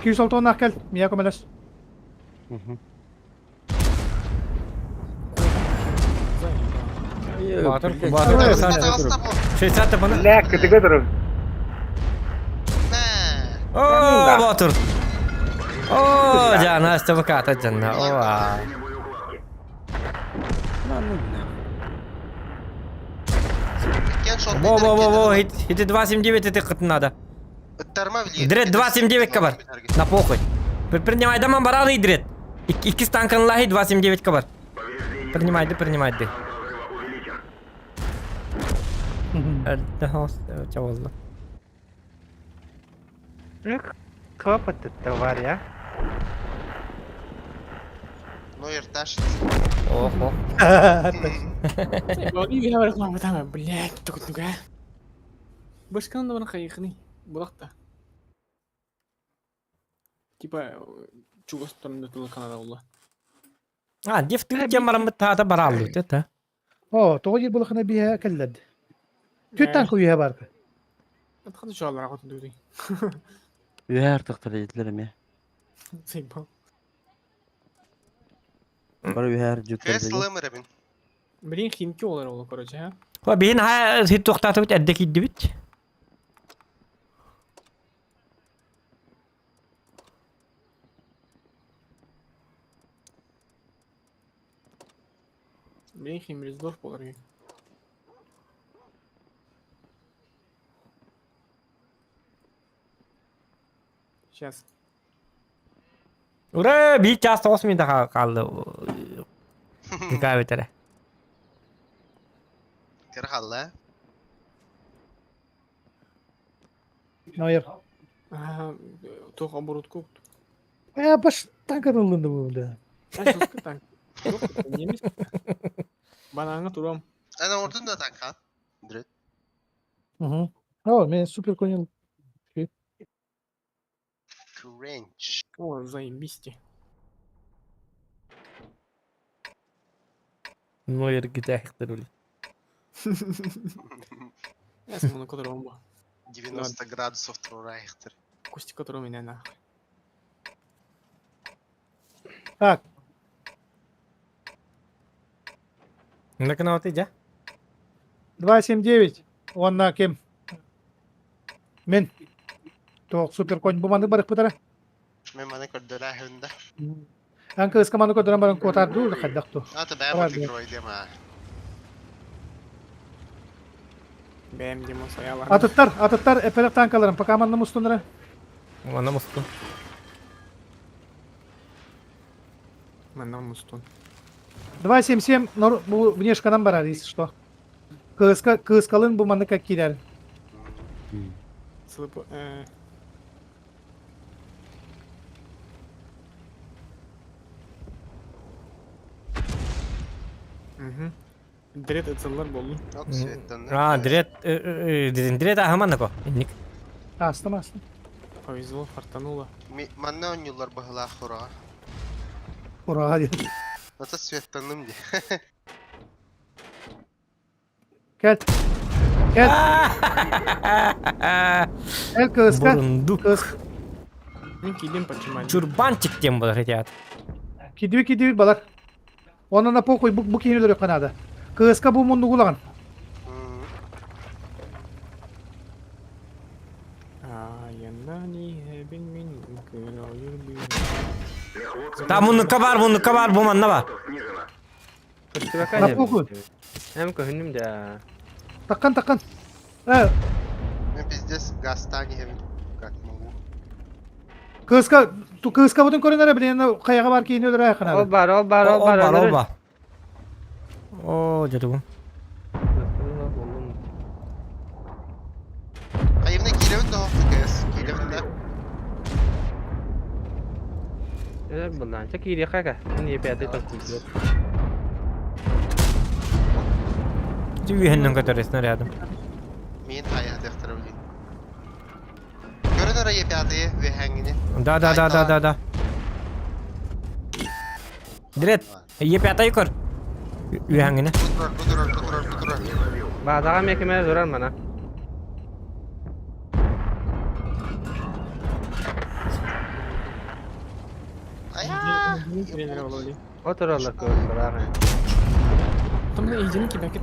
206 кел, мия көмөлөс. Батыр, Батыр, 60 бана. Ләк көтүгө турун. О, Батыр. О, жана, СТВК жанна. О. Во, во, во, во, хит 279 это хит надо. Дред 279 кабар. На похуй. Принимай даман баралы дред. Икки станкан лахи 279 кабар. Принимай, да, принимай, да. Чаволла. Копот тварь, а? Ну, ирташ. Охо. Блять, тугуга. Башканы да хайыхны. Булакта. Типа чугас турында тулы Канада улла. А, дев ты кем тата бараллы, это. О, тоҕо диир булахына биһэ кэллэд. Түт танка үһэ барка. Атхады чуалар агот дуди. Үһэ артыктар диэтилэр эмиэ. Сыйбал. Бары үһэ дьүттэр Кэс лымыр эбин. Блин, химки олар олу, короче, а? Хо биһин ха хит туохтаатыбыт эрдэ киирдибит. Блин, химрездорф болар. Сейчас. Ура, биир чаас тоҕус мүнүүтэ хаалла. Кыкаабитэрэ. Кыра халла. Нойер. Ага, туох оборудку. Э, баш танка ылынды бу бля. танк. Немец. Бананга турам. Ана ордун да танка. Дред. Угу. О, мен супер конил. Кренч. О, заебись. Нойер гитахтыр ули. Я смогу которого. 90 градусов турайхтер. Кости которого меня нахуй. Так, На канал ты, 279. Уонна ким? Мен. Тоқ супер конь бу маны барых бутара. Мен маны көрдөрәһүндә. Анка ыскаманы көрдөрөн баран куотарду хайдахту. Ата бәм Барар отыгрывай дема. Бэм демо саялар. Атыттар, атыттар эпелек танкаларын пока манны мустунара. Манна мустун. Манна мустун. 277 нор бу внешканан барар, если что. Кыска кыскалын бу маны как кирер. Слып Угу. Дред ыцыллар болду. Ок, светтан. А, дред, дред ахаман нако. Инник. Астым, астым. Повезло, фартануло. Манна онюлар баһыла хура. Ура, диэн. Ата светтаным ди. Кэл. Кэл. Кэл кыска. Бурундук. Кыс. Мен кийдим почему. Чурбанчик тем был хотят. Кидиби кидиби балар. Онна на похуй бу бу киһини канада. Кыска бу мунну гулаган. Айаннан иһэбин мин кыайыр быыһа. Там муннукка бар, муннукка бар, бу манна бар. Напуху. Эм көһүннүм да. Таккан, таккан. Э, Мен пиздец газтаан иһэбин. Как могу. Кыыска, кыыскабытын көрөн эрэ, блин, хайаҕа бар киһини өлөрө Ол ханада. бар, ол бар, ол Ол бар. бар, ол бар. О, дедум. Хайыбына киирэбин да КС. Киирэбин да. Э, буллаан. Ча киириэххэ ка. Мин епяты толкуйдур. Түйүһэннэн көтөрө снарядым. Мин хайа дехтара блин. Көрөн эрэ епятые үөһээҥҥини. Да, да, да, да, да, да. Дред, Е5 көр. Үөһэҥҥини. Бу турар, бу турар, бу турар, бу турар. Бадаға мекеме турар мана. Ая! Тренер ололи. Отыралар көрүн бараҕа. Там на единый кибекет.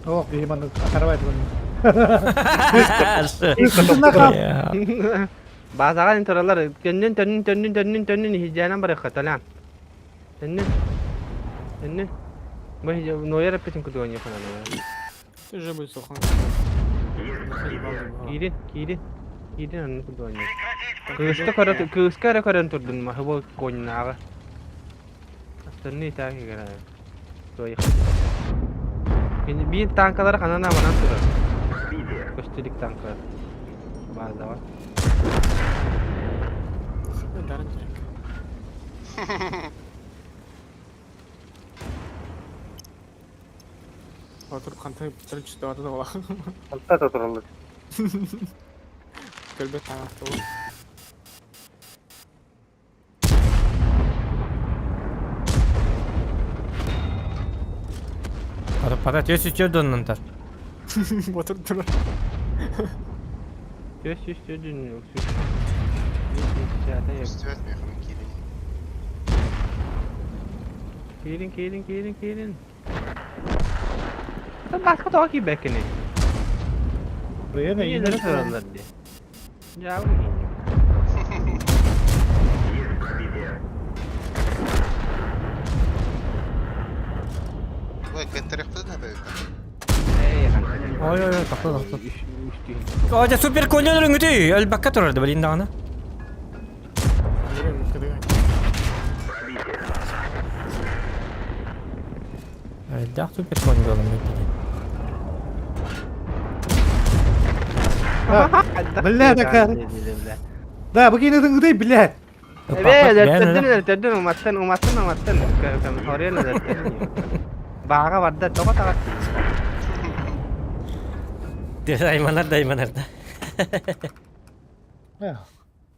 Ох, биһи манна атарабайт бұны. Бадаға ин туралар көннүн төннүн төннүн төннүн төннүн хижжаанан барыхха талаан. Төннүн. Төннүн. Бу нойер эппитин кудуонья ханана. Ты же был сухан. Киирин, киирин. Киирин анны кудуонья. Кыыска көрө кыыска эрэ көрөн турдун маһы бу коннааҕа. Остальные так играют. Твоих. Биир танкалары ханан аманан турар. Көстүлүк танкалар. Баазаҕа. Дарын керек. Отырып қантай бірінші туады да ола. Алта да тураллар. Көлбет таңақты ол. Пара пара төс үчөр доннан тар. Отырып тұрар. Төс үс төдүн өксүс. Үстүбэт механын киирин. Киирин, киирин, киирин, киирин. Баска тоға кийбэккини. Ийэлэри тураллар дии. Дьаабы киинни. Ой, кэттерехпитин хапайбыта. Ой, ой, ой, тахта, тахта. О, супер коньон өрүңүтүй, өлбакка турар да билин даҕаны. Элдэх супер конь болон бүттү. Бля, такая. Да, бу киһини ытыҥ блядь. Эбээ, өлөртөрдүн, өлөртөрдүн, уматтын, уматтын, уматтын. Хорион өлөртөрдүн. Бааҕа барда, тоҕо таҕаттын? Дайманар, дайманар да.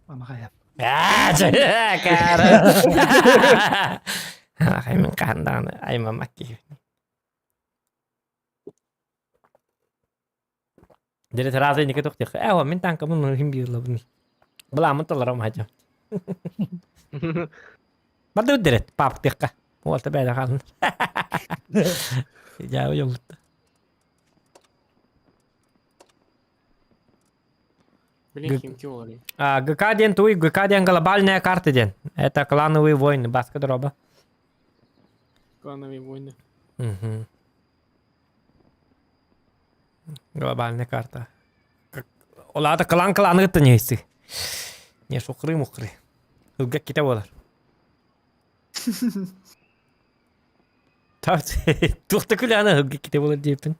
Мама хайа. Кара. Хаймын қандағаны аймамак киһи. Дere разы нике тоқтық. Әуа, мен танкамын хим бирлабын. Буламын толарам хажам. Барды дерет, пап тыққа. Уолта бәйді қалын. Жабы жомутта. Блин, химки олар. А, ГК ден туй, ГК ден глобальная карта ден. Это клановые войны, баска дроба. Клановые войны. Угу. Глобальная карта. Олата клан кланы гытты не исти. Не шукры мукры. Ылга ките болар. Так, тухта күләне ылга ките болар диеппин.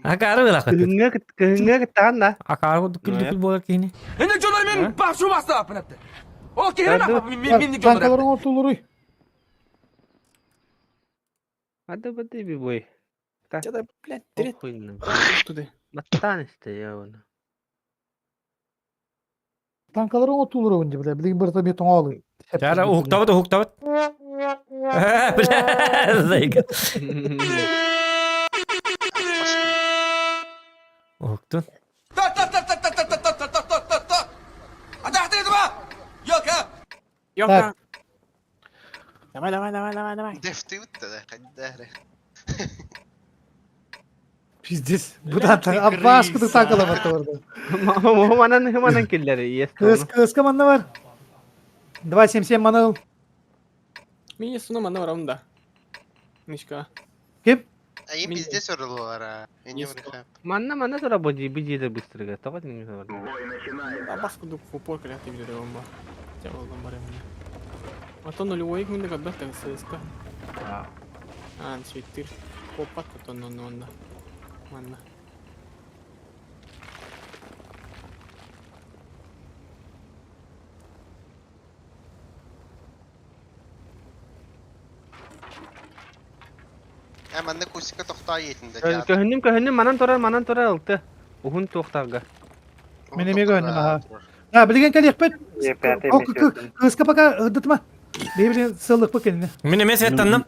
Акары била кыт. Кыһыҥҥа кыһыҥҥа кыттаҕын да. Акары күл күл болар кини. Энек мен башу басты апынатты. Ол Тарды. Танкаларың ортулуруй. Ады бады би бой. Чада, блядь, дерет Охуйным. туды. Баттан исте я оны. Танкаларың ортулуруй бля. Билин бір там тоңалы. Жара ухтабыт, ухтабыт. Бля, зайга. Ухтун. Йока. Давай, давай, давай, давай, давай. Дефти утта да, хайда. Пиздец. Бу да Аббас кытык танкалабатта барда. Манан манан киллери иэс. Кыс кыска манна бар. 277 маныл. Мин суна манна барам да. Мишка. Ким? А им пиздец орылуара. Манна манна тура бу бу быстрыга. Тоҕо тиҥ Абас кудук упор кэлэхти билэр ба. Ча болдом барым. Ото нулевой күндэ көрбөт да сыска. Аан свиттир. Коппат тон онно онно. Манна. Э манна кусика тохтоо иэтин да. Көһүннүм көһүннүм манан турар манан турар ылты. Уһун туохтарга. Мин эмиэ көһүннүм аха. А, билигин кэлиэхпит. Кыска пока ыдытма. Бэйбилин сыллыкпыт кинини. Мин эмиэ светтанным.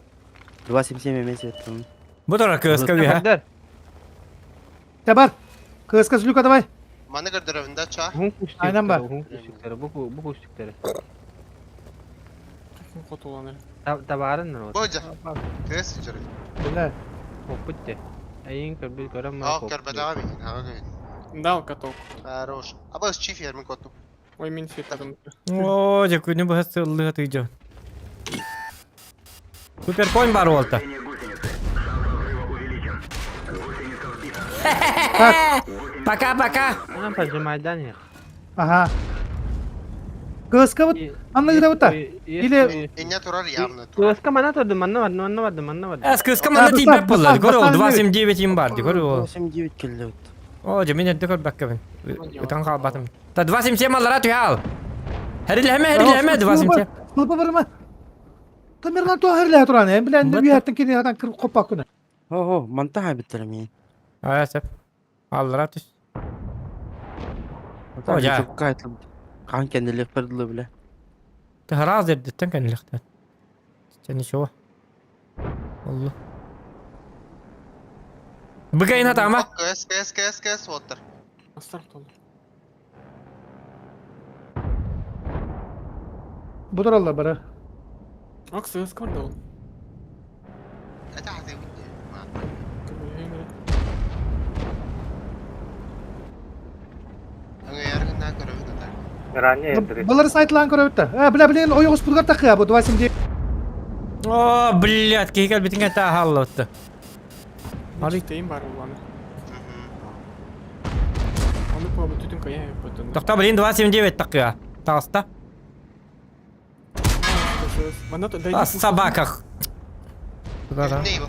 277 эмиэ светтанным. Бу тура кыска үһэ. Табар. Кыска злюка давай. Маны көрдөрөбүн да ча. Уһун Айнан бар. кустуктары, уһун кустуктары, бу бу кустуктары. Хотуланыр. Табаарын народ. Бодя. Кыс жүрү. Бля. Хоппут те. Айын көрбүт көрөм Aa көрбөдөҕө бигин, хаҕа гын. Дал каток. Хорош. Аба чиф ермин коттум. Ой, мин светтадым. О, дьэ күнү быһа сыллыга тыйдьа. Суперконь бар уолта. Пока-пока. Анан пожимайдан их. Ага. Кыска вот анна ыдабыта. Или Инне турар явно турар. Кыска мана турду, манна барды, манна барды, манна барды. Эс кыска манна тиийбэт буолла. Көрө ол 279 им бар. Көрө ол. 279 келди. О, дьэ мин эрдэ көрбөккөбүн. Ытан хаалбатым. Та 277 аллара түһэ ал. Хэрилэһэмэ, хэрилэһэмэ 277. Сылпа барыма. Тамерлан туа хэрилэһэ туран, эн билэн үһэттэн кини хатан кыр хоппаккына. Хо-хо, манта хабиттар ми. Аа, сөп. Аллара түс. О, дьэ. Хаан кэннилэх бардылы биле. Тыһараас эрдэттэн кэннилэхтэн. Чэ, ничего. Оллу. Быгайын атама. Кс, кс, кс, кс, оттар. Астар толу. Бу тураллар бары. Ак сыска бар да ол. Это хазы бит. Өҥөйөргүн көрөбүн атар. Ранее эндри. Балары сайтлаан көрөбүт да. Э, бля, блин, ойоҕус путгар такыа бу 279. О, блядь, киһи кэлбитин кэнтэ аһааллыбытты. Ары. Тейм бар уланы. Оны по бүтүн кая бүтүн. Тохто, блин, 279 такыа. Таҕыста. Мана то А, собаках. Не его.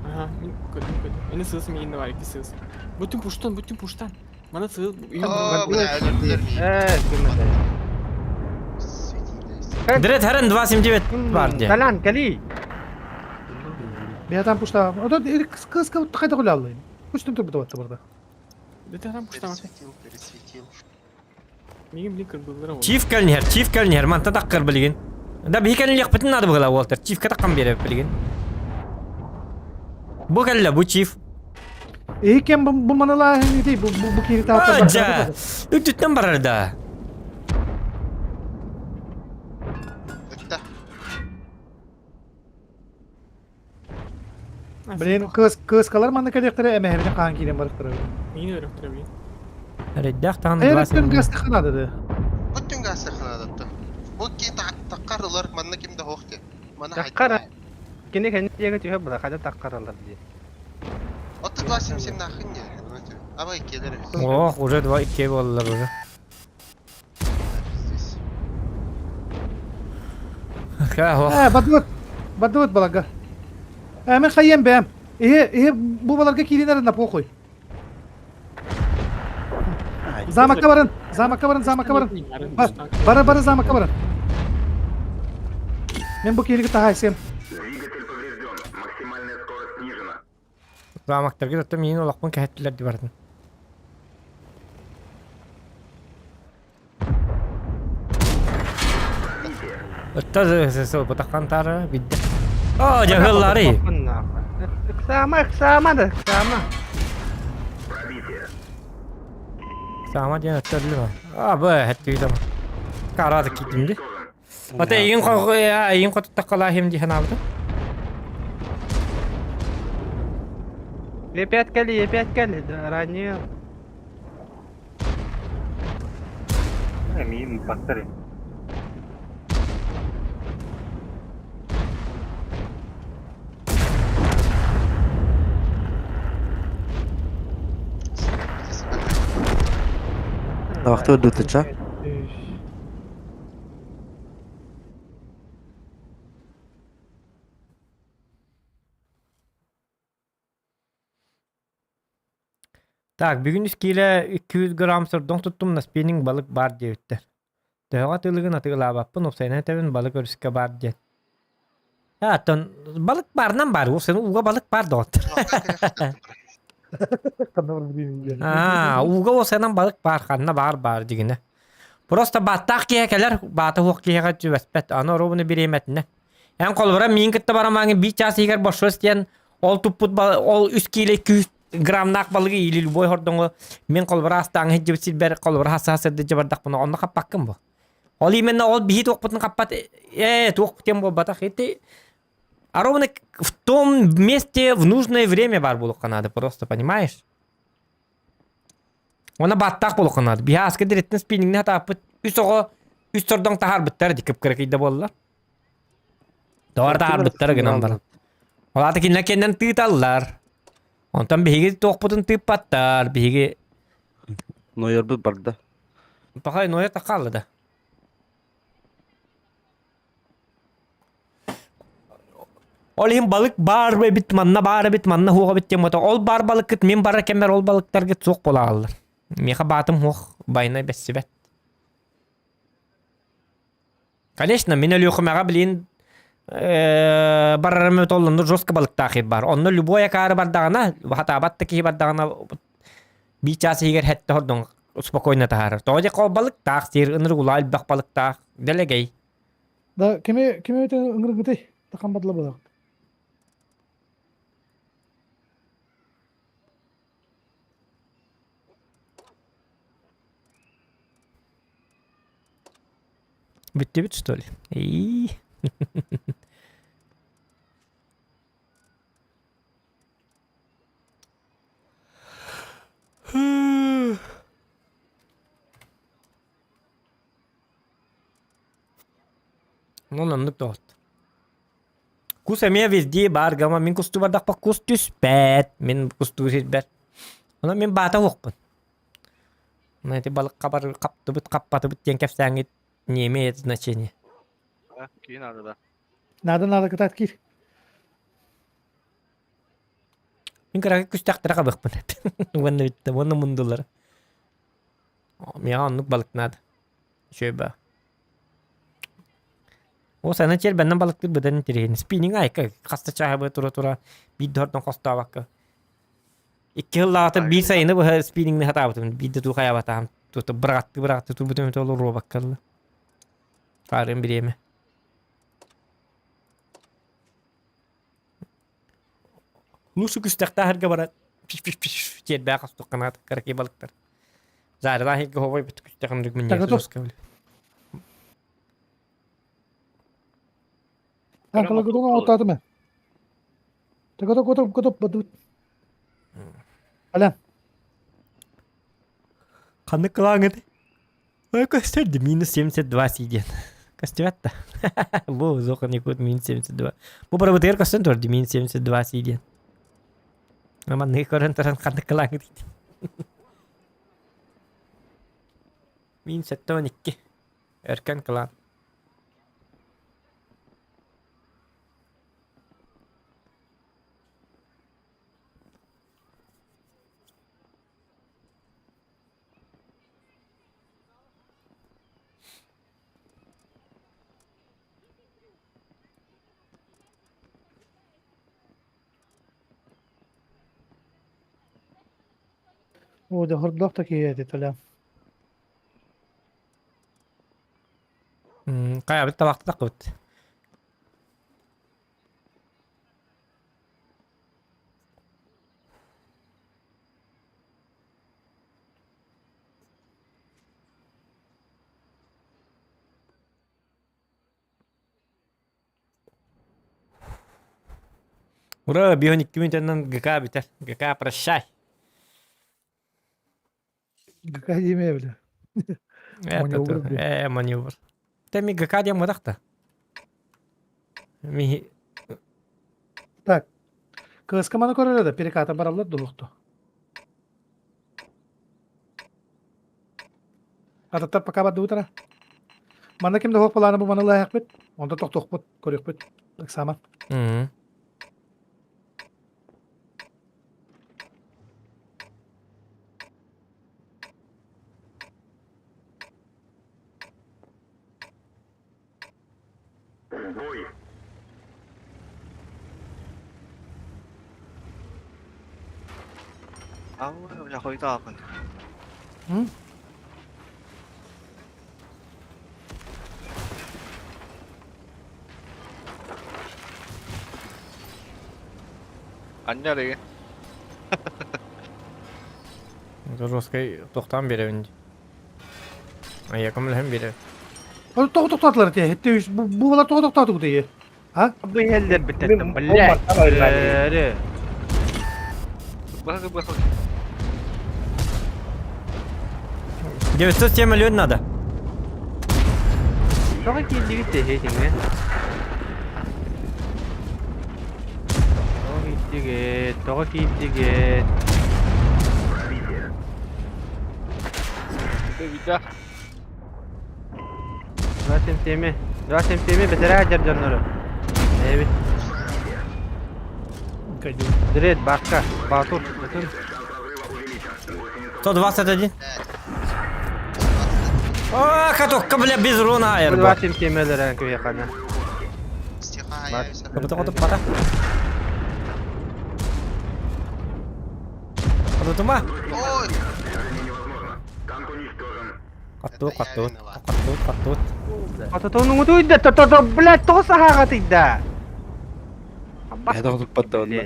Ага, мин көрдүм көрдүм. Эни сыз миин бар ики сыз. Бүтүн пуштан, бүтүн пуштан. Мана сыз. О, бля, өлөрдүлөр миин. Э, ким это? Дред Херен 279 бар дии. Калан, кали. Бэйэтэн пушта. Ото кыска хайда куляллы. Пуштун турбут батта барда. Дете пуштан. Пересветил, пересветил. Миин блин кырбыллар ол. Чиф кэлнер, чиф кэлнер, манта таккар билигин. Да биһи кэлниэхпитин наада быһыла Уолтер, чифка таккан биэрэ билигин. Бу кэллэ, бу чиф. Эһи кем бу маныла ити бу бу кири А, дьэ, үттүттэн барар да. Өттө. Блин, кыс кыскалар манна кэлиэхтэрэ эмэһэбини хаан киирэн барыктара. Миин өрөктөрө блин. Эрэйдээх таҕаны Эрэттэн 279. гасты ханады да. Бу түн гасы ханадатты. Бу ки таккар ылар манна ким да хоох те. Мана Таккар. Кини кэнни диэки түһэ була, хада таккаралар дии. Отто 277 нахын не. Аба иккилер. Ох, уже 2-2 буоллар уже. Здесь. Ха, ох. Э, бадыбыт. Бадыбыт балага. Э, мен хайем бэм. Эһи, эһи бу баларга кииринер на похуй. Замокка барын, замокка барын, замокка барын. Бар, бары бары замокка барын. Мен бу киһиги таһайсым. Замоктарга да миин олохпун кэһэттилэр ди бардым. Ытта сыл бутаккан тары бидде. О, дьаһыллары. Ыксаама, ыксаама да, ыксаама. Саама диэн өттөрлү. А, бу хэттүү Карада киттим ди. Ата игин хо игин хотуттаккалаахим ди ханаабыта. Опять кэлли, опять кэлли, ранее. Эмиин баттар. Табахты ырдытыча. Так, бүгүн үс киилэ 200 грамм сордоҥ туттум, на спиннинг балык баар диэбиттэр. Төһөҕө атыылыгын атыылаабаппын, уопсайынан этэбин, балык өрүскэ баар диэн. А, оттон балык баарынан баар, уопсайынан ууга балык баар доҕоттор. Аа, ууга уопсайынан балык баар, ханна баар баар дьигинэ. Просто бааттаах киһи кэлэр, баата суох киһиэхэ түбэспэт, аны оруобуна бириэмэтинэ. Эн холобура миин кытта барамааҥы биир чаас иһигэр бошшуос диэн ол туппут ол үс киилэ 200 граммнаах балыгы или любой хордоҥу мин холобура астааҥы сылдьыбыт сирбэр холобура хасыһа сырдык дьабардахпына онно хаппаккын бу. Ол именно ол биһи туохпутун хаппат э туох тем буолбатах ити а ровно в том месте в нужное время бар буолуохха надо просто понимаешь Уонна бааттаах буолуохха наада. Биһи ааска дириттэн спинниҥҥэ хатааппыт үс оҕо үс сордоҥ таһаарбыттар дии кып-кыракый да буолла. Тоҕо таһаарбыттара гынан баран. Ол аата кинилэр кэннэн тыыталлар. Онтон биһиги туохпутун тыыппаттар. Биһиги Нойорбут барда. Пахай нойор хаалла да. Ол иһин балык баар эбит, манна баар эбит, манна суох эбит диэн буолта. Ол баар балыккыт мин барар кэммэр ол балыктаргыт суох буола хааллар. Миэхэ баатым суох, байанай бэссибэт. Конечно, мин Өлүөхүмэҕэ билин барарым толлонну жестко балыктаах бар. Онно любой акаары бардаҕына, хатаабат да киһи бардаҕына биир чаас иһигэр хэттэ хордон спокойно таһаарар. Тоҕо диэххэ балыктаах сир, ынырык улаа элбэх балыктаах, дэлэгэй. Да, кими кими ыҥыргытый? Тахан бадла буолар. Бүттүбүт что ли? И. Ну, оннук доҕот. Кус эмиэ везде баар гама мин кустуу бардахпа кус түспэт. Мин кустуу сирбэр. Онон мин баата уохпун. Знаете, балык хабар хаптыбыт хаппатыбыт диэн кэпсээҥҥит не имеет значения. Киин надо да. Надо, надо кытаат киир. Мин кыракый күстэхтэрэ хабыахпын. Уонна бүттэ, уонна мундулара. Миэхэ оннук балык наада. Үчүгэй баа. О, сана чиэрбэннэн балыктыыр быдан интэриэһинэй. Спиннинг айка хаста чааһы тура-тура биир да хордон хостообокко. Икки сыллааҕыта биир сайыны быһа спиннингни хатаабытым. Биирдэ туу хайаабатаҕым. Тута быраҕаттыы быраҕаттыы турбутум этэ ол уруобакка ылла. Хаарыан бириэмэ. Лучше күстэхтээхэргэ баран пиш-пиш-пиш тиэрбээх хостуохха кыракый балыктар. Заарылаах иһиргэ хообой бит күстэҕин үрүк минньигэс Тагатов. жестко били. Танкалагытын оттаатым. Тагато котоп котоп бадыбыт. Аля. Ханнык кылааҥыт? Ой, көстөрдү минус 72 сиден. Көстүбэт да. Бу зохан якут минус 72. Бу барыбытыгар көстөн турду минус 72 сиден. Манныгы көрөн туран ханнык кылааҥыт дейді. Минус 72. Өркөн кылаан. Оо, дьэ, хордоох да киһи этэ, Толя. Хайабыт табахтатахпыт. Ура, 52 минутанан ГК бүтэр. ГК прощай. ГК диэмэ бile. Маневр диэн. Э, маневр. Тэ ми ГК диэн мадах та. Ми Так. КСК маны көрөр да переката бараллар дулукту. Ататтар пока бардыбытара. Манна ким да хуох планы бу маны лаһахпыт. Онто тохтуохпут, көрүөхпүт. Ыксаама. Мм. Алла, бля, хойутаапын. М? Анньа деген. Жесткой тохтан беребин. Ая көмөлөһөн бере. Ол тоҕо тохтоотулар этэ? Хетте үс бу буолар тоҕо тохтоотугут ие? А? Бу иһэллэр бүттэттэн, блядь. Эре. Быһа быһа. 907 миллион надо. Тоҕо киирдигит тэһиэтиҥҥэ? Тоҕо киирдигит? Тоҕо киирдигит? Видя. 277. 277 бэтэрээ дьар дьоннору. Эбит. Дред, Бакка, Батур, Батур. 121. О, катокка, бля, без руна аэр. 277 өлөрөн күйэхана. Кабыта пата. Катутума. Ой! Каттуут, каттуут, каттуут, каттуут. Ататонуҥутуйда, то-то-то, блядь, тоҕо саһааҕатыйда? Это туппат да онно.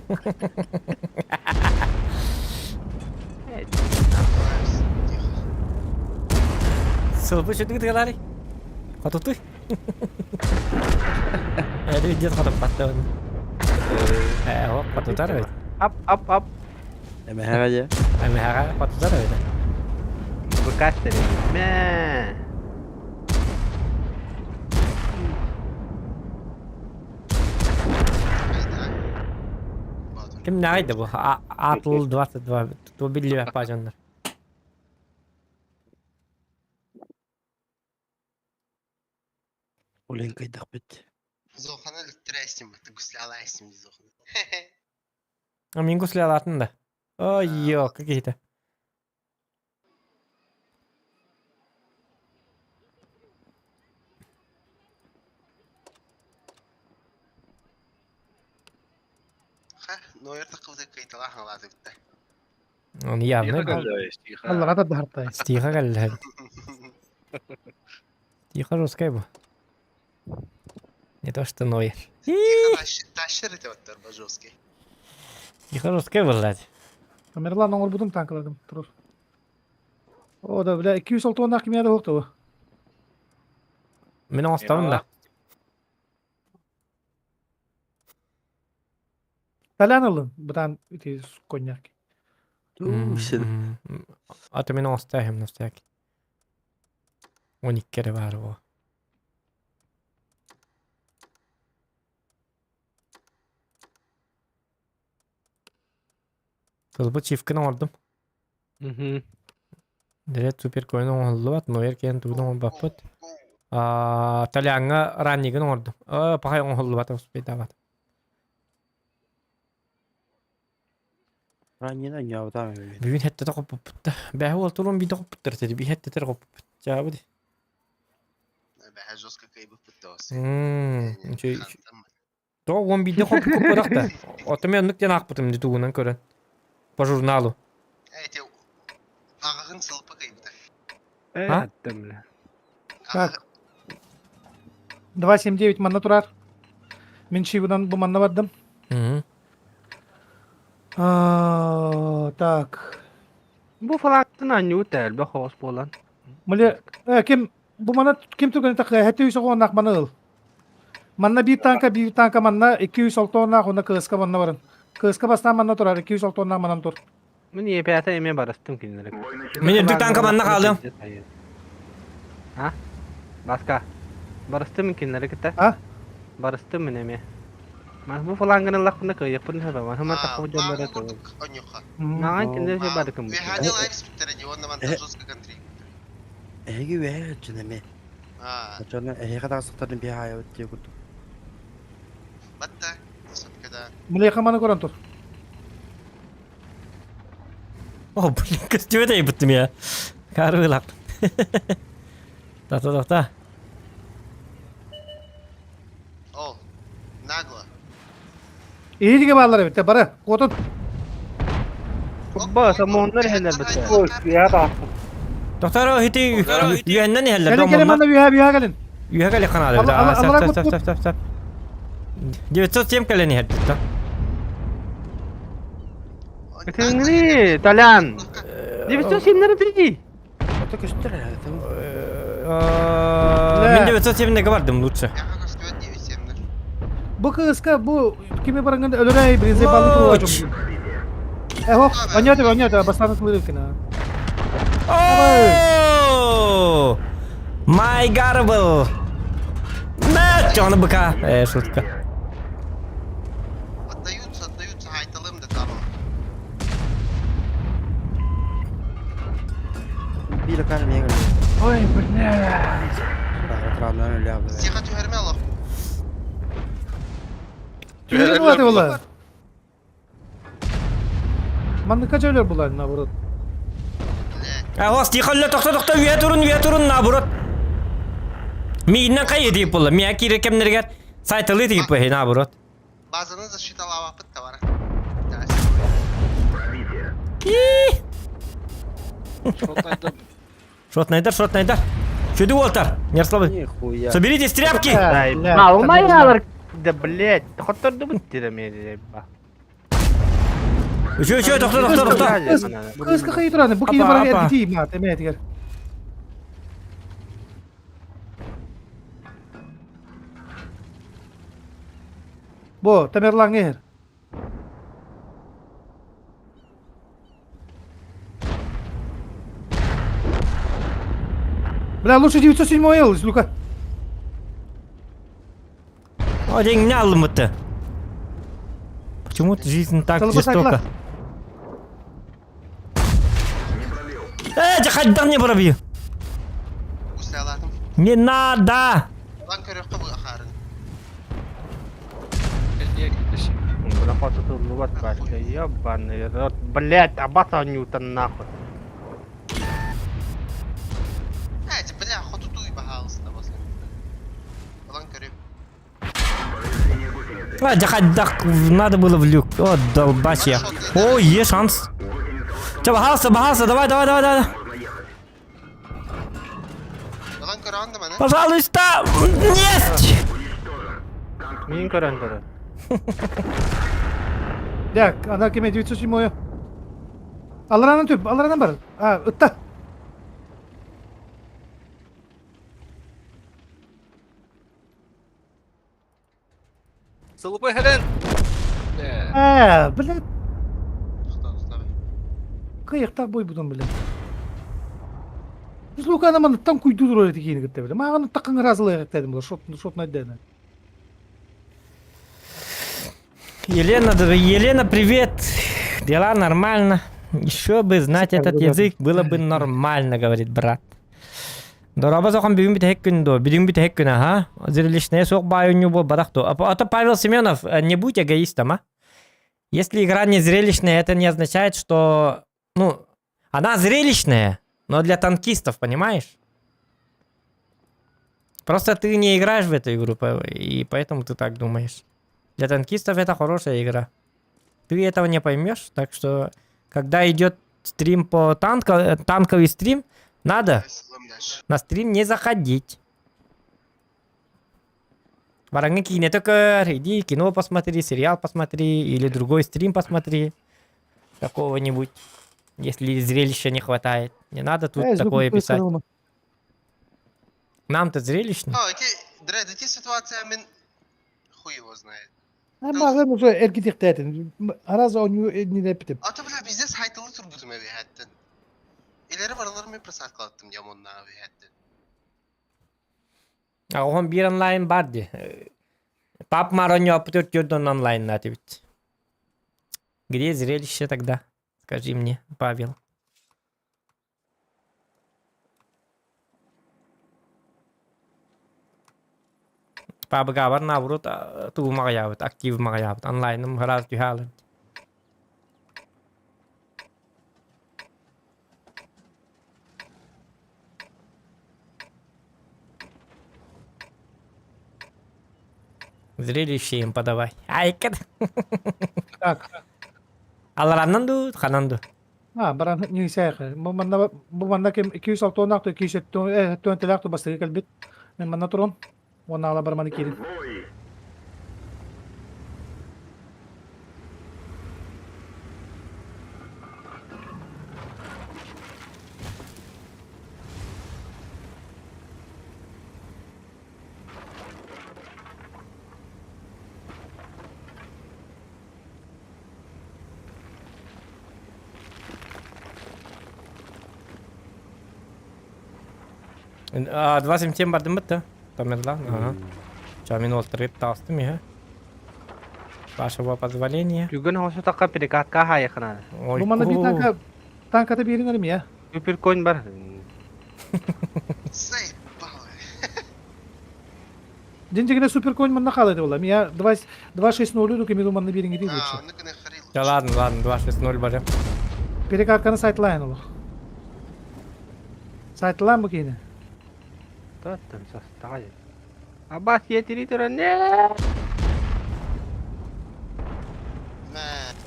Сылбы сүтүк тыгалари. Хотутуй. Эди дед хотуп паттан. Э, о, хотутар бит. Ап, ап, ап. Эмэһэҕэ дьэ. Эмэһэҕэ хотутар бит. Быкастер. Мэ. Ким нагайда бу? Атл 22. Ту биллибэт пажаннар. Олен кайдахпыт. Зохана электроэстим, гусляла эстим Зохана. А мин гуслялатын да. Ой, ё, какие-то. Ха, нойер таққыбыта кыйталаах алаатыбытта. Он явно Аллара да дартай. Стиха кэллэ. Тихо русская бу. Не то что Нойер. Тихо тащер это вот жесткий. Тихо русская блядь. Тамерлан оҥорбутум танкаладым турur. О да, бля, 206 уоннаах кимиэхэ да суох дуо? Мин оҥостабын да. Талян ылын, бытаан ити коньяк. Аты мин оҥостоохум настояки. 12 эрэ баар буо. Тылбыт чивкин оҥордум. Дирет суперкоин оҥоһуллубат, Нойер киэн тугун оҥорбоппут. Толяҥҥа раннигын оҥордум. Пахай оҥоһуллубат, успейдаабат. Раннина ньаабытаам эбит. Бүгүн хэттэтэ хоппуппут да. Бэһи уол турун биитэ хоппуттар этэ. Би хэттэтэр хоппуппут. Чаабы ди. Бэһэ жестко кыйбыппыт да ос. Тоҕо уон биирдэ хоппуппутах да. Ото мен оннук диэн аахпытым ди тугунан көрөн. По журналу. Эти аҕаҕын сылпа кыйбыта. Э, аттым бля. Так. 279 манна турар. Мин чивынан бу манна бардым. Так. Бу флагтын анньуу тэлбэ хоос буолан. Мыле, ким бу мана ким түргэн такы хэти үс оҕоннаах маны ыл. Манна биир танка, биир танка манна 206 оннаах, онно КСК манна баран. Кыска бастаан манна турар, 206 тонна манан тур. Мин епята эме барыстым кинилere. Мин үрдүк танка манна хаалыам. А? Баска. Барыстым мин кинилere кытта. А? Барыстым мин эме. Мас бу фаланганы лахпына кыйыппын хөбө. Мас тахпы дьоннора тыл. Наҕан кинилер же барыкым. Вехани лайф спиттере ди, онна мантан жестко контроль. Эһиги үөһэ өтчүн эми. Очону эһиэхэ тахсыктарын биһи хаайабыт диye курдук. Батта, сапкада. Млеха маны көрөн тур. О, блин, костюм это я. Карылап. Та-та-та-та. О, нагло. Иһиге баалар эбит, бары, куотун. Ба, самооннар иһэллэр битэ. Ой, я таастым. Доктор, хити үйәннен иһэллэр. Кэлин кэлин манна үһэ үһэ кэлин. Үһэ кэлин каналы. Стоп, стоп, стоп, стоп, стоп. 907 кэлин иһэрдит. Кытыҥри, Толян. 907 приди. Ото көстөр это. Мин 907 бардым лучше. Бу кыыска бу кими барангын өлөрөй биринзе балны туруочум. Эхо, оньоты, оньоты, бастаны тылырыкына. О! Май гарбл! На, чёрный быка. Шутка. Отдаются, отдаются, хайталым да там. Биир кар мега. Ой, бля. Травман өлө абы. Сиха түһәрмә алах. Түһэрин улаты була. Манныкка жөлөр булар наоборот. Ағос, тихолла тохто тохто үйә турун, үйә турун наоборот. Мииннен кай дип була. Мия кире кемнергер сайтылы дип бу наоборот. Базаны защиталава пытта бара. Шотнайдар, шотнайдар. Чуду Уолтер, не расслабляй. Нихуя. Соберитесь тряпки! Алмайалар. Да, блядь, хотторду бутты мени. Үчү, үчү, тохто, тохто, тохто. Кыска кый тураны, бу кини Апа, баран апа. эргити ма, теме тигер. Бо, Тамерлан эр. Бля, лучше 907 ел, Люка. О, деньги не алдым-то. Почему жизнь так Толбас жестока? Э, не пробью. Усалатым. Не надо! Лан көрөккө бу ахарын. Бля, хочет улыбать, ебаный рот. Блядь, абата Ньютон нахуй. Э, бля, хотутуй бахалыста басын. Лан көрөк. А, дак, надо было в люк. О, долбач я. О, есть шанс. Че, бахался, бахался, давай, давай, давай, давай. Лан көрөндө мана. Пожалуйста! Нет! Мин көрөн көрөн. Так, ана кеме 907 Аларанан төп, аларанан бар. А, ытта. Сылбы хелен. Э, блядь. Кыйыкта бой будун, блядь. Биз Луканы маны там куйду тур эти кийин китте, блядь. Маганы такын разылык дедим, шот шот найдена. Елена, Елена, привет! Дела нормально. Еще бы знать этот язык, было бы нормально, говорит брат. Дороба сохан бүгүн бит күн до, бүгүн бит күн, ага. Зрелищная сок баю бо барах то. А то Павел Семенов, не будь эгоистом, а? Если игра не зрелищная, это не означает, что... Ну, она зрелищная, но для танкистов, понимаешь? Просто ты не играешь в эту игру, и поэтому ты так думаешь. Для танкистов это хорошая игра. Ты этого не поймешь, так что, когда идет стрим по танко, танковый стрим, надо на стрим не заходить. Бараңы кинетокер, иди кино посмотри, сериал посмотри, или другой стрим посмотри. Какого-нибудь, если зрелища не хватает. Не надо тут Э, такое писать. Нам-то зрелищно. О, эти, дред, эти ситуация мен хуй его знает. Маған уже эргитихтээтин. Раз оню нинепитим. Ата бля bizde saytılı turbutum evi hatta. İleri baralarımı просадкалаттым ямонна abi hatta. Оҕом биир онлайн бар дии. Пап Мароньо төрт онлайн этибит. Где зрелище тогда? Скажи мне, Павел. Пабыгабар наоборот тугу маҕайаабыт, актив маҕайаабыт, онлайным раз түһаалын. Зрелище им подавай. Айка. Так. Алараннан ду, ханан ду. А, баран ньыысээх. Бу манна бу манна ким 206 270 бастыгы кэлбит. Мен манна турун. Уонна ала барманы киирин. А, 27 бардым бітті. Тамерлан, ага. Ча, мен олтырып тастым, я. Вашего позволения. Бүгүн хосу такка перекатка хайыкына. Ой, Бу манна биир танка танката биэрин я. Супер конь бар. Заебало. Динжигине супер конь манна халады була. Я 2 260 дук эмиду манна биэрин иди лучше. А, ну-ка нахарил. Да ладно, ладно, 2-6-0 барым. Перекатканы сайтлайын олох. Сайтлайн бу кейне. Таттым састагай. Абас етири туран не. Мә.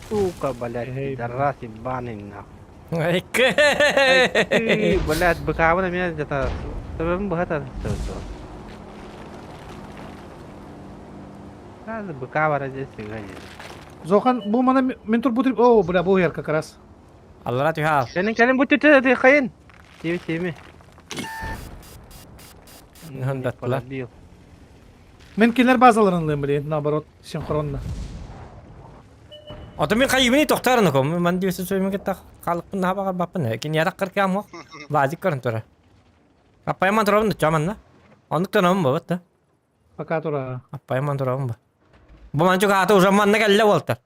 Сука, блядь, Эй, пидорас ебаный нахуй. Ай, Ты, блядь, быка на меня где-то. Быка Сразу быка здесь гони. Зохан бу мана мен тур бутур. О, бля, бу ер как раз. Аллара түһал. Senin senin bu tütü de kayın. Тиби тиби. Хандаттылар. Мен кинер базаларын блин, наоборот, синхронно. Ото мен хайыбыны тохтарын ком. Ман диөсө сөймө кетта халыкпын хабага баппын. Кин ярак кыркам ок. Вазик көрөн тура. Аппайман турабын чаманна. Ондуктан ом бабат да. Пока тура. Аппайман турабын ба. Бу манчук аты уже манна келле болтар.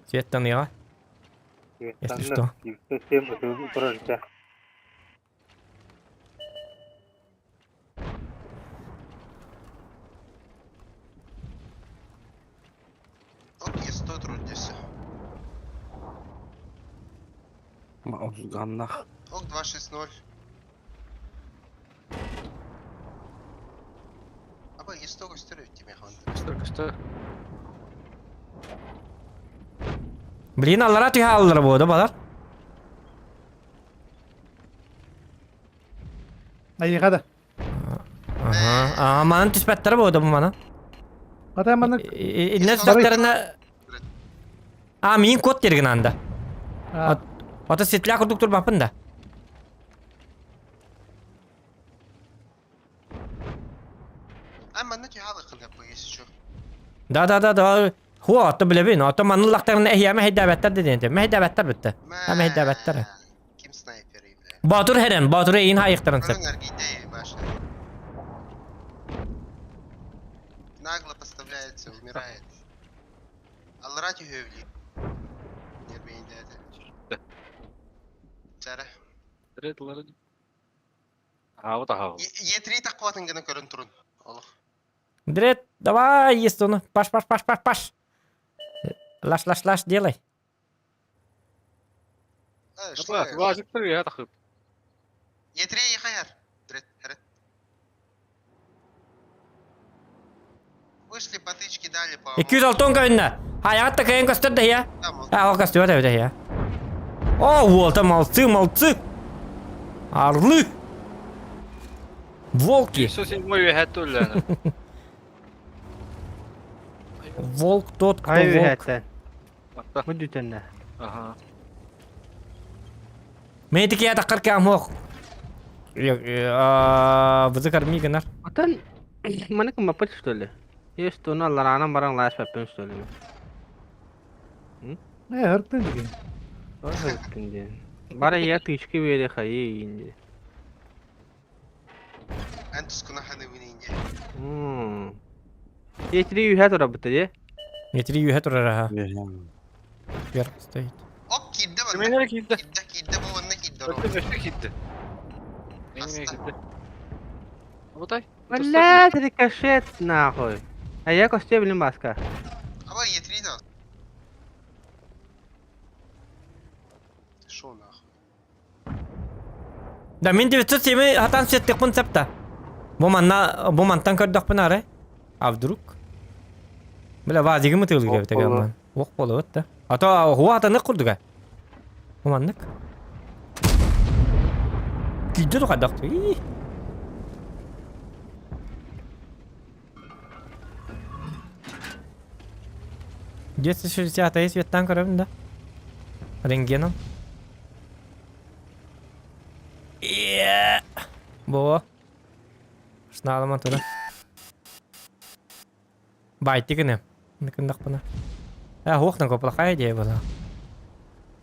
Светтан яга. Если что. 907 прожитя. Окей, 100 труднее. Ганнах. Ок, 260. Аба, 100 көстөр өттү Көстөр, көстөр. Блин, аллара түһаллар бу да балар. Айыга да. Ага. А, манан түспәттер бу да бу мана. Ата манна Иннес докторына А, мин код терген анда. Ата сетля курдук тур бапын да. А, манна түйалы кылып бу если что. Да, да, да, да. Ху, ата билебин. Ата манын лактарын эхияме хейдәбәттер деден. Мehдәбәттер битте. Ha, мehдәбәттер. Ким снайпер бля. Батур херен, Батур эйин хайыктарын сеп. Көрүн аргидей баша. Нагло поставляется, умирает. Аллара түйөвли. Нербейин деді. Чара. Третилер. Аабыт аһабы. Е3 таккыбатын гына көрөн турун. Олох. Дред, давай, есть он. Паш, паш, паш, паш, паш. Лаш, лаш, лаш, делай. Э, что? Вазиктер я тахып. Е3 ехаяр. Дред, херет. Вышли потычки дали по. 206 көйнө. Хаятта кайын көстөр да я. Там, А, ол көстөр да я. О, вот, молодцы, молодцы. Орлы. Волки. 107 үһәт үлләне. Волк тот, кто Ай волк. үһәттен. Бу дүтенне. Ага. Мен тики я таккар кам хок. Вызыкар мигенар. Атан маны кым мапыт что ли? Есть оны аллараанан баран лааспаппын сөйлейм. Э, ыртын деген. Ыртын диэн. Бара я тычка бере хайы инди. Эн тускуна ханыбын инде. Етри үһэ турабыта де. Етри үһэ турар аха. Вверх стоит. Оп киирдэ манна. Киминere киирдэ. Киирдэ, киирдэ бу манна киирдэ. Өттө өссө киирдэ. Мене киирдэ. Бутай. Блядь, рикошет нахуй. А я костя блин маска. Аба етри да. Шо нахуй? Да мин 907 хатан сеттикпин септа. Бу манна бу мантан көрдөхпүн ары. А вдруг? Бля вазигым ытыылыыр эбит гамман. Ох болобут да. А то хуа атанык курдуга. Бу маннык. Күйдө тухадах. 260 светтан көрөбүн да. Рентгеном. Бо. Шналама тура. Байтты гына. Ныкындакпына. А, ох, на плохая идея была.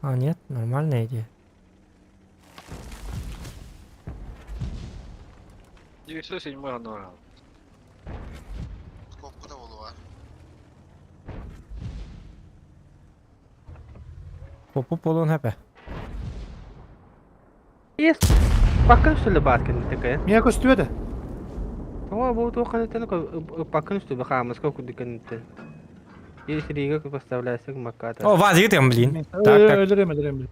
А, нет, нормальная идея. 907 норал. Коппута болуа. Попу полон хэпэ. Есть. Бакын что ли баткин такая? Меня көстүбөтө. Тоҕо бу туох ханытын бакын что ли хаамыска курдук кэнниттэн. Есть рига поставляйся маката. О, вазик там, блин. Так, так. Өлөрөм, өлөрөм.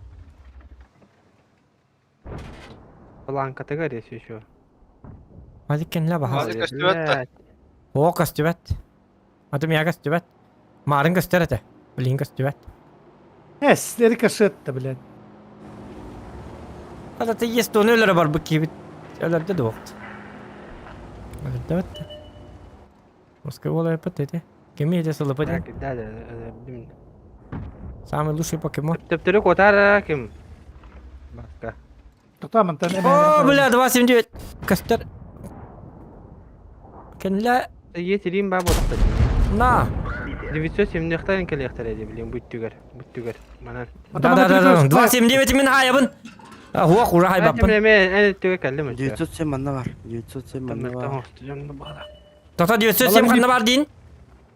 Планка есть еще. Вазик кенле баха. Вазик көстүбэт да. О, көстүбэт. Аты меня көстүбэт. Марын көстөр этэ. Блин, көстүбэт. Эс, рикошет-то, блядь. Ата ты есть оны өлөрө бар бу кибит. Өлөрдө да вакыт. Өлөрдө бетте. Москва бола эпет эти. Кеми эти сылыпы Да, да, да, Самый лучший покемон. Төптөрү котар ким? Баска. Тоқта мантан. О, бля, 279. Костер. Кенле. Етерим ба болуп На. 970 келехтер эди билем бүттүгер, бүттүгер. Манан. Да, да, да, да. 279 мен хаябын. Хуа хура хайбаппын. Мен мен түгер келдим. 907 манна бар. 907 манна бар. Тоқта 907 қанна бар дейін?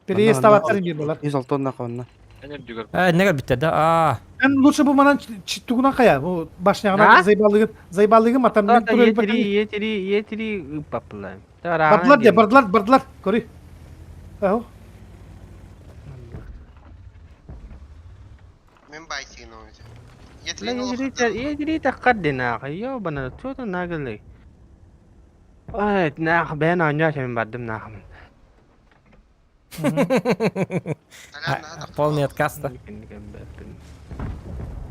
Переезд табаттар бир болар. 106 на қонна. Э, неге битте да? А. Мен лучше бу манан тугунан кая. Бу башнягына зайбалыгын, зайбалыгын атам мен тур. Етери, етери, етери папла. Бардылар де, бардылар, бардылар. Көрүй. Ау. Мен байтигин ойды. Етери таққардина, йо бана, что-то наглый. Ай, нах, бен аня мен бардым нахмын. Полный отказ-то.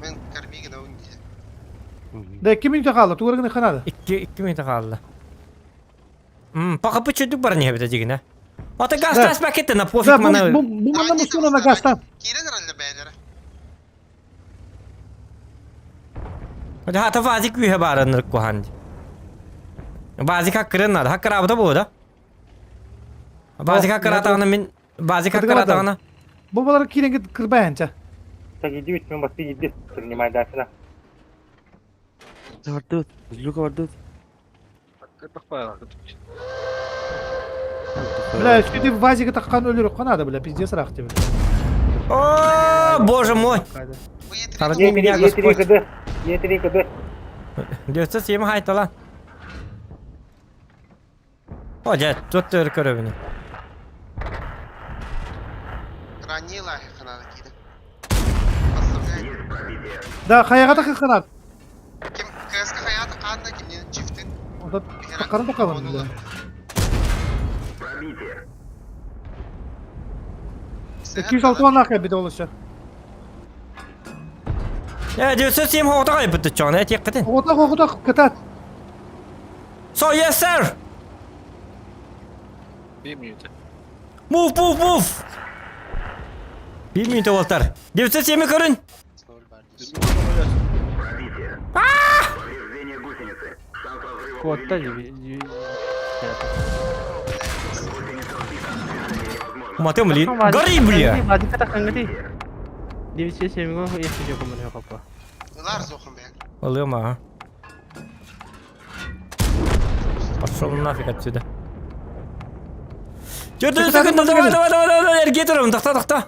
Мен кармигин ойды. Да, 2 минута қалды, тугыргыны ханады. 2 минута қалды. Пока пүчүдүк бар не бит дигине. Ата газ тас пакетте на пофиг мана. Бу мана мусуна на газтан. Кирен раллы бәйләре. Хата вазик үйе барыныр куханди. Вазик хаккырын нада. Хаккыр абыда бу да. Вазик хаккыр атағына мен вазик хаккыр атағына. Бу балар киренге кырбаянча. Так иди, мен басты иди, принимай дальше. Бардыт, Злюка бардыт. Бля, şimdi вазиге таккан өлөрөк канады, бля, пиздец рах тебе. О, боже мой. Хорони меня, Господь. Е3 КД. 907 хайтала. О, дядь, тут ты көрөбүнү. Ранее лахи ханады киді. Да, хаяга так канат. Ким КСК хаята канда ким не чифтин. Онда таккарын таккан, бля. 206 анак бит олуша. Э, 907 хоғта кайбытты чоң, э, тек кытын. Ота ота кытат. So, yes, sir. 1 минута. Move, move, move. 1 минута болтар. 907 көрін. Котта. Матым, блин. Гори, бля! Ылар зохун бэйэҥ. Ылыам ага. Пошел нафиг отсюда. Чё ты секунду, давай, давай, давай, давай, эргиэ турабын, тохто, тохто.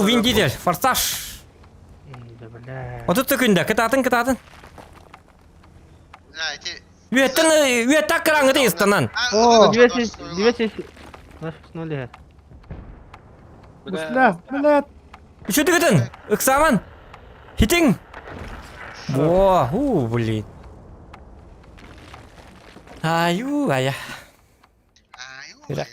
Вин Дизель, форсаж. 30 секунда, кытаатын, кытаатын. Бля, эти... Үөттэн, үөттэ аккырааҥҥыты ыстанан. О, 200, 0 Бля, бля. Үчүдүгүтүн, ыксааман. Хитиҥ. Во, у, блин. Аю, ая. Аю, ая,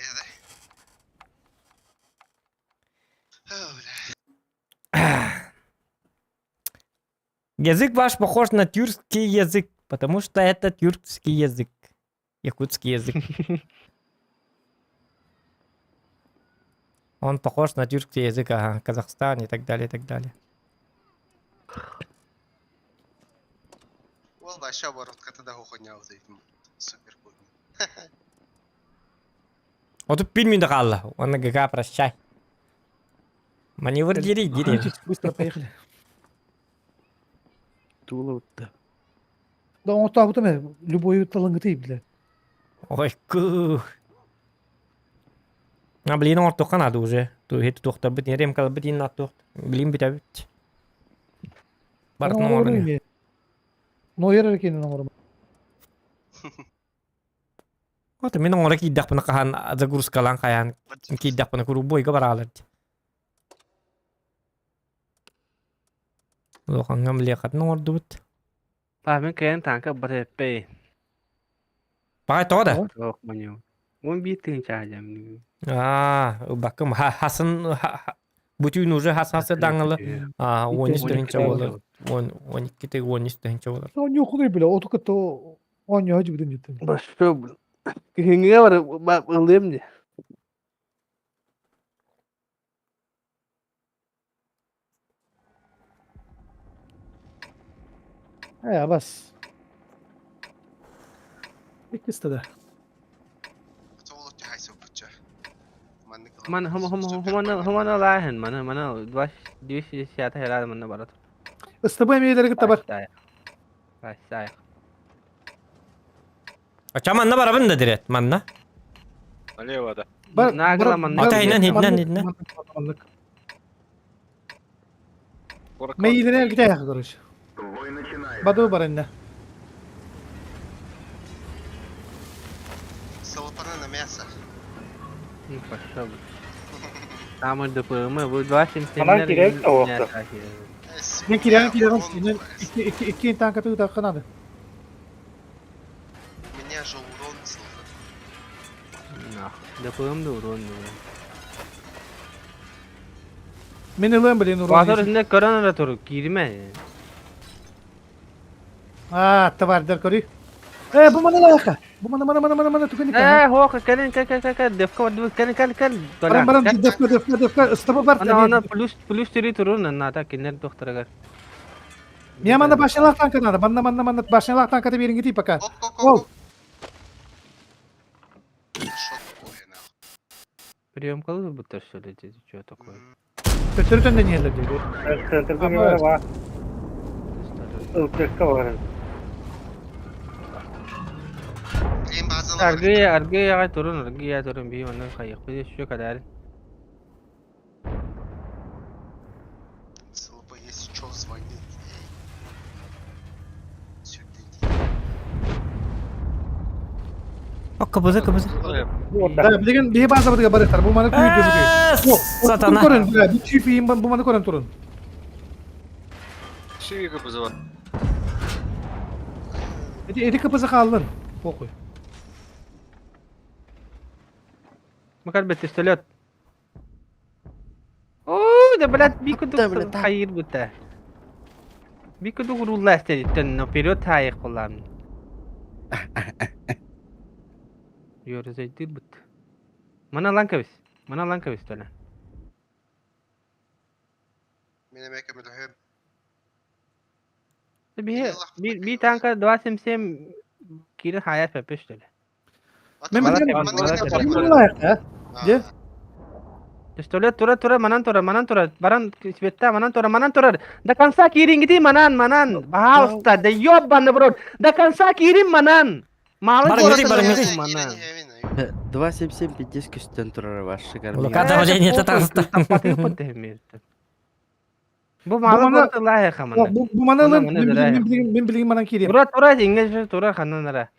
Язык ваш похож на тюркский язык, потому что это тюркский язык. Якутский язык. Он похож на тюркский язык, ага, Казахстан и так далее, и так далее. Ол вообще оборотката да хохонял супер Вот пин минут хаалла. Уонна ГГ прощай. Маневр дири дири. Быстро поехали. Тула Да он там там любой талангыты, бля. Ой, кух. А, блин, ортуха надо уже. Ту тухта бит, нерем кал бит инна тухт. Блин, бит бит. Бартын оҥорун. Нойер эркинин оҥорум. Вот мин оҥоро киирдэхпинэ хаһан загрузкалаан хайаан киирдэхпинэ курубуойга бараалар дии. Улахаҥҥа млехатын оҥордубут. Паа, мин кыайан танка БТП. Баҕай тоҕо да? Суох маньым. 11 тыһыынча дьам. Аа, бакым хасын бүтүн уже хас хасы даңылы. Аа, 13 тыһыынча болар. 12 13 тыһыынча болар. Оонньуу бля, оту кытта оонньуу бүтүн життин. Башка Күһүҥҥүгэ бар ылыам дии. Э, бас. Иккисте да. Ман хом хом хомана хомана лааһын мана мана 260 хераа манна барат. Ыстыбы эмиэлери кытта бар. Бастай. Ача манна барабын да дирет, манна. Налево да. Бар. Нагла манна. Ата инен инен инен. Мейлине эргите яхы короче. Баду бар инне. Салапана на мясо. Ну пошел. Там ДПМ, вы 277. Анан кирек оохто. Мен кирен кирен инен iki iki iki танка туу такканады. Меня же урон слыхат. ДПМ да урон. Мен ылым блин урон. Базар үстүндө көрөн тур, киирме. А, товардар көрүй. Э, бу мана лайка. Бу мана мана мана мана мана түгөн Э, хох, кэлин кэл кэл кэл девка барды кэлин кэл кэл. Барам барам девка девка девка ыстыбы бар. Ана ана плюс плюс 3 турун ната кинер докторгар. Меня мана башнялах танка надо. Манна манна манна башнялах танка берин гити пока. Ол. Прием калды будто что ли, что такое? Төттөрүтөн да ниэлер дейди. Центрге бар ба. Ылтыкка бар. Аргы аргы ягай турун, аргы я турун би онун хайык. Биз еще кадар. СЛП, если что, звони. Кыбызы кыбызы. Да, билген бии база бытыга барыктар. Бу маны күйдү. Сатана. Көрөн, бля, бит чипи бу маны көрөн турун. Шиги кыбызы бар. Эти эти кыбызы калдын. Похуй. Макар бет пистолет. О, да блядь, бику дук хайыр бута. Бику дук рулла истедиттен, но вперед хайык болам. Йорзайдыр бут. Мана ланкабис. Мана ланкабис тола. Мен эмеке мөлөһөм. Би би би танка 277 кире хая пепеш тола. Мен билген лайк, а? Де? Пистолет тура тура манан тура манан тура баран светта манан тура манан турар. До конца киириҥгитий манан манан. Пожалуйста, да ёбаный в рот. До конца киирин манан. Малын Барыҥҥытый, барыҥҥытый. манан. 277 пиздец көстөн турар ваши Лука давлениета таҕыста. Бу малы маны- город лааһы хамана. Бу бу маны ылын, Маны мин маны мин билигин мин билигин манан киириэм. Тура тура диҥҥэ тура ханан ара.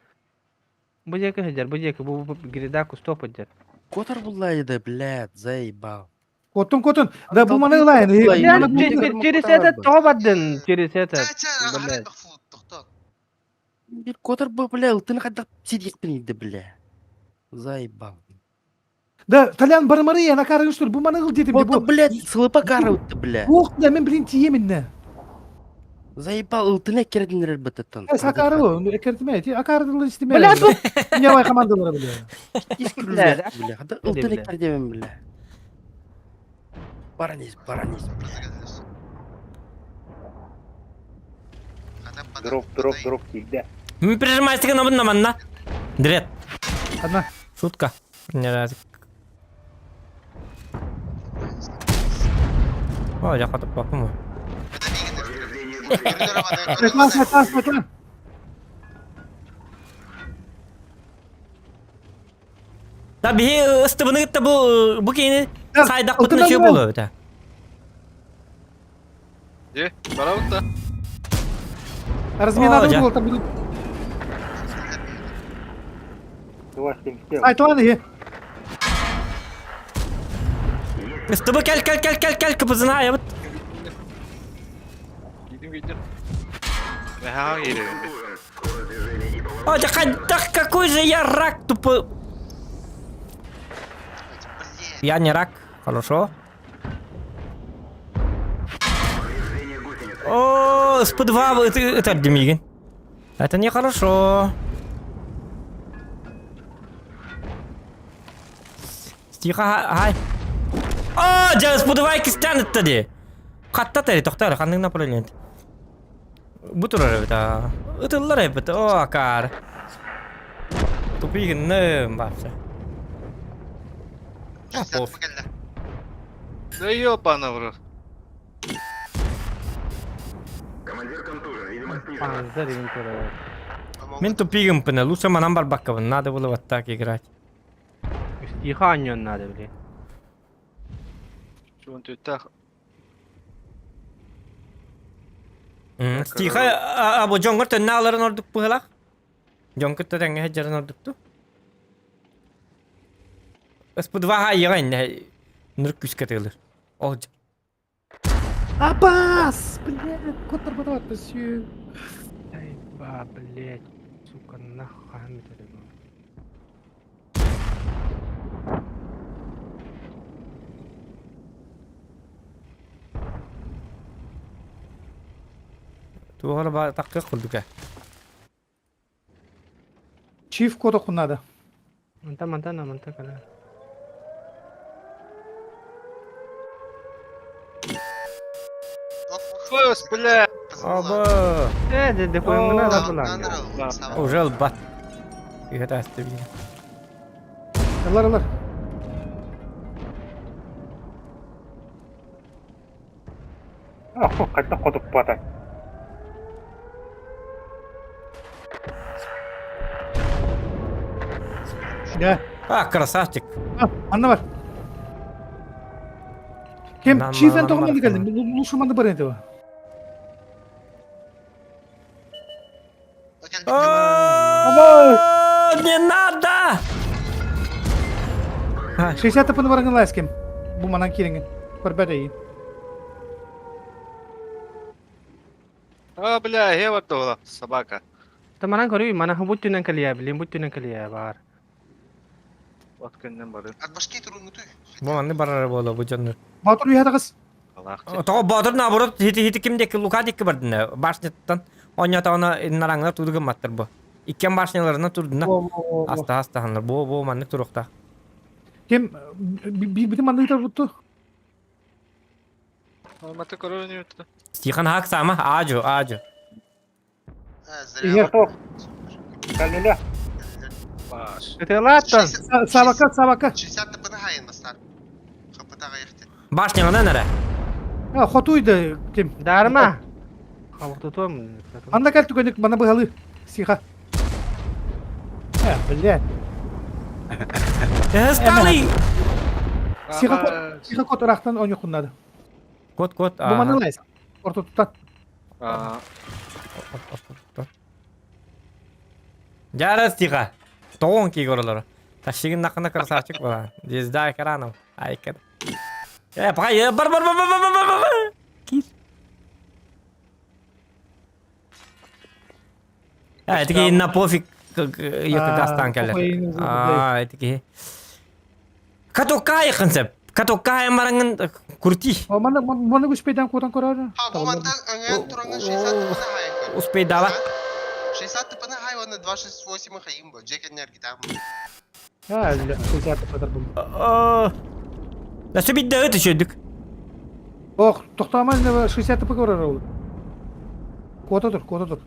Бу диэки сылдьар, бу диэки бу бу грида кустуоп сылдьар. Котор буллайы да, блядь, заебал. Котун котун. Да бу маны ылайын. Через этот тоҕо бардын, через этот. Блядь. Bir котор бу, бля, ылтын хайдах сидиэхпин да, бля. Заебал. Да, Толян барымары я накарыгын штур. Бу маны ыл дедим. Вот, Бу. блядь, сылыпа карабытты, бля. Ох, да мен билин тиеминне. Заебал, ылтын эккерединнер бытыттан. Акары бу. Эккертиме. Акары истеме. Бля, бу Не командалары бля. Бля, бля, ылтын эккередемин, бля. Баранис, баранис, бля. Дроп, дроп, дроп киирдэ. Мин прижимайся на манна манна. Дред. Одна. Шутка. Не раз. О, я хотел папу. Светлан, Светлан, Светлан. Да биһи ыстыбыны кытта бу бу киини Да, сайдакпытына ылтын чүө ылын. буолуо эбитэ. Де, барабыт да. Размина О, дьэ. был там. 277. Светлан и. Ыстыбы кэл кэл кэл кэл кэл кыпызына айабыт. Киидим киидим. Меха кииребин. О, да да какой же я рак тупо. Я не рак. Хорошо. О, СП2 это, это Демигин. Это нехорошо. Тихо, ай. О, дьэ, СП2 кистян ди. Хатта тери, тохтар, ханнык направление. Бу турар эбит, а. Ытыллар эбит, о, акар. Тупигинным вообще. А, пофиг. Да ёбаный в рот. Панзер деген тура. Мин тупигым пына, лучше манан барбаккабын, надо было вот так играть. Тихо анньон надо, блин. Чуон түттах. Тихо, а бу жоңгор төннө аларын ордук быһылах. Жоңгор тэҥҥэ сылдьарын ордукту. СП2 хайыга инне ныр күүскэ тыылыр. Ол Абас! Блядь, котор батат, monsieur. Ай, ба, блядь, сука, нахуй это было. туохара ба такка курдука. Чиф кода надо. Манта, манта, на, манта, кана. Фыс, бля. Аба. Э, де, де, хуй, надо было. Уже албат. Игра астыбин. Ылар, ылар. Хайдах хотуппата. Да. А, красавчик. А, Анна бар. Кем Нам- чифен нам- тоғыманды нам- келді. Лучше манды бар еді. О, Не надо! 60 тыпыны барыңын лайскем. Бу манан киреңин. Көрбәді ей. А, бля, хе бар дола, собака. Та манан көрүй, манан бут түнен калия, блин, бут түнен калия бар. От күннен бары. Бу манны барар боло бу жоннор. Батыр үйәді қыз. Аллах. Того Батыр наоборот хити хити ким дек Лука дикки бардына. Башняттан онята нараңна турдугун маттыр бу. Иккен башняларына турдуна. Аста аста ханнар. Бу бу маннык турукта. Кем битин манды ытар бутту. Алматы көрөр не өттү. Стихан хак сама ажу ажу. Егер. Каллеля. Баш. Это латтан. Сабака, сабака. 60 тыпыны. Башняңынан эрэ. А, хотуйда ким? Дарма. Халыктытуом. Манна кэл түгэнник мана быһалыы. Сиха. Э, блядь. Стали! Сиха кот, сиха кот ырахтан ойнохуннады. Кот, кот. Бу маны лайс. Ортотуттан. Жарас тихо. Тоҕон кигоролоро. Тащигин нахына красавчик была. Звезда экранов. Айкер. Э, пока, э, бар, бар, бар, бар, бар, бар, бар. Кир. А, это на пофиг, якогастан кэлэр. А, это ки. Катокай концепт. Катокай марангын крути. Маны маны успейдан кутан көрөр. Ha, бу мантан өҥөөн тураҥҥын 60 тыпына хайан көр. Успейдала. 60 тыпына хай уонна 268 хайым бо. Дьиэ кэннэр гитам. А, 60 тыпына был. Да сөбидде өтө шөдүк. Ох, тохтооман 60 тыпы көрөр ол. Куота тур, куота тур.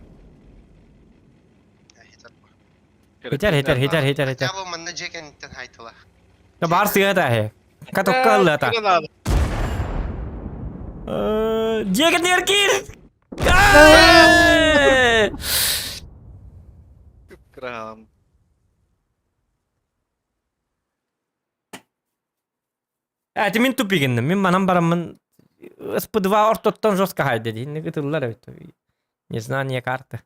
Хитер, хитер, хитер, хитер, хитер. Хотя бы манна дьиэ кэнниттэн хайтыла. Да бар сыга хе. Катокка ыллата. Дьиэ кэннигэр киир! Крам. Эти мин тупигинним. Мин манан бараммын СП2 ортоттон жестко хайды дии. Ытыллар эбит. Незнание карты.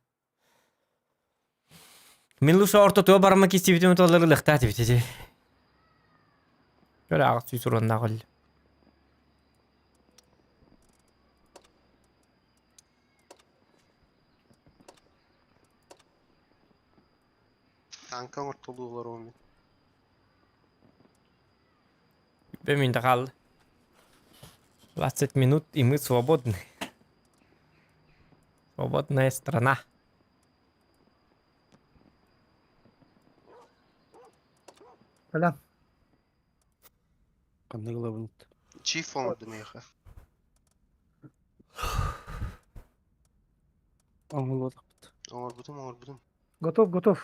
Мин лучше ортотуга бараммын кистибитим ытыллар ылыхтаа тибит ити. Көрө аҕыс сүүс уруоннаах өллө. Танка ортолуулар ону. Бэмин да хаалла. 20 минут и мы свободны. Свободная страна. Кэлэн. Ханнык ылабын? Чиф оҥордум эйиэхэ. Оҥолуотахпыт. Оҥорбутум, оҥорбутум. Готов, готов.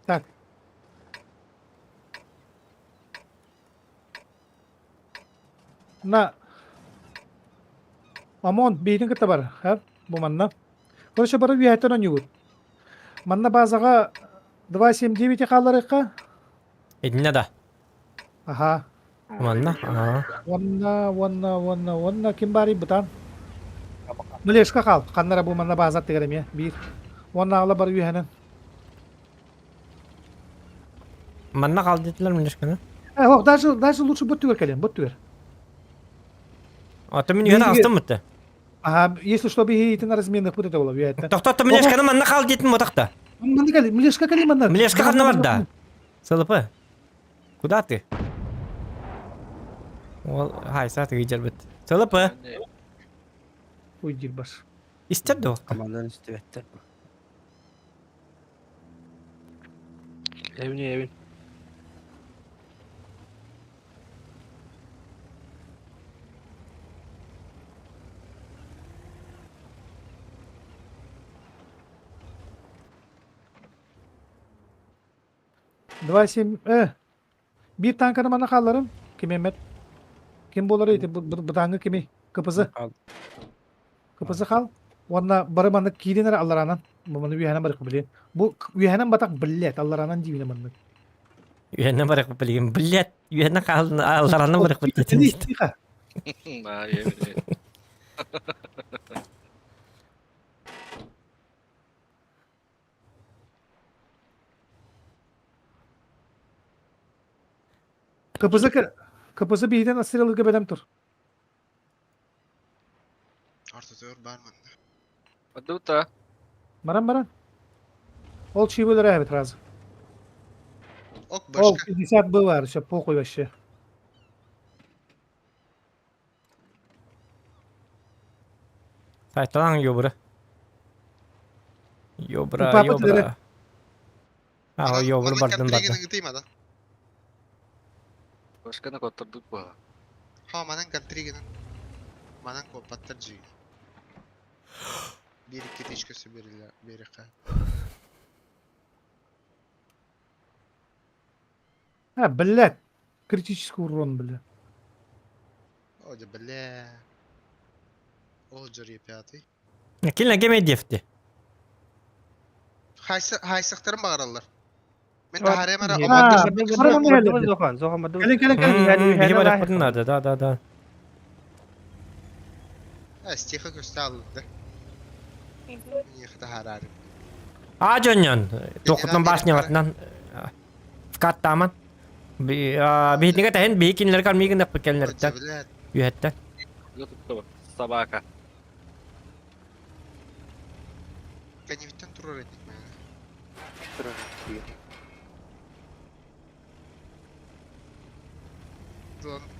Так. На. Омон биитин кытта бар. Ха? Бу манна. Короче, бары үөһэттэн оонньуубут. Манна базаҕа 279 хаалларыахха. Итиннэ да. Аха. Манна. Аха. Уонна, уонна, уонна, уонна ким баарый бытаан? Млешка хаал. Ханна эрэ бу манна база аттыгар эмиэ биир. Уонна аҕала бары үөһэнэн. Манна хаал диэтилэр Млешканы. Э, ох, даже, даже лучше бу түгэр кэлин, бу түгэр. Ата мин үһэн астым мытты. Ага, если что, биһиитин разменных вот это было, үөһэттэн. Тохтотто Млешканы манна хаал диэтин мотахта. Манна кэл, Млешка кэли манна. Млешка ханна барда? СЛП. Куда ты? Ол хайса тыгыдьарбыт. СЛП. Ой, дирбаш. Истер да Командан истибэттэр. Эбин эбин. 2-7, э. Биир танканы манна хаалларым. Ким эммет? Ким буолар ити бытааҥҥы кими? КПЗ. КПЗ хаал. Уонна бары маннык киирин эрэ аллараанан. Бу маны үөһэнэн барыахпыт билигин. Бу үөһэнэн батах блядь, аллараанан диибинэ маннык. Үһэнэн барыахпыт билигин. Блядь, үһэнэн хаалын аллараанан барыахпыт диэтин. Тихо. Да, я видел. КПЗ КПЗ биһитен отстрелыга бэлэм тур. Ортотугар баар манна. Адута. Баран баран. Ол чиыбылар эбит разы. Ок, Ол башка. 50 было, все похуй вообще. Сайталаң ёбра. Ёбра, Папа ёбра. тилere. А, ёбра бардын барды. Гытыймадан. Башканы коттурдук бу. Ха, манан контригинен. Манан копаттар жи. Bir iki тычкасы бериле бериха. А, блядь. Критический урон, бля. О, да бля. О, джори пятый. Килне кеме дефти. Хайсы хайсыктарын багаралар. Мен тахарем ара А, Зохан, Зохан барды. Кэлин, кэлин, кэлин. Биһи бараппытын надо, да, да, да. Стиха көстө алынды. Ниха тахарарым. А дьонньон, туохутунан башнялатынан вкаттаман. Биһитнигэ тэһин биһи кинилэр кармигин да келнерттен Бля, үһэттен. Собака. коневиттен турар этик мен.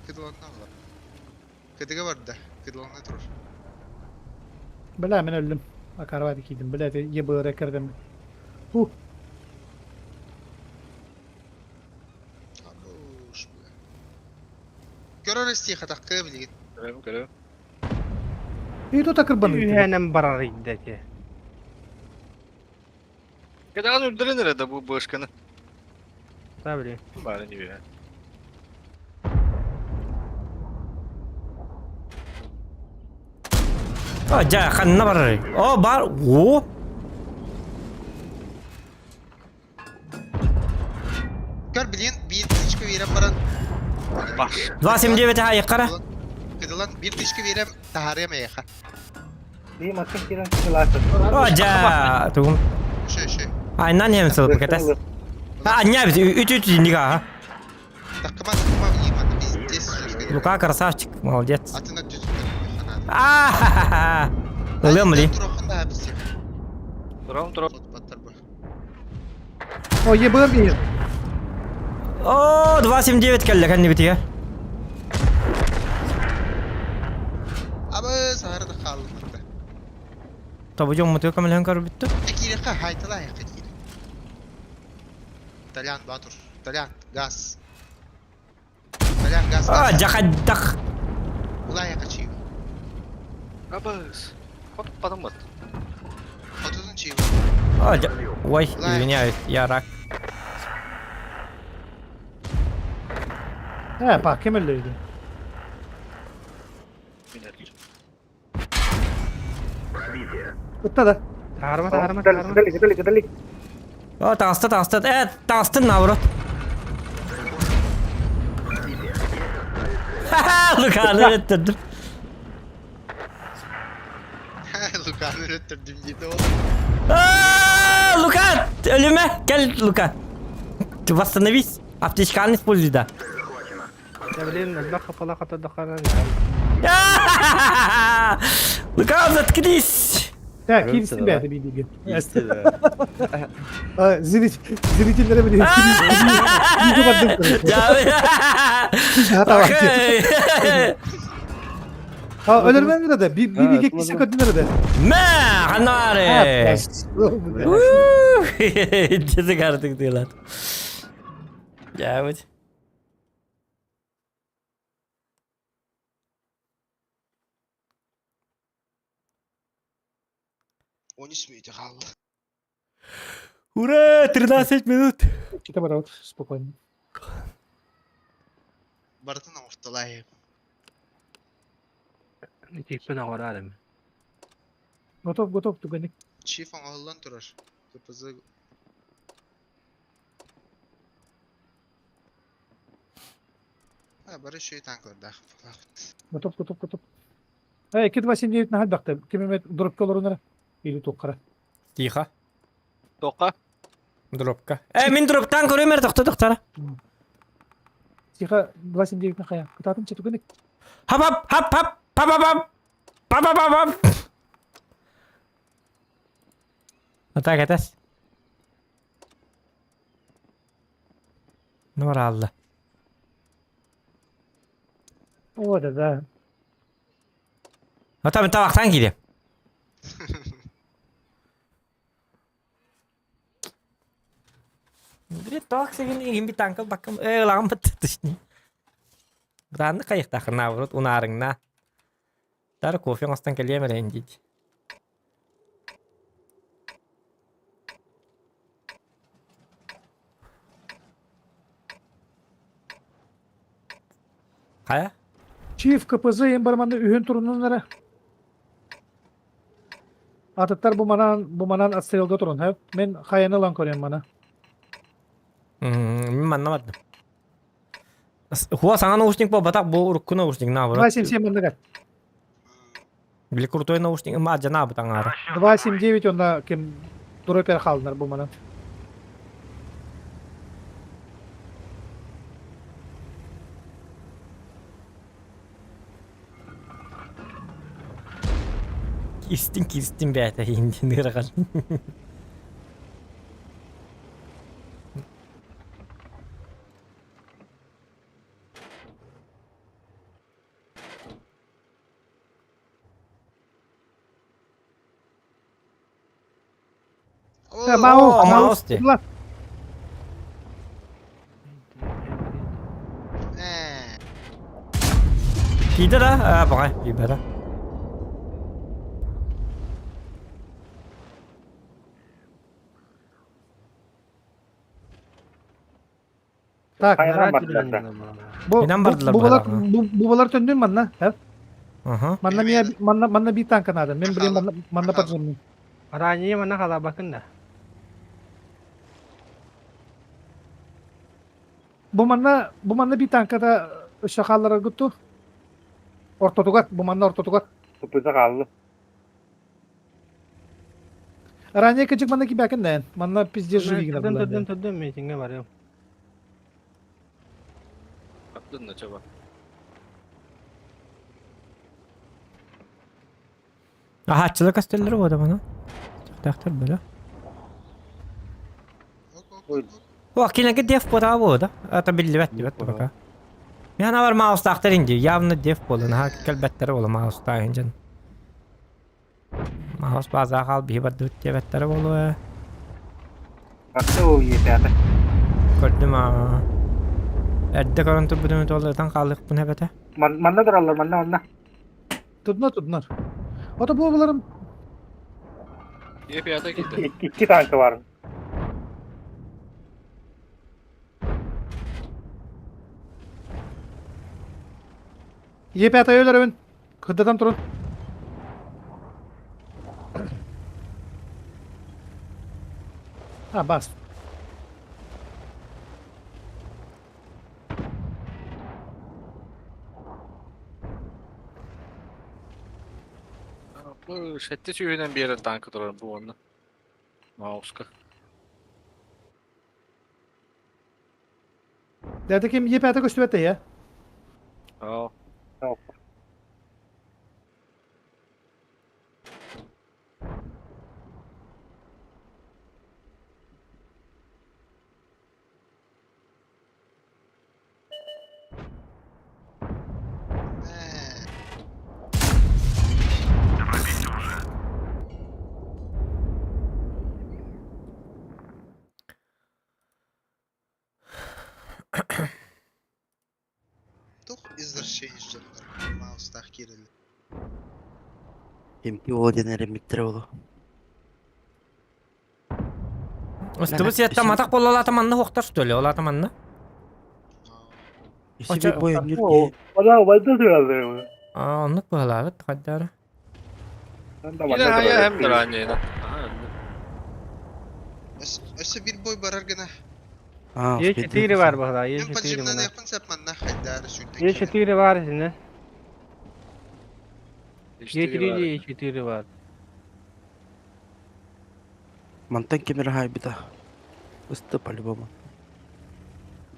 Кыдыланна була. Кыдыга барды. Кыдыланна турар. Бля, мен öldüm. Akarvaydı кийдим. Бля, ебы кирдим. Ху. Хорош, бля. Көрөр стиха таккы билген. Көрөм, көрөм. И тут акырбаны. Үһәнем барар идде. Кедаган үрдүрен эрэ бу башканы. Та били. Бары не бе. О, жа, ханна барар. О, бар. О. Көр билген bir тычка берем баран. Баш. 279 хайыккара. Кыдылан bir тычка берем тахарем эха. Би макын кирен кыласы. О, жа, тугум. Шö шö. Айнан хем сылып кетес. А, не biz үт үт нига. Таккыма таккыма билген. Biz здесь жүрген. Лука красавчик, молодец. Атына түзүп А, Ылым ли? Турохун да биз. Турам, турам. Баттар бу. О, ебы бир. О, 279 келді кәнне бітіге. Абы сахарда қалды. Табы жон мұты көмілген көріп бітті. Киреха хайтала яка кире. Толян батур. Толян газ. Толян газ. А, жақаддақ. Ула яка чиу. Абыс. Хот падамат. Отузун чиу. А, жа... Ой, извиняюсь, я рак. Э, па, кем öldü? Ытта да. Таарма, таарма, таарма. Кытали, кытали, кытали. О, тағысты, тағысты. Э, тағыстын наоборот. Ха-ха, Луканы өттірдім. Луканы өттірдім дейді ол. А, Лука, өліме, кел, Лука. Ты восстановись. Аптечканы используй, да. Та блин, элбэх хапала катадахана. Лука, заткнись. Так, кирсин бәді би деген. А, Зрительлere bile. Окей. Ha ölürmen nerede? Bir bir bir kişi kötü nerede? Мә, ханаре. Деді картық diyorlar. Ya evet. Он үч қалды. Ура, 13 минут. Ките барабыт спокойно. Бартын орталай. Типпен агорарым. Готов, готов, туганик. Чиф оңоллан турар. КПЗ А, бары шөй танкларда. Готов, готов, готов. Э, 2 2 7 9 нахал бакты. Ким дропка олорунара? Или токкара. Тихо. Тока. Дропка. Э, мин дроптан көрөмөр тохто тохтара. Тихо, 2 7 9 нахая. Кытатын че туганик. Хап хап хап хап хап хап хап. Хап хап хап хап. Вот так это. Нуораалла. О, да, да. Ата мен табақтан киирем. Били тоқ сеген игин бит танкыл баккым ылағым бітті точнее. Бытаанны кайыктахын наоборот унаарыңна. Тар кофе оҥостон кэлиэм эрэ диит. Хайа? Чиф КПЗ ең бар манна үһүн турунун эрэ. Атыттар бу манан бу манан отстрелга турун, хөп. Мен хайаны ылан көрөм мана. Мин манна бардым. Хуа саҥа наушник буолбатах, бу урукку наушник наоборот. 277 манныгар. Били крутой наушник ма дьанаабыт аҥаара. 279 онно ким дропер хаалынар бу манан. Киристин киристин бэйэтэ иһин ыарахан. Мау, Маус дии. Киирдэ да? Аа, баҕай, киирбэтэ. Так, Хайран бардылар. Бу Инан бардылар бу балар быһалаах. бу бу балар төннүн манна, һэ? Аха. Манна мия манна манна биир танка наада. Мен билем манна манна поджимный. Ранее манна халабакын да. Бу манна бу манна биир танкада өссө хаалларар гутту. Ортотугар, бу манна ортотугар. Тупуза хаалла. Ранее кыжык манна кибәкин дән. Манна пиздец живи гына Төдөн була. төдөн төдөн митинге барыам. Аттын чаба. Аһааччылар көстөллөр буода маны. Тахтар бөлө. О, кинеге деф буода буода. Ата биллибэт дибэт пока. Мен бар маустаахтар инди. Явно деф буолан. Ха кэлбэттэр буола маустаах инжен. Маус база хаал биһи бардыбыт диэбэттэрэ буолуо. Бакты ол иэтээхэ. Көрдүм аа. Эрдэ көрөн турбутум туолларытан хаалыахпын эбэтэ. Манна тураллар, манна, манна. Тудна туднар. Ото бу буларым Е пята киирдэ. Икки танка бар. Е5 өлөрөбүн. Кырдатан турун. А, бас. Бу сэттэ сүүһүнэн биэрэр танка турар бу уонна. Мауска. Дәді ким Е5 көстүбэт я. Аа. Тух извращение дьоннор маустаах киирэллэр. Кимки ол диэн эрэммиттэрэ буолуо. Устубут сиэттэн матах буолла манна хуохтар что ли? Ол манна. Үсүбү бойонньур киһи. Ода убайда тураллар. Аа, оннук быһалаабыт хайдары. Киирэр хайа эм ранее. Өссө биир бой барар гына. Аа, Е4 бар баһа, Мен Е4 поджимнан мана. айпын сап манна хайдары сүүрдэн киирэр. Е4 бар итинне. Е3 или Е4 бар. Мантан кемер хайбыта. Ысты по-любому.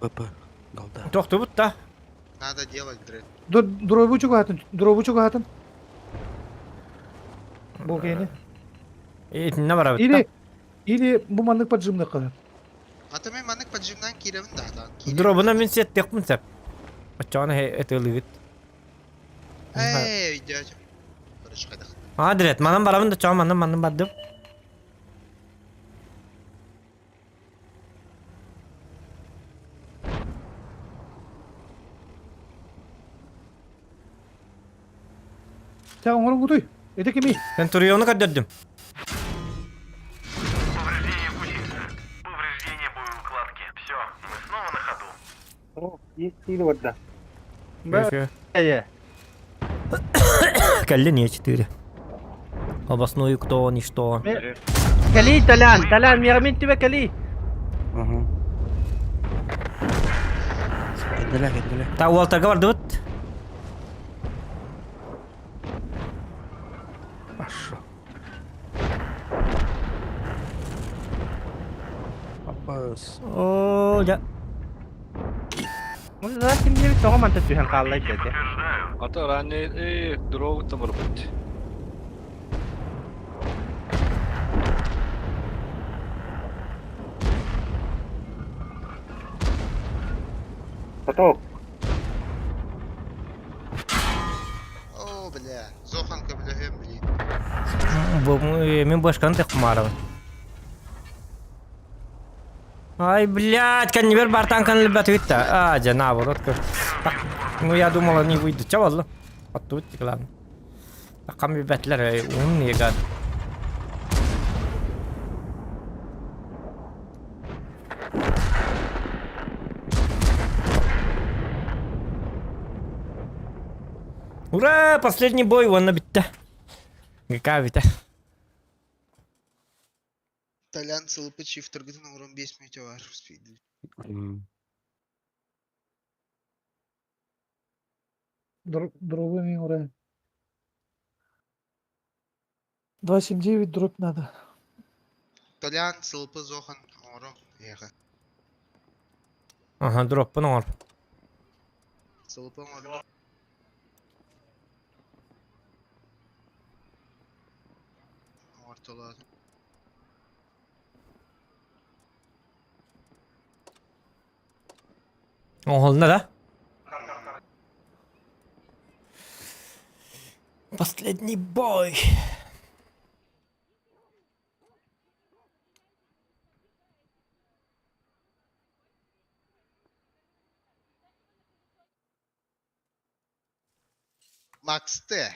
БП. Голда. Тохтубут да. Надо делать, дред. Дробу чугатын, дробу чугатын. Бу кени. Итинне барабыт да. Или или бу маннык поджимный кылын. Ата мен маннык. поджимнан киирэбин да хатаан. Киирэбин. Дробуна мин сиэттиэхпин сөп. Оччоҕуна ытыалыгыт. Эй, өйдөөтүм. Короче, хайдах. А, Дред, манан барабын да чоҕо манан манан бардым. Чэ, оҥорон кутуй. Это кими? Центуриону көрдөрдүм. О, есть силы барда. Э. Кэллин Е4. Обосную кто, ничто. Кали, Толян, Толян, мирамин тебе кали. Ага. Кэннилэ, кэннилэ. Та уолтарга бардыбыт. Хорошо. Аппас. О, да. Ну, да, ким не тоҕо манта түһэн хаалла дьэ. Ата ранее э дорогу барбыт. Поток. О, бля. Зохан көмөлөһүөм билии. Бу мен башканы тек кумарабын. Ай, блядь, кэннибэр бар танканы өлбөт үттэ. А, дьэ, наоборот. Так, ну я думал, они выйдут. Чэ буолла? Оттубут ладно. Такам билбэтилэр, умные гад. Ура! Последний бой уонна бүттэ. ГК бүтэ. Толян сылыпыт шифтергытын оҥорон 5 мүнүүтэ бар. Успейдим. Дробы мен урайын. 279 дробь надо. Толян сылыпы Зохан оҥоро эйиэхэ. Ага, дроппун оҥор. Сылыпы оҥоро. Оҥортолоотум. Оҥоһулунна да? Последний бой. Макс Т.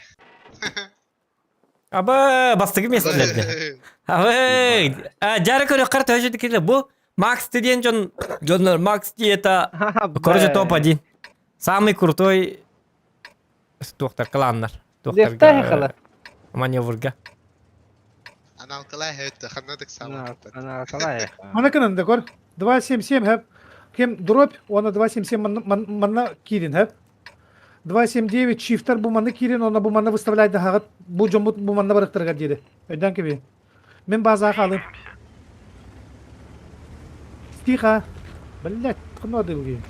Аба, бастакы миэстэлэргэ. Абы, дьара көрөххөр төһө кэлэ бу Макс Т диэн дьон дьоннор Макс Т это короче топ-1. Самый крутой туохтар кланнар. Туохтарга маневрга. Аналкалай өттө ханна саамай Аналкалай. Мана кынын да көр. 277 хэп. Кем дробь, она 277 манна киирин хэп. 279 шифтер бу манна киирин, она бу манна выставляет да бу дьоммут бу манна барыктарга диэри. Өйдөн кеби. Мен база халым. Тихо. Блять, хано дылги.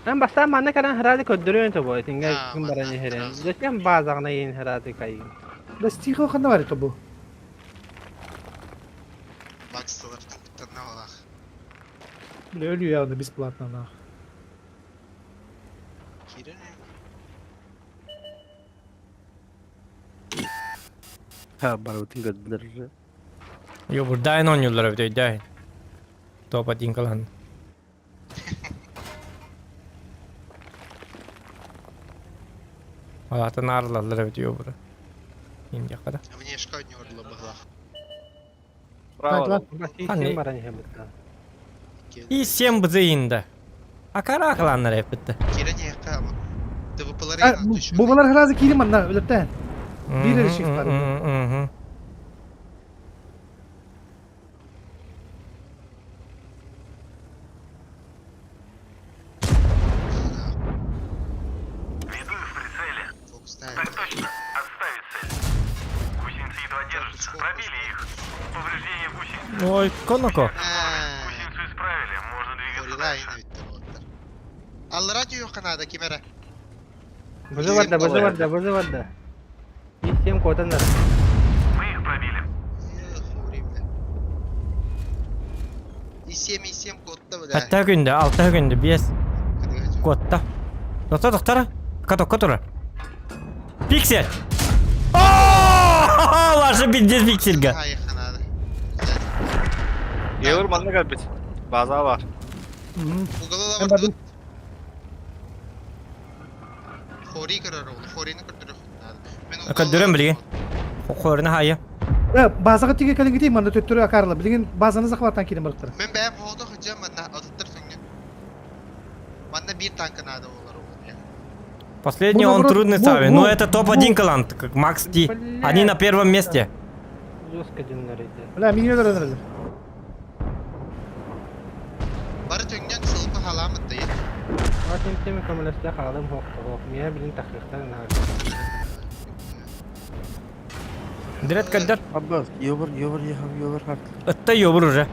Мен бастаан манна кэлэн хыраады көрдөрүөн тобо итингэ күн баран иһэрин. Зачем базаҕына иин хыраады кайын? Да стихо ханна бар тобу. Макс тылартан куттанна олах. Бля, өлүү явно бесплатно нах. Киирэн Ха, барыбытын көрдүлэр. Yo, бурдайын оонньууллар эбит өйдөөн. Топ-1 клан. Алатын арылаллар эбит йобура. Индияка да. Внешка оонньуулла быһылаах. Право. Син баран иһэбит. И семь бзыинда. Акара кланнар эппитте. Киирэн иһиэххэ ама. ТВПлары Бу балар хразы киирин манна өлөттен. Биир эрэ shift бар. Так точно. Ой, коноко. Аллара дүйөх канада кимера. Бызы барда, бызы барда, бызы барда. И всем котандар. И 7, и 7 кодта. Хатта күндэ, алта күндэ, биэс. Куотта. Доктор, доктор, катокка турар. Пиксель! О, Ваша пиздец пиксельга. Евр манна кэлбит. База бар. Угала Хори көрөр ол, хорины көрдөрөх наада. Көрдөрөн билигин. Хорины хайа. Э, базаға тиге кэлиҥҥитий манна төттөрү акаарла. Билигин базаны захваттан киирэн барыттара. Мен бэйэм хоото сылдьан манна атыттар сөҥнүн. Манна биир танка наада буолар ол. Последний он трудный ставит, но это топ-1 клан, как Макс Ти. Они на первом месте. Жестко диннер Бля, миҥин өлөрөн Бары төҥнөн сылпы халамыт да Теми көмөлөстө хаалым хоохторох. Миэ билин тахыахтан наһаа. Дред каддар. Аббас, ёбар, ёбар, ехав, ёбар, хат. Ытта ёбур уже.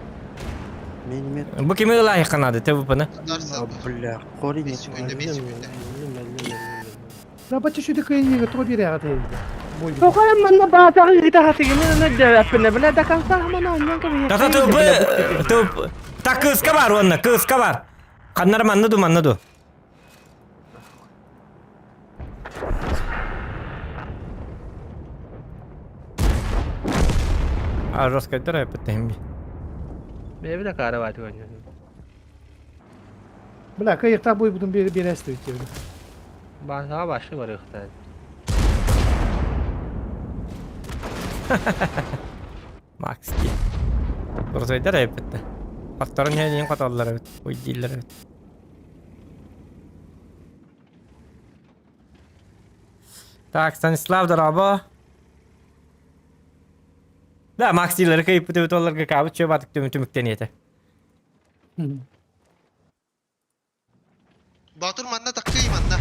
Мен, мен. Бу кими ылайы канады, ТВПны? Бля, хори не. Да бача шүді кыйын тоға бере ағаты. Тоқайым манна баатаҕы ыыта хатыгынан өддөбөппүнэ бля до конца мана оннан кэбиһиэххэ Та ТВП, ТВП. Так кыска бар онна, кыска бар. Ханнар манна ду, манна ду. А, жестко это опять Бэби да каара бааты көрнө. Бля, кыйықта бой будун бересті өйтті. Баатаҕа башы барыахтаа. Макс ди. Курсайдар эппитте. Хаттарын хәнин каталлар эбит. Ой дииллер эбит. Так, Станислав дорообо. Да, Макс дииллери кыйыппыт эбит оларга каабыт чөп атык түмү түмүктен ете. Батур манна таккый манна.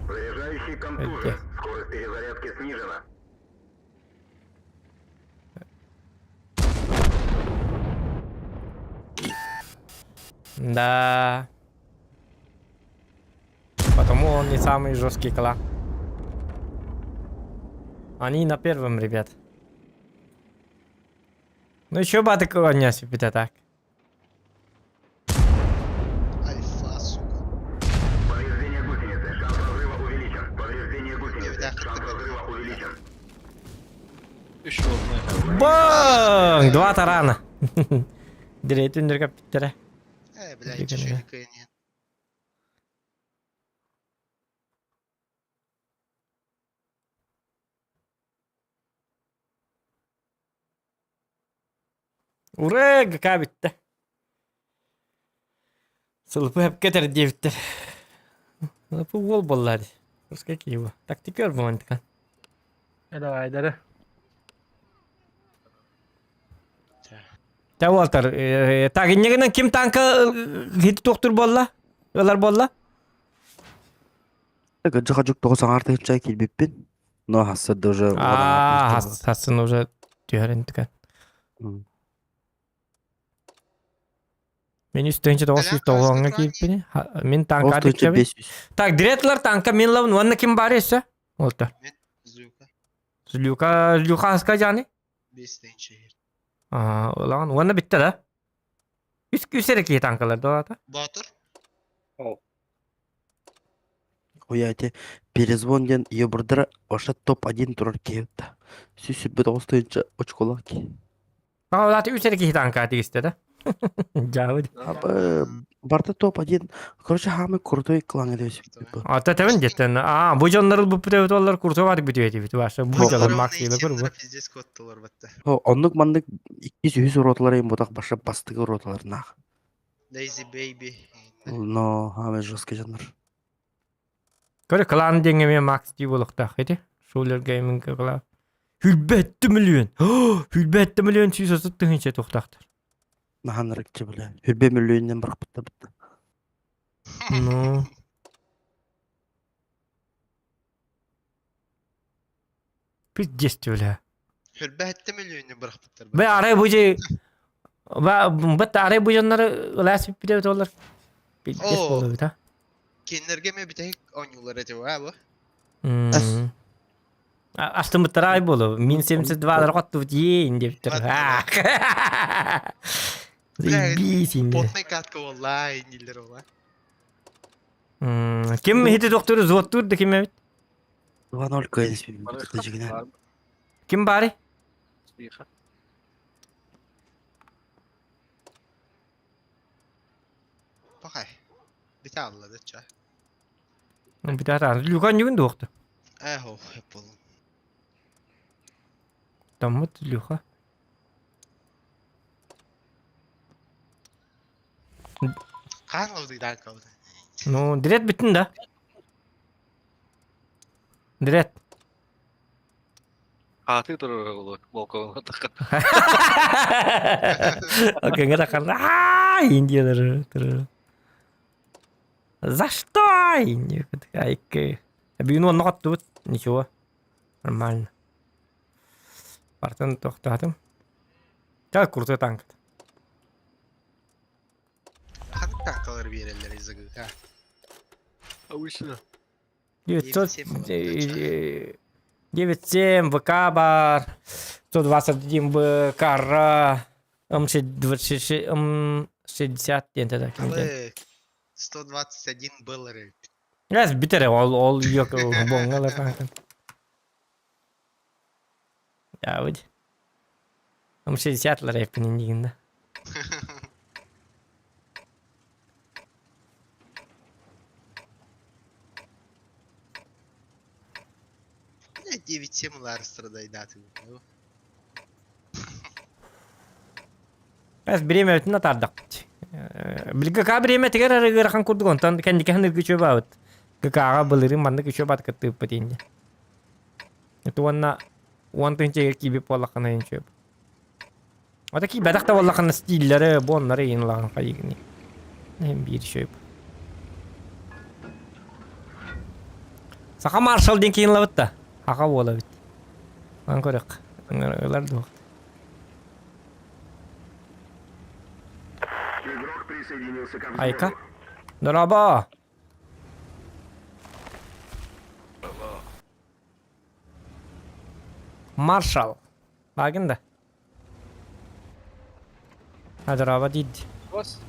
Проезжающий контужен. Скорость перезарядки снижена. Да. Потому он не самый жесткий клан. Они на первом, ребят. Ну еще бы такого не себе так. Альфа, сука. Повреждение гусеницы. Шанс разрыва увеличен. Повреждение гусеницы. Шанс разрыва увеличен. Үш жолдун. Бang! Два тарана. Директ үндер капиттере. Э, бля, чешуй кыйын. Ура, ГК битте. Сылпы хеп кетер диэбиттэр. Сылпы уол буолла дии. Русская киева. Тактикер моментка. Давай, Та уолтар, так иннегинен ким танка хит туохтур буолла? Ылар буолла? Жыха жүк тоғыз аңарты чай килбиппин. Но хасса даже Аа, хасын уже түһэрин түкэн. Мен үстүнче 990-га киирпини. Мин танка дикчэбин. Так, директлар танка мин лавын уонна ким бар өссө? Олта. Злюка. Злюка, Злюка аска жаны? Бестенче. Аа, улаган уонна битте да. Үс үс эрэ киһи танкалар да Батыр. Хуяйте, перезвон ден ебырдыра оша топ-1 турар кейіпті. Сүйсіп бет оғыз очколақ ки. Аа, улааты үс эрэ киһи танка тигистэ да. Жабы. Абы, барда топ-1. Короче, хамы крутой клан эдебис. Ата тебен жеттен. Аа, бу дьоннор бу бүтөбүт олар курсу бардык бүтүбэт бит башы. Бу дьоннор Максилы көр бу. Пиздец коттулар батта. Оннук мандык 200 роталар эм ботак баша бастыгы роталар нах. Lazy baby. Но хамы жесткий жанр. Көрө клан деңеме Макс дии болохтаах ити. Шулер Gaming клан. Хүлбәтті миллион. Хүлбәтті миллион сүүс отут тыһыынча туохтаахтар. Наханырыкчы биле. Хүрбе миллионнен барып битте битте. Ну. Пиздец бля. Хүрбәтті миллионы бырахпыттар. Бе арай бу же Ба бат арай бу жоннор ылаас биппите олар. Пиздец О. болду бит а. Кеннерге ме битек ойнулар эти ба бу. Астымыттар ай болу. Мин 72 лар котту дейін деп тұр. Заебись инде. Потный катка буолла иннилер ола. Ким ити доктор взводтуур да ким эбит? 2-0 кыайан Ким баары? Пахай. Бите аллады ча. Бите атаан. Люка ньүгүн дуохту. Эхо, болун. Таммыт Люха. Хаан лавдыйдаан кабыта. Ну, дирет бүттүн да. Дирет. Ааты турар балконга такка. Окей, такар. Индиялар. За что? Индия. Айкы. Бүгүн онно коттубут. Ничего. Нормально. Партан тохтоотум. Так, крутой танк. Ханнык танкалар биэрэллэр ЗГК? Обычно. 900... 9.7 ВК бар, 121 БК, М26, М60 диэн тогда Алы 121 был Раз битере ол ол yok бонгалар танкын. Я вот. М60-лар эппинин дигин да. Бля, 9-7 лар страдайдаты. Бэс бириэмэбитин атаардахпыт. Били ГК бириэмэтигэр эрэ ыарахан курдук, онтон кэнникэһин ыргычуо баабыт. ГК-ҕа былырыын маннык үчүө баат кыттыыппыт инде. Это уонна уон тыһыынча киирбит буоллаххына үчүө. Ата киирбэтэх да буоллаххына стиллэри, буоннары иин ылаҕын хайыгыный. Биир үчүөй. Саха маршал диэн киин ылабыт да. Аха буолабыт. Ман көрөх. Ылар дуох. Игрок присоединился ко Айка. взводу. Дорообо! Маршал. Багын да. Ha дорообо диид. Бас.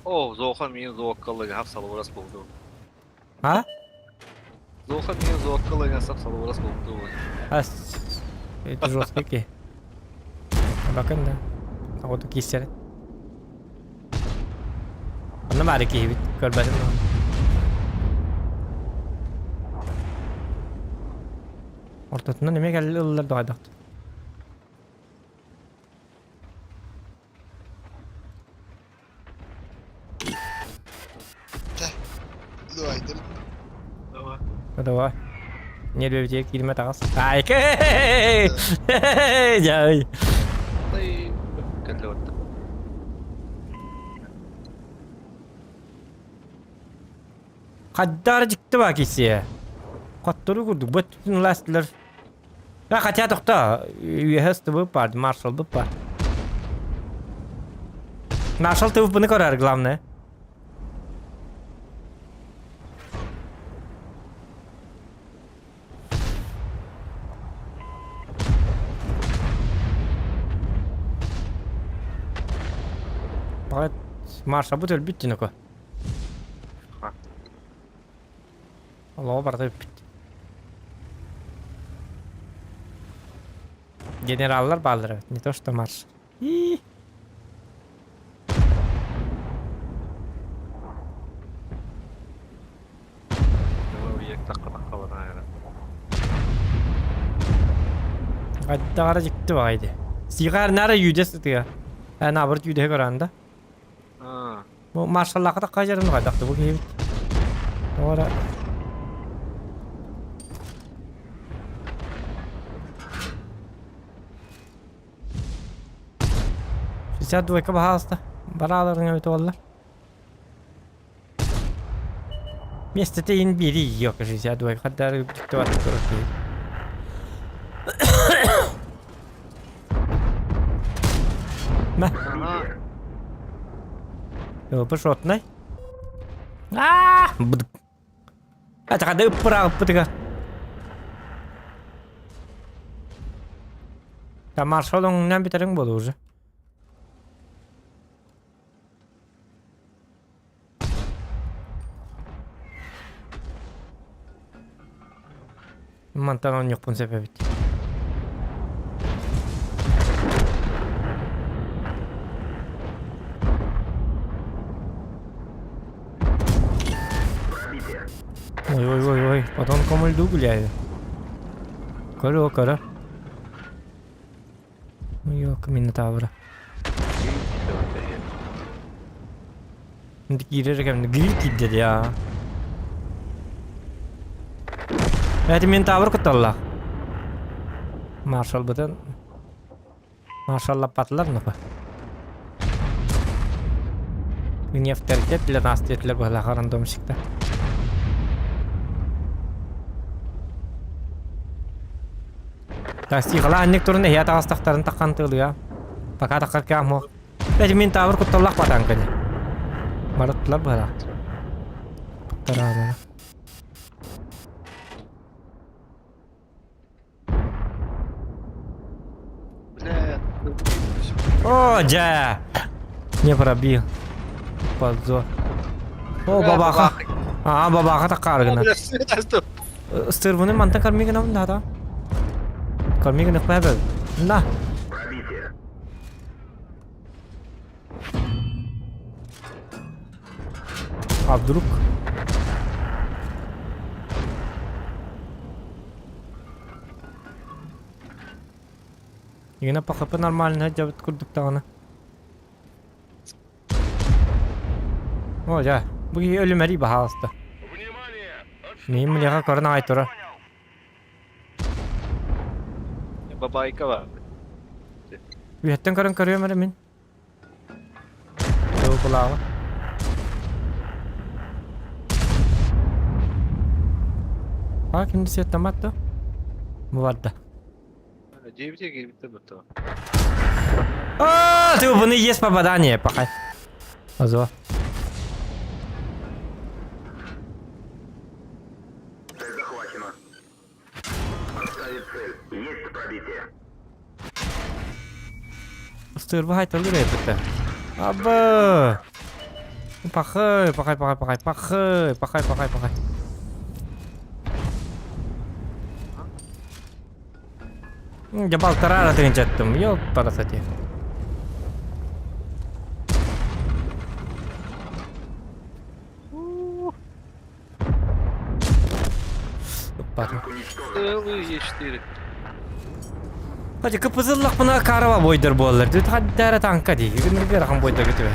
О, Зохан миин зооккалыга хап салыбырас болду. А? Зохан миин зооккалыга сап салыбырас болду. Ас. Это жесткий. Бакын да. Оҕото киирсэрин. Онно баары киһибит көрбөтүм. Ортотунан эмиэ кэлли ыллар доҕойдохтун. Давай, Давай. Не любите киирмэ таҕыс. Айка! Дьай. Кэллэ барда. Хаддар дьикти баа киһиэ. Хоттору курдук бөттүн ылаастылар. А хотя тохто үөһэ ыстыбыт баар, маршалбыт баар. Маршал тыбыппыны көрөр главное. Баҕа Маршабыт өлбүт диноко. Олоҕо барыта бүппүт. Генераллар бааллар эбит, не то что марш. И Хайдаҕара дьикти баҕайы Сигаар нара юдес ытыга. Ә наоборот юдеһэ көрөөн да. Бу маршаллаахха такка дьарым хайдах бу киһибит. Тоҕо 62 баһаалыста. Барааларыҥа эбит буолла. Миэстэтэ иһин биэрии yok 62 хаддары үрдүктэ барыт турар киһи. Мэ. Пошотнай. Аа! Атаҕа ыппыраҕыппытыгар. Та маршал оҥунан бүтэриҥ буолуо уже. Мантан оонньуохпун сөп эбит. Ой, ой, ой, ой, потом кому льду гуляю. Көрө, көрө. Йок, Минотавра. Киирэр кэмне гриль киирдэ я. Это Минотавр кутталлаах. Маршал бытын. Маршаллаппатылар нупа. Не авторитет для нас диэтилэр быһалаах рандомщиктар. Таксихала анник турун эһиэ таҕыстахтарын таххан тыалыа. Пока таххар кэм суох. Эти мин таабыр кутталлах батаан кэлэ. Барыттылар быһалаах. Тараабана. Бля, О, дьэ! Не пробил. Позор. О, бабаха. Аа, бабаха таккаарыгына. Ыстырбыны мантан кармигына да. Кармигына пэбэл. На. А вдруг? Игина ПХП нормально дьабыт курдук даҕаны. О, дьэ, бу киһи өлүмэрий баһаалыста. Миин милиэхэ көрөн аҕай турар. Бабайка бар. Үһэттэн көрөн көрүөм эрэ мин. Кылааҕы. А, ким сиэттамат да? Бу барда. Дьиэбитигэр киирбиттэр бутта. А, ты бұны есть попадание, пока. Азо. Цель захвачена. Отставить цель. Есть пробитие. Ыстыырба хайталыр эбитэ. Абы! Пахай, пахай, пахай, пахай, пахай, пахай, пахай, пахай. Дьэ балтараа тыынчаттым, ёппарасати. Ыппатым. Целый Е4. Хати кыпызыллахпына карава бойдар буоллар. Дүт хаддара танка дии. Күнүргө рахан бойдар күтүбэ.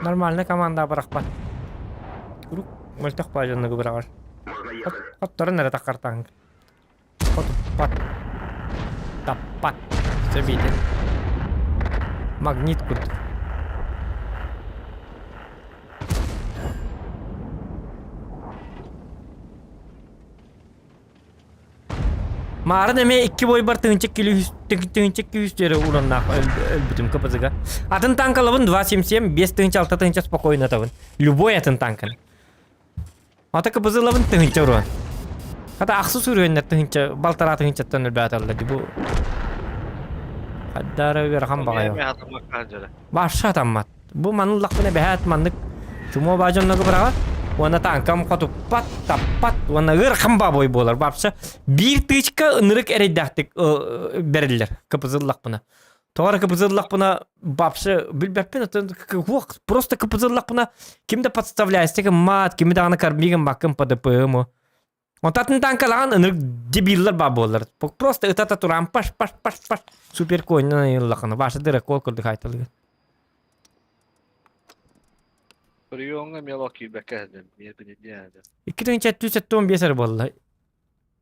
Нормальная команда бырахпат. Курук мөлтөх баажанныгы быраҕар. Хотторун эрэ таххар танк. Хотуппат. Таппат. Сөбиитин. Магнит курдук. Маарын эмиэ икки бойбар тыһыынча килүүс тыһыынча күүс диэри ураннаах өлбүтүм КПЗ-га. Атын танкалабын 277 5 6 тыһыынча спокойно атабын. Любой атын танканы. Ата КПЗ-лабын тыһыынча уруон. Хата ахсыс үрүөннэр тыһыынча балтараа тыһыынчаттан өлбөтөллөр ди бу. Хаддара ыарахан баҕайы. Баша атаммат. Бу маныллахпына бэһээт маннык чумуо баа дьоннорго быраҕар уонна тааҥкам хотуппат, таппат уонна ыарахан баабой буолар. Вообще биир тычка ынырык эрэйдээхтик бэриллэр кыпызыллахпына. Тоҕо эрэ кыпызыллахпына вообще билбэппин просто кыпызыллахпына ким да подставляется гыммат, кими даҕаны кормигым баккым по ДПМу. Онтатын танкалаан ынырык дебиллар баа буоллар. Просто ытата туран паш паш паш паш супер коньнан айыллахына. Башы дыракол курдук айтылыгын. Приемҥа мелок киирбэккэ сылдьан, миэпинидиэн сылдьан. 2775 эрэ буолла.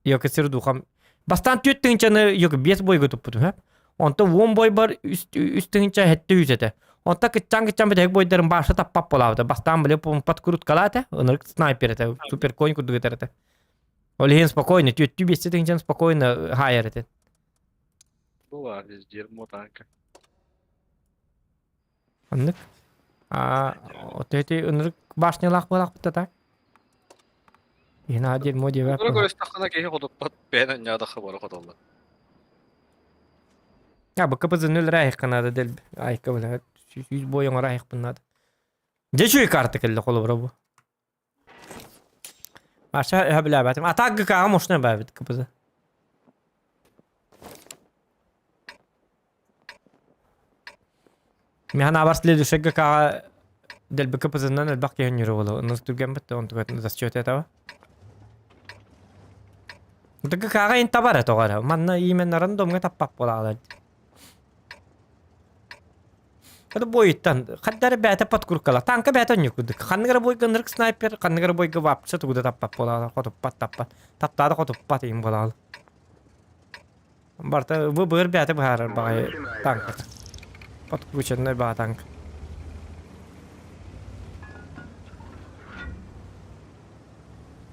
Йоки сир духам. Бастаан түөрт тыһыынчаны йоки биэс бойга туппутум һэ. Онтон уон бойбар үс үс тыһыынча сэттэ үс этэ. Онтон кыччаан-кыччаан бүтэһик бойдарын баша таппап буолаабыта. Бастаан били помпат круткалаа этэ, ынырык снайпер этэ, супер конь курдук этэр этэ. Ол иһин спокойно, түөртүү биэстэ тыһыынчаны спокойно хаайар этэ. Была здесь дерьмо танка. Оннук. А, вот эти ынырык башнялаах буолаахпыт да так. Иһин дерьмо диэбэт. Тура көрүстэххинэ киһи хотуппат, бэйэн анньаадахха бары хотоллор. А, бу КПЗ-ны өлөрө айыкка наада дел айыкка бile. Сүүс бой оҥоро айыкпын наада. Дьэ үчүгэй карта кэллэ холобура бу. Маша өһө билээбэтим. А так ГК-ҕа мощная баабит КПЗ. Михан абар следующий ГК-ҕа дэлби КПЗ-нан элбэх киһи өнньүрэ буолуо. Онно түргэн бит, онтугатын зачет этого. ГК-ҕа ин табар этэ тоҕо эрэ. Манна именно рандомҥа таппап буолаалар. Это бойыттан хаддары бээтэ подкуркала. Танка бээтэ онньук курдук. Ханнык эрэ бойга ынырык снайпер, ханнык эрэ бойга вообще тугу да таппат буолаалар. Хотуппат таппат. Таптаада хотуппат им буолаал. Барта бу быыр бээтэ быһаарар баҕайы танката. Подкрученный баа танк.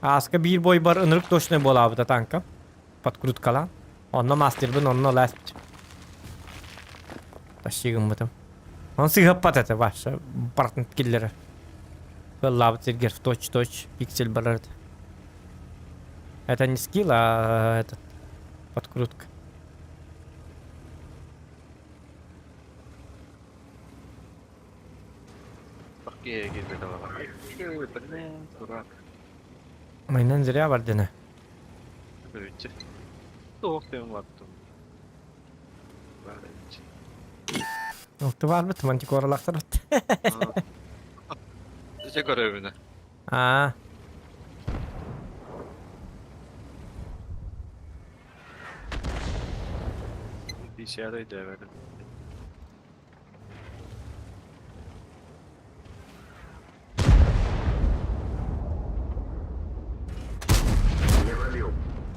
Ааска биир бойбар ынырык точный буолаабыта танка. Подкруткалаан. Онно мастербын онно ласпит. Тащи гыммытым. Он сыһаппат этэ вообще бартын киллэрэр. Кыллаабыт сиргэр точь-точь пиксель барар этэ. Это не скилл, а этот подкрутка. Майнан зря бардына. Алты барбыт, мантикоралахтар. Дьэ көрөбүнэ. Аа. Bilgisayarda ödeyverdim.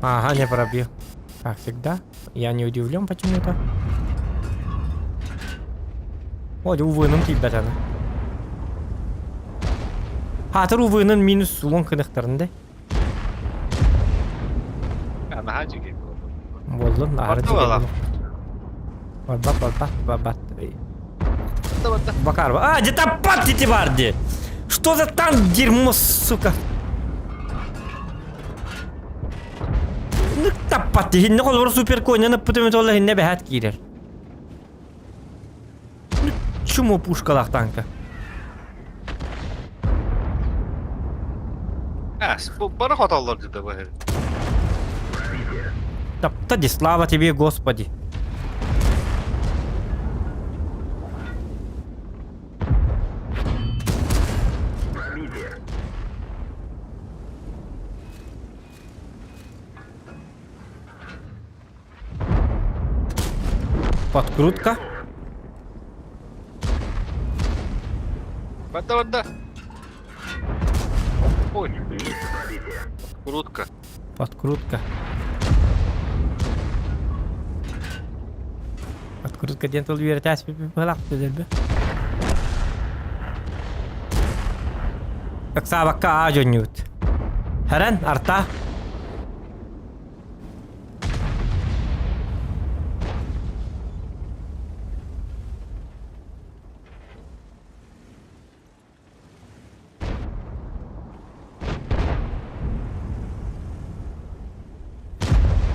Ага, не пробил. Как всегда. Я не удивлен почему-то. Ой, увынын тиийбэт аны. Хаатыр увынын минус уон кыныхтарын да. Наһаа дьигий Буоллун, аһары Барда буолла. Барбат, барбат, барбат. Бакар. А, где-то паттите барди! Что за танк дерьмо, сука? Ну таппат хинне холбор супер коньяны пытымет олла хинне бэхат киирэр. Ну чему пушкалах танка? Бары хоталлар деді бу Тапта ди, слава тебе, Господи. Подкрутка. Вода, вода. Ой. Подкрутка. Подкрутка. Подкрутка диэн тыл үөрэтээс быһалаах дөлбө. Ыксаабакка аа дьонньуут. Хэрэн, арта.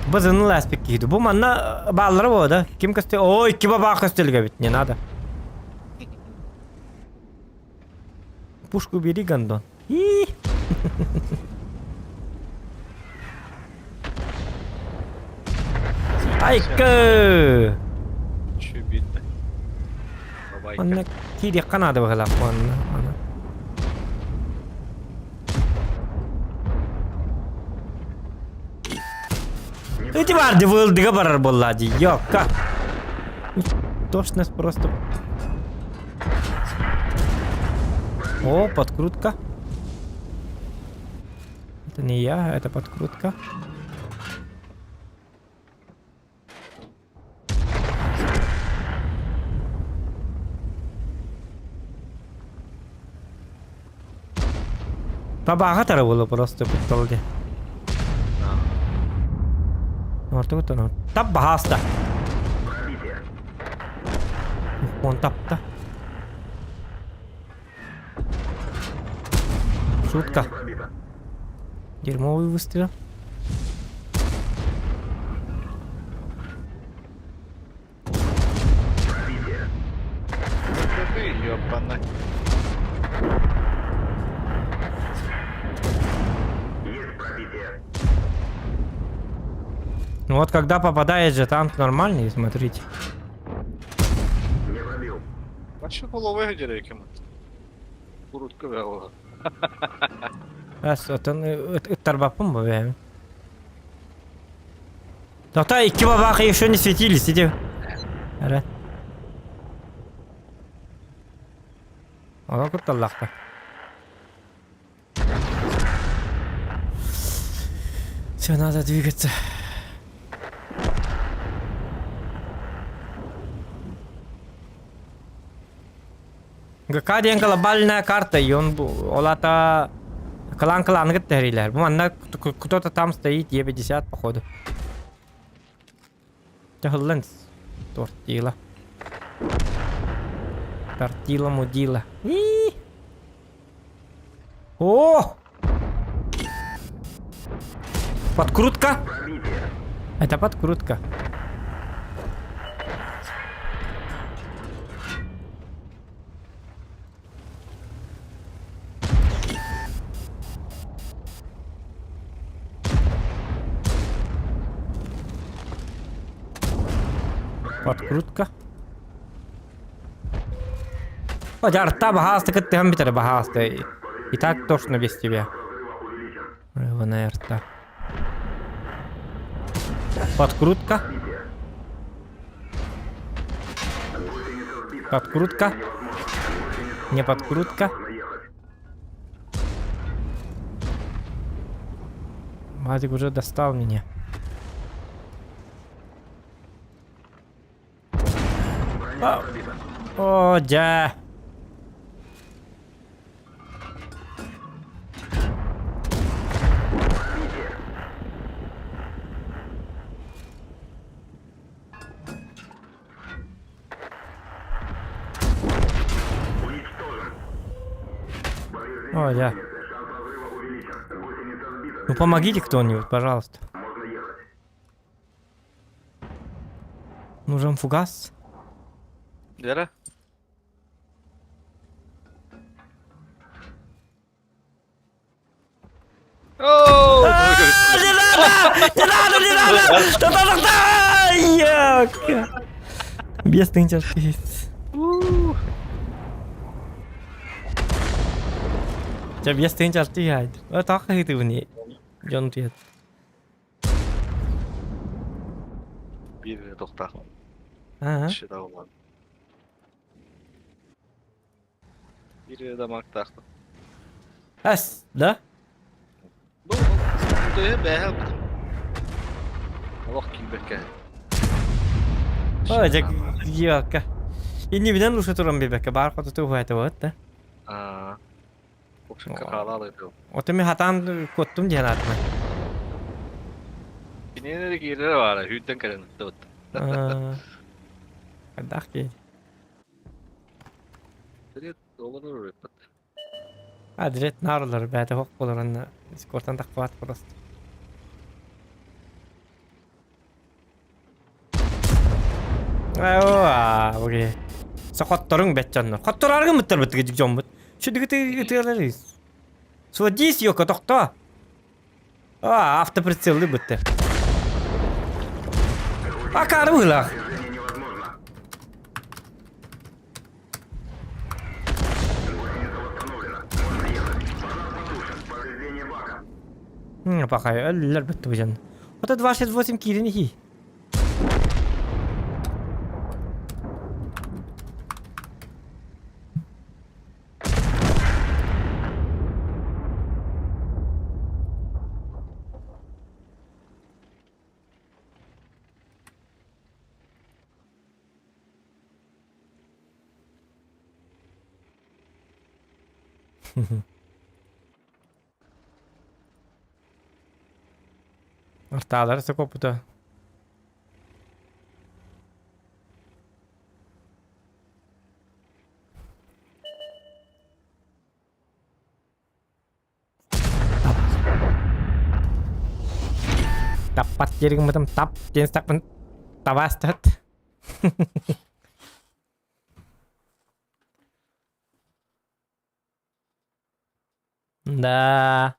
Базыны ласпик киһи. Бу манна бааллара буо да. Ким көстө? Ой, икки бабаах көстөлгө эбит. Не надо. Пушку бери, гондон. И. Айка! Чүбүт. Бабайка. Онно киириэххэ наада быһыылаах онно. Аны. Эти барды вылдыга барар буолла дии. Ёкка. Тошность просто. О, подкрутка. Это не я, это подкрутка. Табааҕа тара буолуо просто куттал дии. Орто куттан Тап баһааста. Он тапта. Шутка. Дерьмовый выстрел. Ты ёбана. Ну вот когда попадает же танк нормальный, смотрите. Бачы головой дерекем. Курутка бәҕэ. Бас отон ыттарбаппын бу бэйэм. Тота икки бабаха еще не светились, иди. Ара. Ола кутталлахта. Все, надо двигаться. ГК диэн глобальная карта, и он ол ата клан кланы кытта Бу манна кто-то там стоит, Е50 походу. Тахыллан тортила. Тортила мудила. И О! Подкрутка? Это подкрутка. Подкрутка. О, арта баһаасты кыттыһан бүтэр баһаасты. И так тошно без тебя. Рваная арта. Подкрутка. Подкрутка. Не подкрутка. Вадик уже достал меня. О, О, да. О, да. Ну помогите кто-нибудь, пожалуйста. Нужен фугас. Вера? Оу! Не надо! Не надо, не надо! Да да да да! Без тынча Чэ 5 6 хайд. Таах хитыбыни. Дьон утуйат. Биир тохтаах. Аа. Шыда болан. Биир дамактаах. Эс, да? Бу бу бэһэ Олох киирбэккэ. Ой, дьэ йыакка. Иннибинэн ушу туран биэрбэккэ баар хоту туһуйата вот да. Аа. Уксукка хаалаалай дуу. Ото мин хатаан куоттум диэн аатымай. Кинини киирэрэ баара сүүрдэн кэлэн ыттыбыт. Хайдах киһи. Сирет олорор ыппыт. А дирет наар олорор бэйэтэ хоқ болор онно скортан тахпаат просто. Оо, окей. Сохотторуҥ бэт дьоннор. Хотторааргын быттарбыт дьоммут. Сүдүгү ытыалар Сводись, Йоко, тохтоо. А, автоприцелы бытты. Акары быһыылаах. Пахай, өллөр бытты бу дьон. Ото 268 киирин иһии. Артаалар сокопута. Таппат диэригин тап диэн саппын табаастат. Да.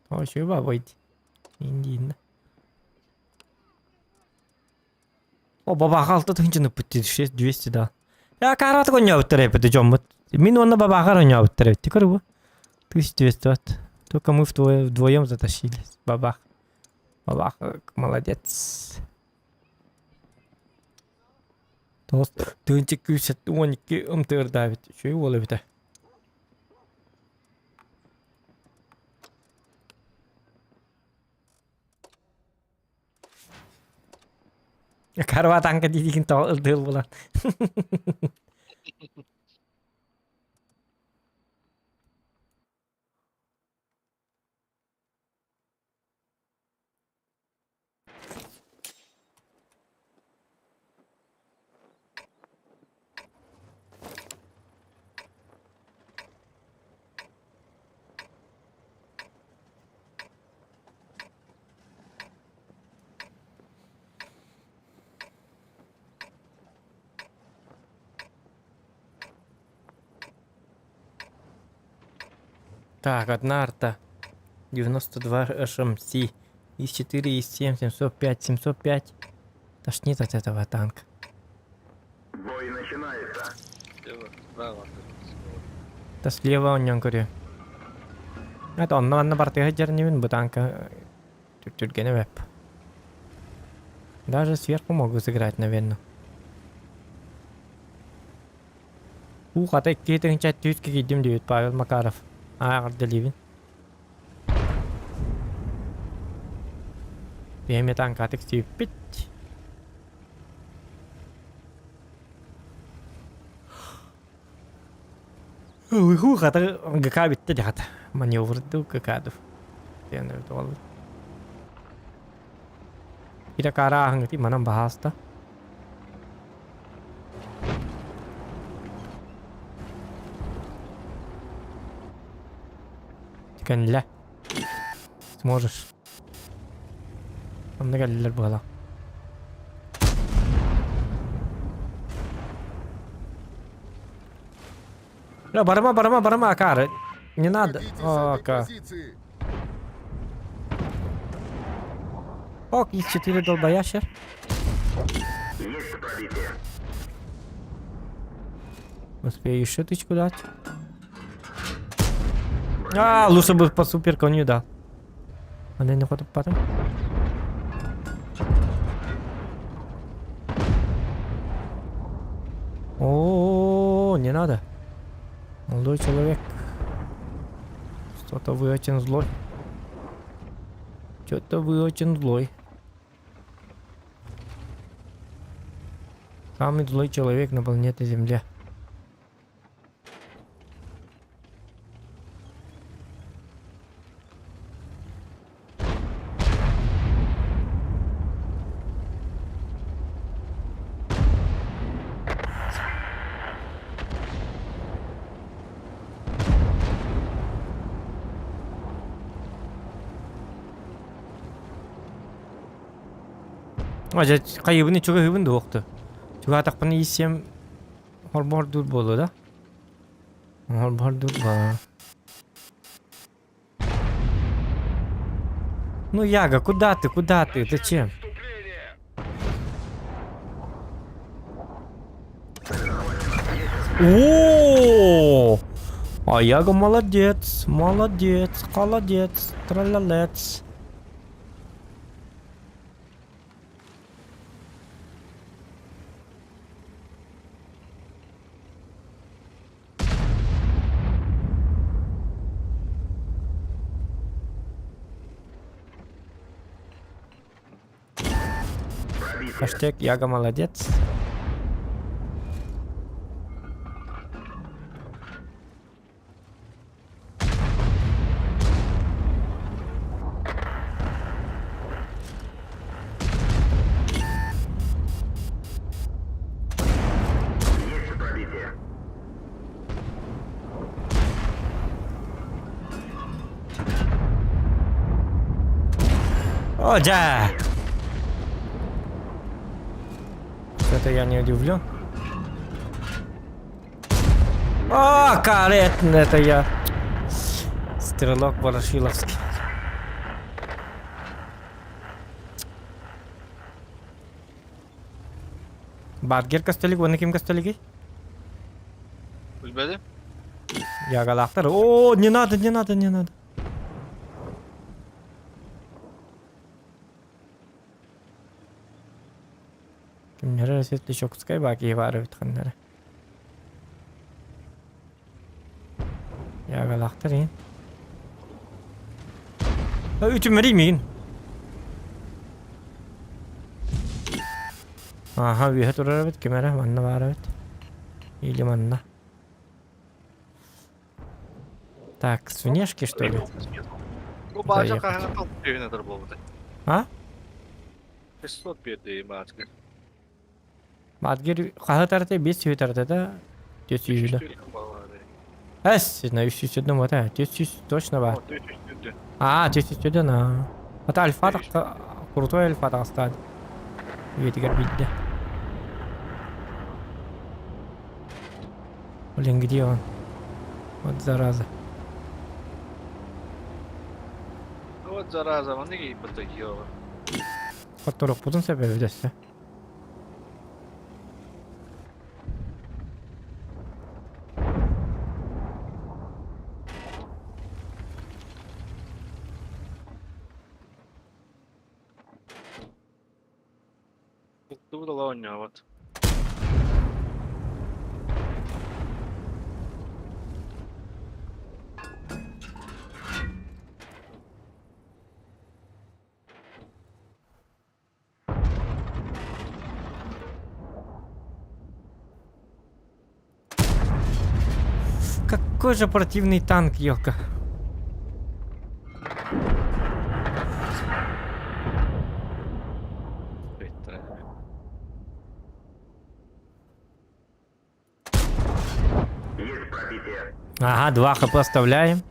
О, чего выйти? Индин. О, бабаха алта тыһыынчаны ыппыт 200 да. Я каратык ойнообуттар эбит дьоммут. Мин уонна бабахар ойнообуттар эбит. Көрү бу. 1200 ватт. Только мы вдвоем затащились. Бабах. Бабах, молодец. Тоҕус тыһыынча күүс 12 ымтыырдаабыт. Үчүгэй уол эбитэ. Карва танка диигин тоҕо ылдыыл булан. Так, одна арта. 92 HMC. ИС-4, ИС-7, 705, 705. Тошнит от этого танка. Бой начинается. Слева, справа. Да слева он говорю. Это онно манна бартыга дьэрнибин бу танка түргэнэ веб. Даже сверху могу сыграть, наверное. Уу хата икки тыһыынча түс кигийдим диэбит Павел Макаров. Ааҕырдалиибин. Биһиэми танкатык сиэппит. Уйху хата ГК бүттэ дьэ хата. Маневрдуу ГК-ду. Итэ кара ааһыҥҥытый манан баһааста. Кэллэ. Сможешь. Онно кэллилэр быһалаах. Бля, барыма, барыма, барыма, Акары. Не надо. О, Ака. Ок, их четыре долбоящер. Есть пробитие. Успею еще тычку дать. А, лучше бы по супер коню дал. А не хоть потом. О, не надо. Молодой человек. Что-то вы очень злой. Что-то вы очень злой. Самый злой человек на планете Земля. Дьэ, хайыбын үчүгэйбин дуохту. Чугаатахпына ииссиэм Холбоһордуур буолуо да? Холбоһордуур буолуо. Ну, Яга, куда ты, куда ты, зачем? О, а Яга молодец, молодец, холодец, тралалец. Хэштег Яга молодец. О, дьэ! Это я не удивлен. О, каретн, это я. Стрелок Ворошиловский. Бадгер костелик, уонна ким костелигий? Билбэдим. Ягалаахтар. О, не надо, не надо, не надо. Кимнэрэ Светлячокскай баа киһи баар эбит ханна эрэ. Ягалаахтар иһин. Үтүмэрий миигин. Аха, үөһэ турар эбит, ким эрэ манна баар эбит. Или манна. Так, с внешки, что ли? Бу баача Заехать. хаһана толкуйун атар буолбута. А? 600 биэрдэ баачка. Адгер хаһы тарта, 500 тарта да? 400 да. Эс, на 300 вот, 400 точно бар. А, 400 на. Это альфа крутой альфа тастад. Үйетигер бидде. Блин, где он? Вот зараза. Вот зараза, маннык ииппит ёба. Хотторохпутун сөп эбит өссө. Тугу да оонньообот. Какой же противный танк, елка. Ага, 2 хп оставляем.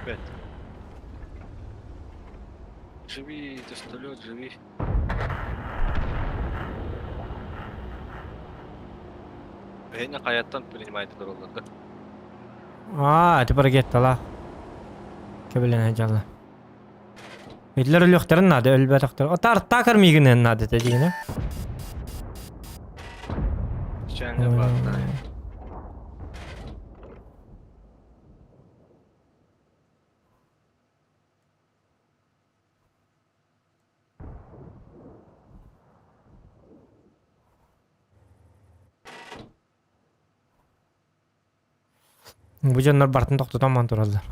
Опять. Живи, тестолет, живи. Эйне хайаттан принимает тураллар да. Аа, ити баргеттала. Кэбилэнэ дьалла. Итилэр өлүөхтэрин наада, өлбөтөхтөр. Отар такар миигинэн наада этэ дигинэ. Чэҥҥэ баатта. Бу дьоннор бартын тохтотон ман тураллар.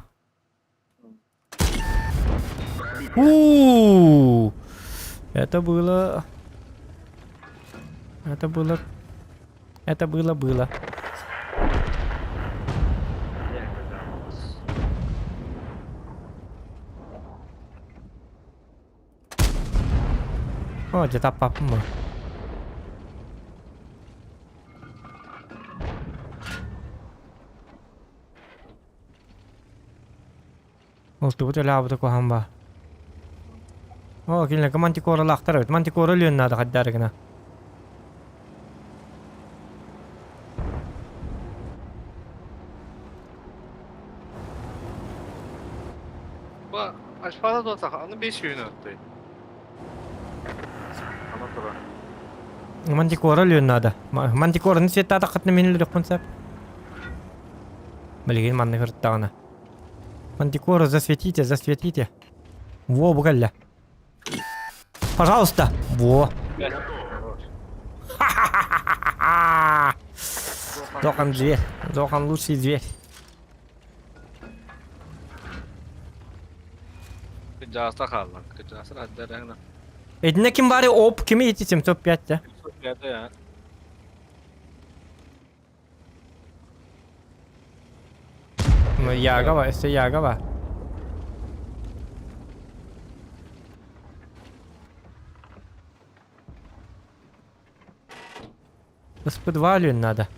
У Это было... Это было... Это было, было. О, где-то папа мой. Олтубут өлөөбүтэ куһаҕан баар. Оо, кинилэргэ мантикоралаахтар эбит. Мантикора өлүөн наада хайдары гына. Ба, альфада дуотах, аны бес үйүн өттөй. Ана тура. Мантикора өлүөн наада. Мантикораны сиэттаатаххытына мин өлөрүөхпүн сөп. Билигин маннык ырыттаҕына. Мантикора, засветите, засветите. Во, бу кэллэ. Пожалуйста. Во. Ха-ха-ха-ха-ха! Зохан зверь. Зохан лучший зверь. Кыдьааста хаалла. Кыдьаастар аддарыҥна. Итиннэ ким бары оп кими ити 705 да? 705 я. Ну Ягова, өссө Ягова. СП2 надо.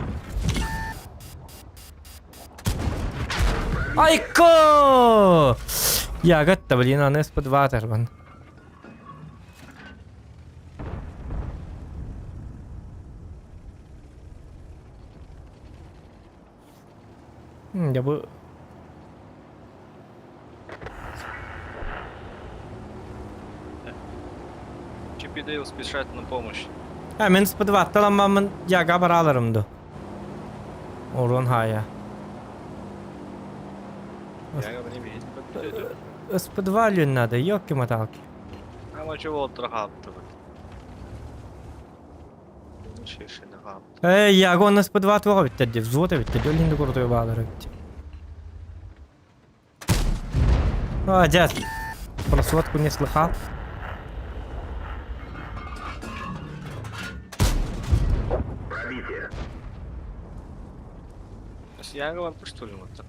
Айко! Ягодта, блин, аны СП2 тарбан. Дьэ бу Чип и Дейл спешат на помощь. А, мен спыдватталаммаммын яга бараларым ду. Орон хая. Яга мне видеть подберет. СП2 лүн надо, ёлки-моталки. Ама чего вот трахапты вот. Э, яга он СП2 туға биттерди, взвода биттерди, өлінді куртуй бағалары битти. А, дядь, про сводку не слыхал? Пробитие. Яга вам что ли вот так?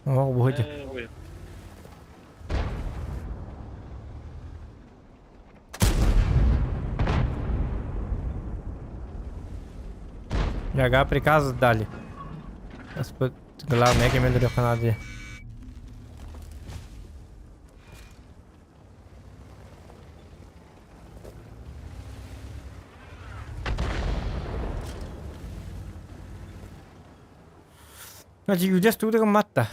О, боги. Э, Яга приказ дали. Главное, кемелер канады. Значит, юдес тудыгын матта.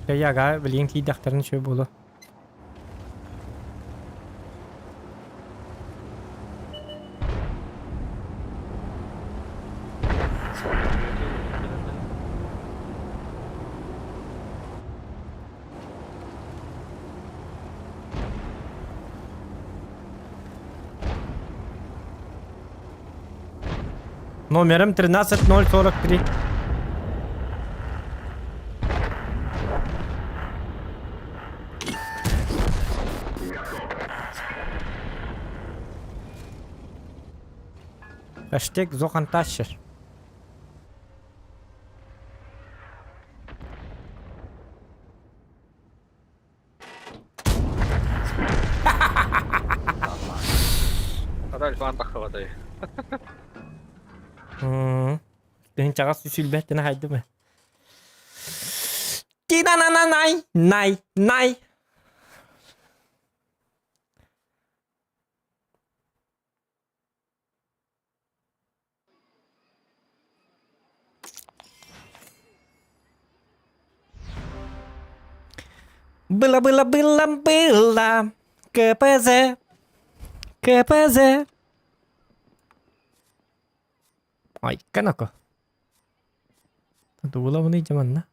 Яга, блин, кийдахтарын шөй болу. Номером 13043. Хэштег Зохан Тащер. Ральф Антахова дай. Тыһынчаҕас сүлбэттэн хайдымы. Ти-на-на-на-най, най, най. Было, было, было, было. КПЗ. КПЗ. Айка ну-ка. Дула дьаманна.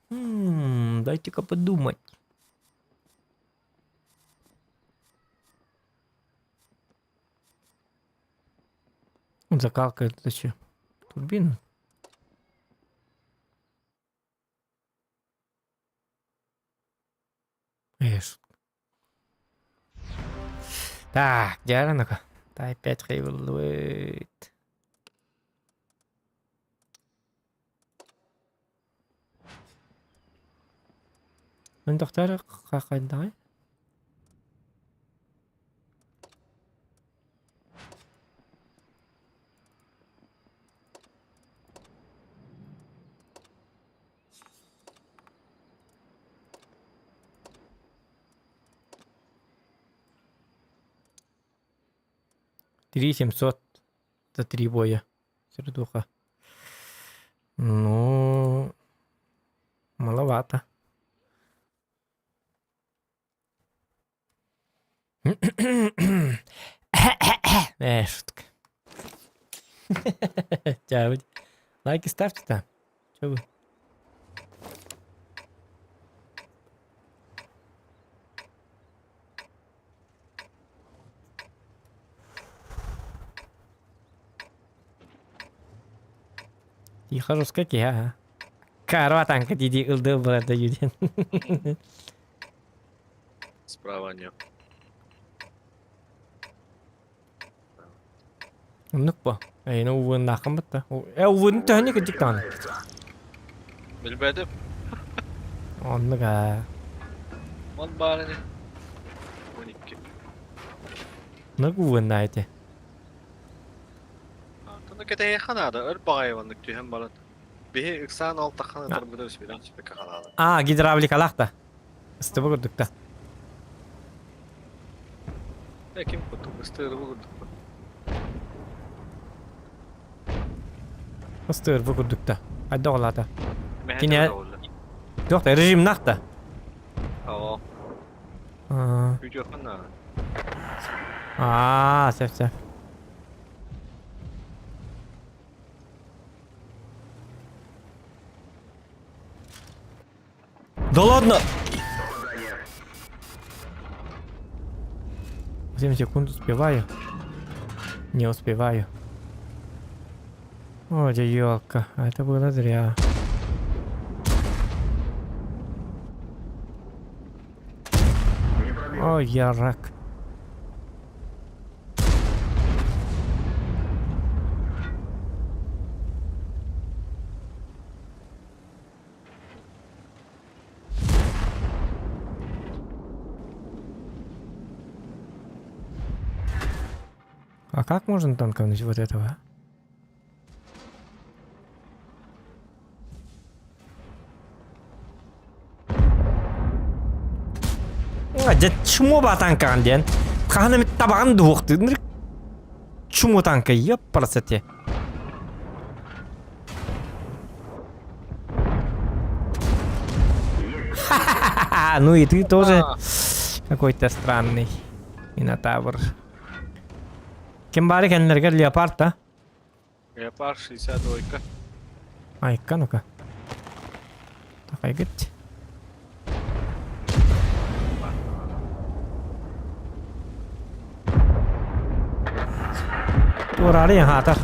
Дайте-ка подумать. Закалка это зачем? Турбина? Эш. Так, дьэ ну-ка. Дай 5 хейвелуэт. Мин тохтор хайдаҕай? 3700 за три боя. Сердуха. Ну, маловато. Шутка. Чао. Лайки ставьте там. Че вы? Тихо какие, ага. Карва танка диди ылды брата юден. Справа нет. Оннук бо. Эйне увын нахын бытта. Э увын төһөнү кыдык таны. Билбедим. Оннук а. Он барыны. 12. Нук увын найте. Ону кэтэһиэххэ наада, өр баҕайы маннык түһэн баран. Биһи ыксаан алтаххана ытарбыта үспүтэх сүппэккэ хаалаада. А, гидравликалаах да. Ыстыба курдук да. Э, ким курдук, ыстыырбы курдук. Ыстыырбы курдук да. Хайда олаата. Кини Туох да режимнах да. Оо. Күүтүөххүн наада. Аа, сөп сөп. Да ладно! 7 секунд успеваю. Не успеваю. О, елка, это было зря. Ой, я рак. А как можно танкануть вот этого? Дьэ чмо ба танкаҕын диэн. Хаһан эмит табаҕын дуһуохтыыр чмо танка ёппарасате. Ну и ты тоже какой-то странный Минотавр. Ким баары кэннилэригэр леопард да? Леопард 62. Айка, ну-ка. Такайгыт. Туораары хаатар.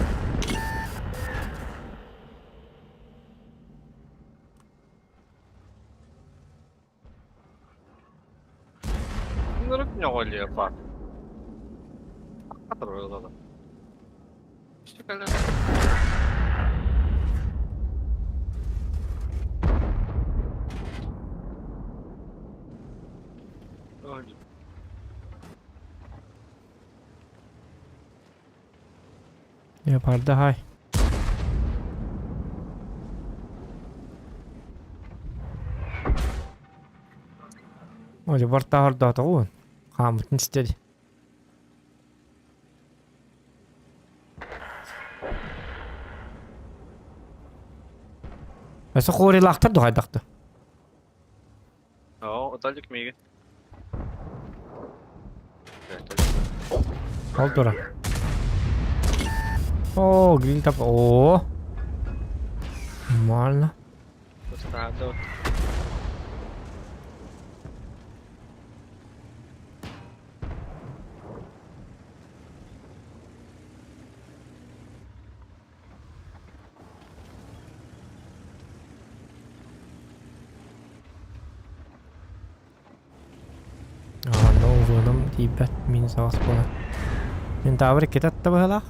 Ынырык ньоҕо леопард. Леопарда хай. Ой, бартаһар даатаҕын. Хааммытын истэри. Өссө хуорилаахтар дуһайдахты. Оо, оталдьык миигин. Ол тура. Оо, гриль тап. Оо. Нормально. Аана уруонум тиийбэт минус аҕыс буолан. Мин таабыр иккитэ атта быһыылаах.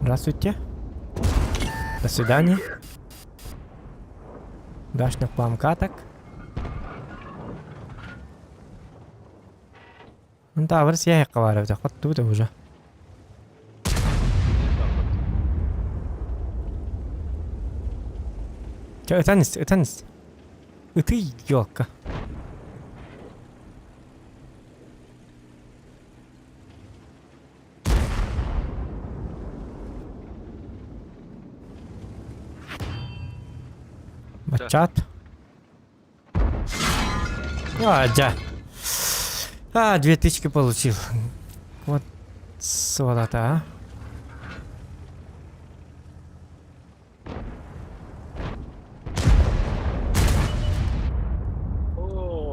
Здравствуйте. До свидания. Удачных вам каток. Таабыр сиэһэххэ баар эбитэ, хоттубут уже. Чэ, ытан ис, ытан ис. Ытый, елка. Баччаат. А, дьэ. А, 2000 получил. Вот сволота, а.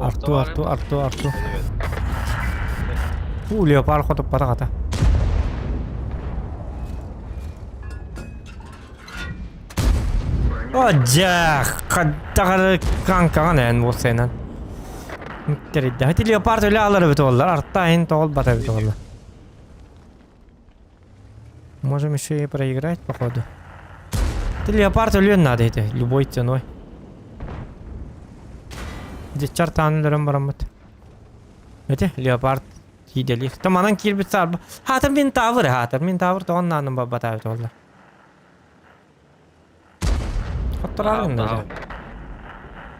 Арту, Арту, Арту, Арту. У, леопард хотуппатах ата. О, дьэ, хаддаҕары канкаҕан эн буолсайынан. Тэрийдэ. Ити леопард үлэ алар эбит оллар, арта ин тоҕолбат эбит оллар. Можем еще и проиграть, походу. Ты леопард өлүөн наада ити, любой ценой. Диччар таан өлөрөн бараммыт. Эти леопард тииделиир. Та манан киирбит саарба. Хаатар мин таавыр, хаатар мин таавыр тоҕон наанын барбатаабыт олла. Хотторааргын да.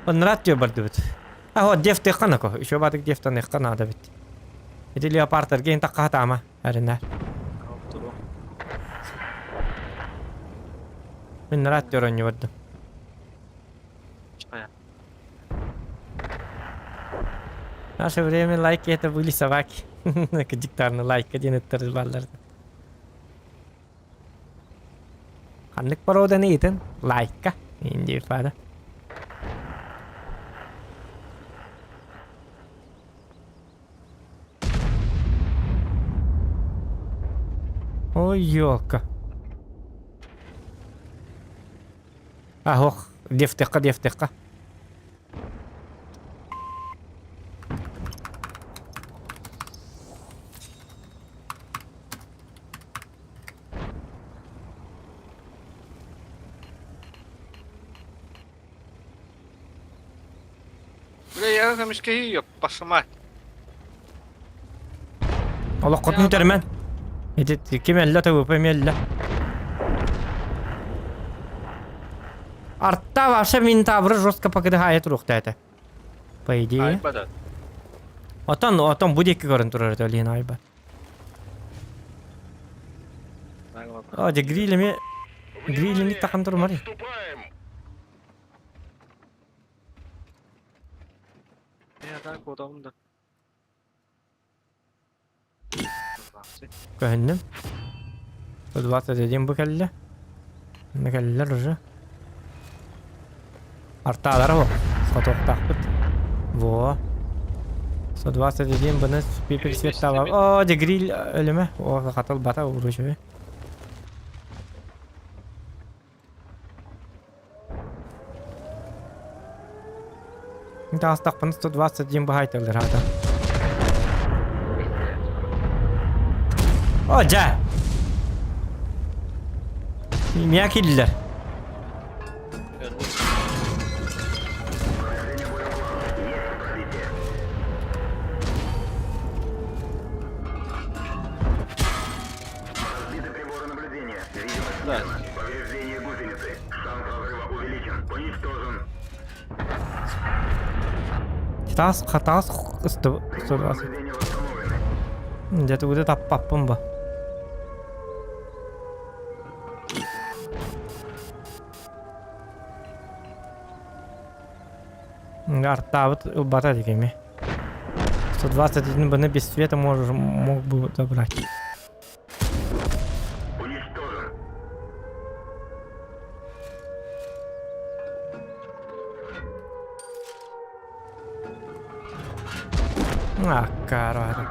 Оннурат диэ бардыбыт. А вот дефтыхха нако. Еще батык дефтаныхха наада бит. Ити леопардтарга ин такка хатаама. Арина. Мин нарат диэ оронньу бардым. В наше время лайки это были собаки. Диктарны лайка диэн ыттар баллар. Ханнык породаны ыытын? Лайка. Индифада. Ой, ёлка. Ах, дефтехка, дефтехка. Бля, я көмүскэһии yok, пошла. Олоххотун үтэрмэн. Ити ким эллэ ТВП меллэ. Арта вообще Минтавры жестко покидает рухта это. По идее. Айбада. Отон, отон бу диэки көрөн турар этэ Лена Айба. О, дьэ грилеми грилини тахан турмар. Я так удобно. Көһүннүм. 121 бу кэллэ. Манна кэллилэр уже. Артаалара бу. Хотуохтаахпыт. Во. 121 быны пипер О, дьэ гриль өлүмэ. О, хатыл бата уручуй. Таастахпын 121 баһайталлар хата. О, дьэ! Мия киллер. Да. Повреждение гусеницы. Шанс разрыва увеличен. Уничтожен. Таас хатаас Дьэ тугу таппаппын ба. Артаабыт ылбата дикими. 121 быны без света можешь, мог бы забрать. Уничтожен. А, короче.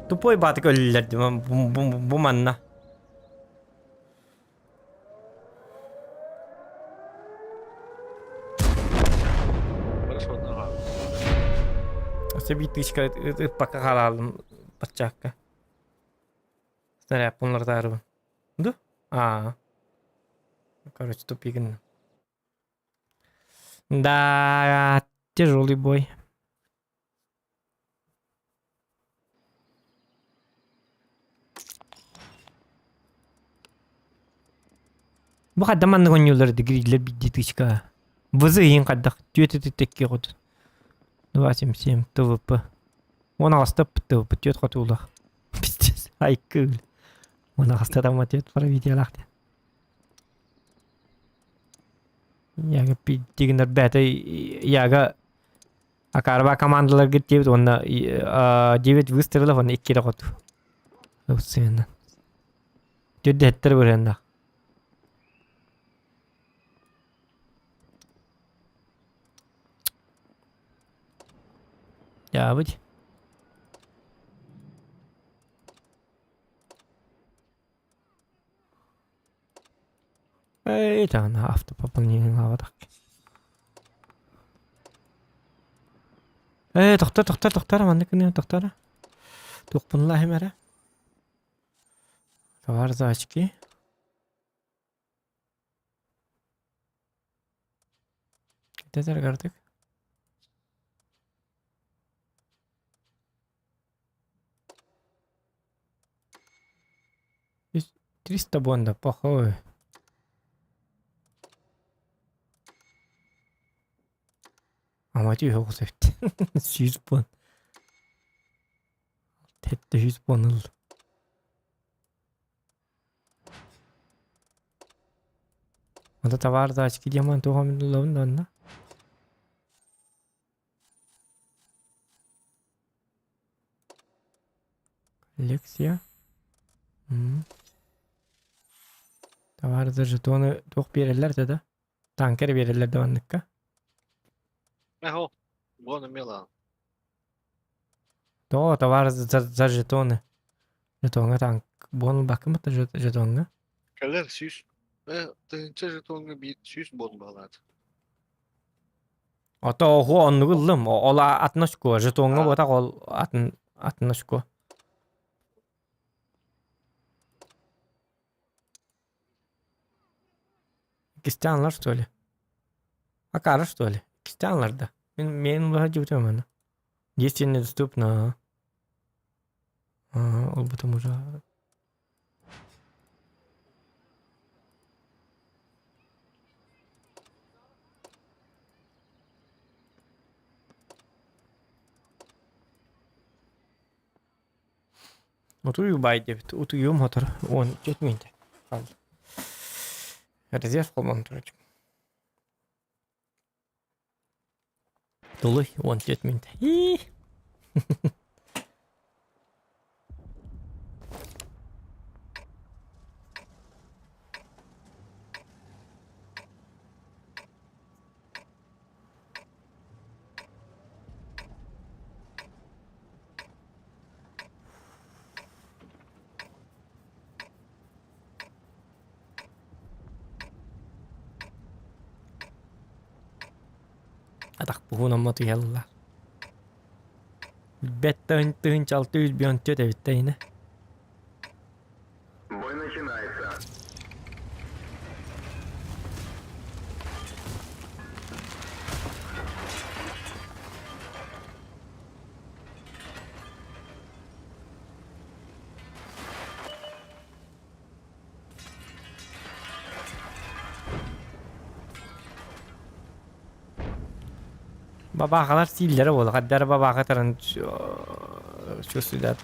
Тупой батык өллөр бу манна. Өссө биир тыычка ыппакка хаалалым баччаакка. Снаряд пуннартаарыбын. Ду? Аа. Короче, тупигин. Да, тяжелый бой. Бу хадда маннык оонньууллар гриллер биирдии тычка. ВЗ иһин хайдах түөрт ытыт хоту. 277 ТВП. Уон аҕыста ТВП түөрт хотуулаах. Пиздец. Айкыл. Уон аҕыста тамма түөрт пробитиялаах диэн. Яга пиздигинер бээтэ яга Акаарба командаларгыт диэбит уонна 9 выстрелов уонна 2 эрэ хоту. Ылсыына. Түрдэһэттэр бырыаннаах. Дьаабыт. Эй, даҕаны автопополнение лаабатах. Ээ, тохтор, тохтор, тохтор, маннык гыныа, тохтор. Туохпун лаһым эрэ. Товар за очки. Тетер картык. 300 бонда, похуй. Амати yok эбит. 100 бон. Тетте 100 бон ыл. Онто товар да очки диамант туох ылабын да онно. Коллекция. Товар за жетоны туох биэрэллэр да да? Танкер биэрэллэр да манныкка. Эхо, вон Милан. То, товар за жетоны. Жетоҥҥа танк буон ылбаккын жетоҥҥа? Кэлэр 100 тыһыынча жетоҥҥа биир 100 буон баалаат. Ото оһуо оннугу ыллым. Ол атын очко. Жетоҥҥа буотах ол атын атын очко. Кистян что ли? Акара что ли? Кистянлар да. Мен мен выходил маны. Действие недоступно. Ага, ол потом уже. Утуйу бай диэбит. Утуйуум хотор. 14 минут хаалла. Резерв холбоон турар. Тулуй 14 минут. Ии. Атах буһун амма түһэллэр. Билбэт 1614 эбит да ини. Бой начинается. Бабаахалар сииллэрэ буолла. Хаддар бабааха таран чувствует.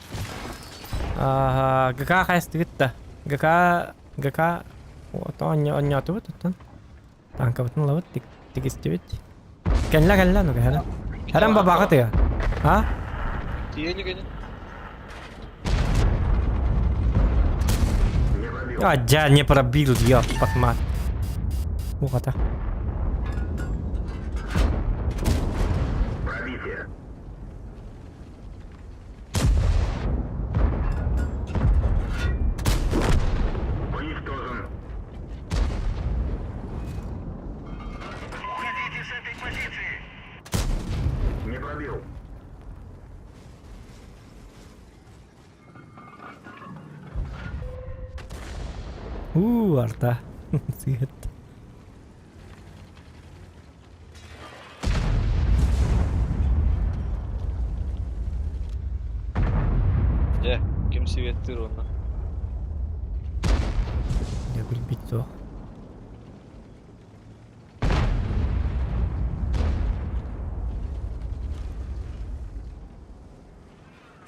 ГК хайастыгыт да. ГК ГК оонньоотубут оттон. Танкабытын ылабыт тигистибит. Кэллэ кэллэ ну кэһэрэн. Хэрэн бабааха тыа. А? Тиени кэнин. А, дя, не пробил, ёп, пахмат. Ухата. Пробитие. Уничтожен. Уходите с этой позиции. Не пробил. Уу, арта. Сыһыт. Дьэ, ким сибиэттиир уонна? Дьэ, билбит суох.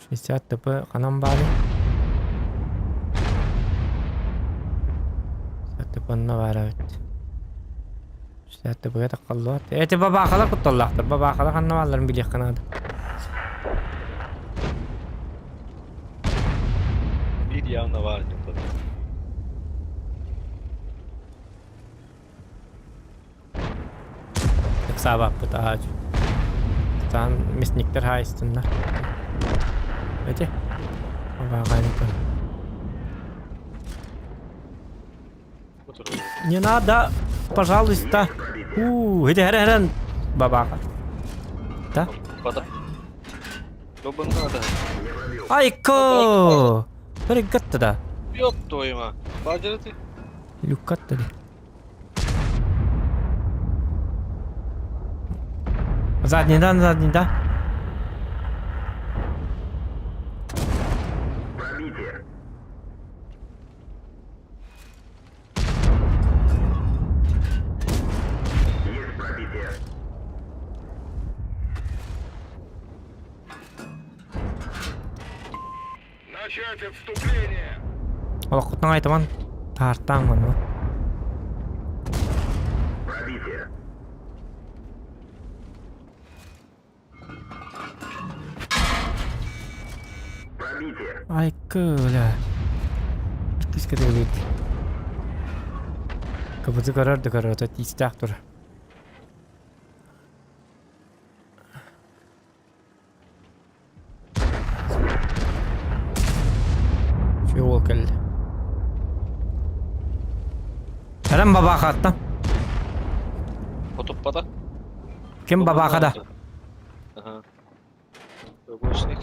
60 ТП ханан баарый? 60 ТП онно баар эбит. 60 ТП-га таххаллыбат. Эти бабаахалар кутталлаахтар. Бабаахалар ханна баалларын билиэххэ наада. Биир явно баар дьон. Ыксаабаппыт аһаачу. Саан мясниктэр хаайыстыннар. Эти? Не надо, пожалуйста. У, иди хэрэн бабаха. Да? Айко! Перегатта да. Ёб твою мать. Бадьыры Люкатта. Заднийдан, заднийда. Пробитие. Есть пробитие. Начать отступление. Олоххутун айтаман таартаан манна. Пробитие. Пробитие. Айкы, бля. Киска тыгылыт. Кыбыты көрөр да көрөр, это тиистээх тур. Үчүгэй уол кэллэ. Кэлэн бабаахаттан. Потуппата. Ким бабаахада? Ага. Огуречник.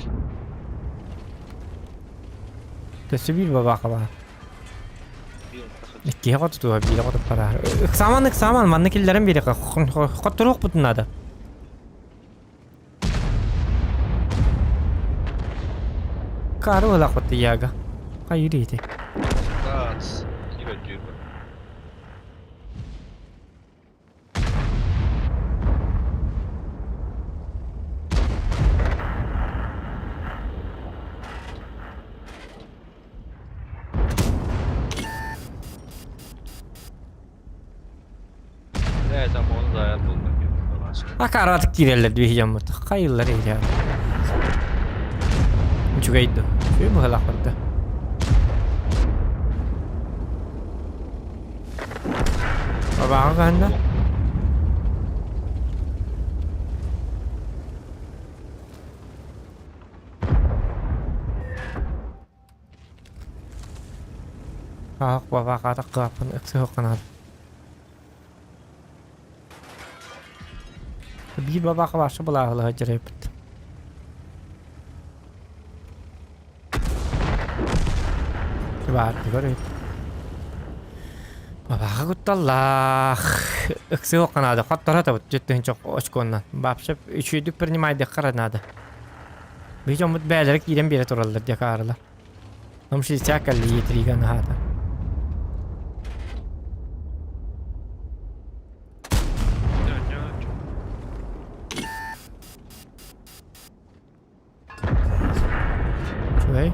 Өссө биир бабааха баар. Иккиһэ хотутуга биирэ хотуппараар. Ыксааман ыксааман манна киллэрэн биэриэххэ хотторуохпутун наада. Кары ылахпыт яга. Хайыр ити. Тац. Кире дүйбі. Evet ama onu da hayal bulmak Акаратык киирэллэр биһи дьоммут. Хайыллар иһэ. Үчүгэй да. Үчүгэй быһалаах да. Бабааҕа хаһанна? Аах бабаахаатах кыаппын ыксыһыахха Биир бабаха баша былааһылаһа дьарайбыт. Баардыгар эбит. Бабаха кутталлаах. Ыксыһыахха наада. Хотторо табыт 4 очконнан. Вообще үчүгэйдик принимайдыхха наада. Биһи дьоммут бээлэрэ киирэн биэрэ тураллар диэки аарылар. Нам 60 кэлли 3 наһаата. Үчүгэй.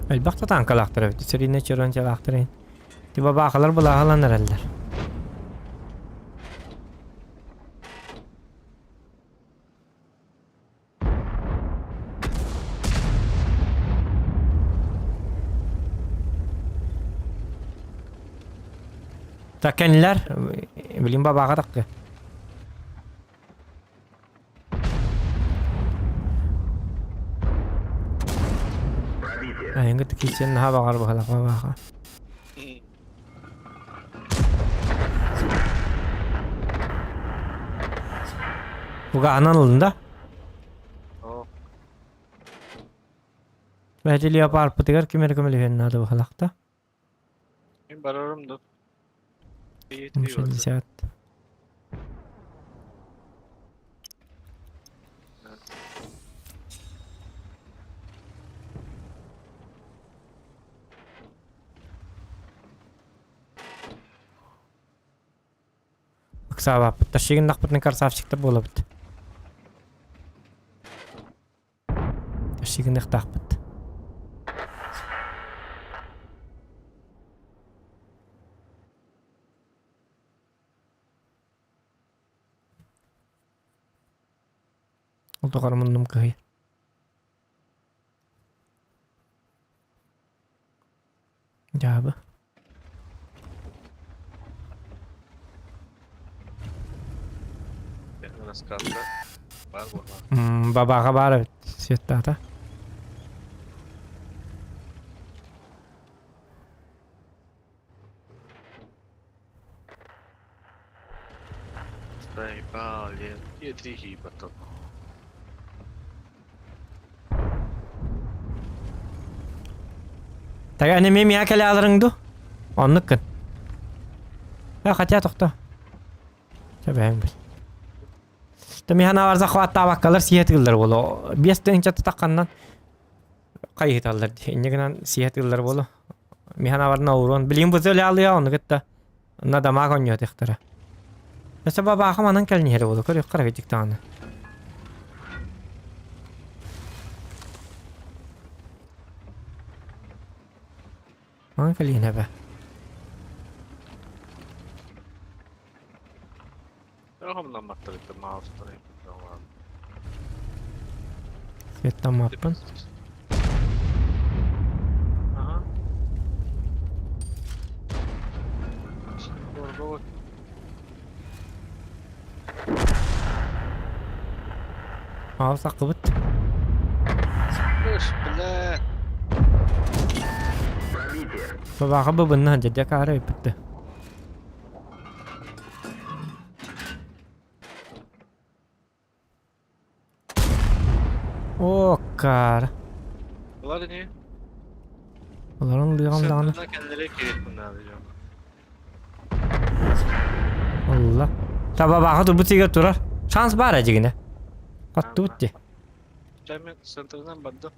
Элбэх да тааҥкалаахтар эбит. Сэринэ чөрөнчөлаахтар иһин. Типа баахалар былааһалан эрэллэр. Так кэннилэр билин бабааҕа такка. Айыҥҥы киирсиэн наһаа баҕар быһалах бабааҕа. Угаһынан ылын да? Бэти леопардпытыгар ким эрэ көмөлөһүөн наада быһалахта. Мин барарым да. 60. Ыксаабаппыт. Тащигин красавчиктар буолабыт. Тащигинныхтаахпыт. Ол тухары муннум кыһый. Дьаабы. Бабаҕа баар эбит светтаата. Так, аны мен миа кэлэ аларың ду? Оннук гын. Э, хотя тохто. Чэбэһэҥ бил. Тэмиһэн захваттаабаккалар сиһэ тыыллар буолуо. Биэс тыһыынча тахханнан хайыһыталлар дии. Инньэ гынан сиһэ тыыллар буолуо. Миһан аварна урон. Билигин бу алыа ону кытта на дамаг онньуотехтара. Өссө бабаахым анан кэлин иһэр буолуо. Көрүөх харагытик даҕаны. Манан кэлин эбэ. Светтаммаппын. Аҕыс саккыбыт. Бабаха быбынна дьэ каара ыппытты. О, каар. Булар ини. Олорон лыаҕым даҕаны. Сырдына кэллэри кириэхпин наада дьон. Алла. Табабааха турбут сиигэр турар. Шанс баар дьигинэ. Хаттыбыт дии. Чаймен центрынан бардым.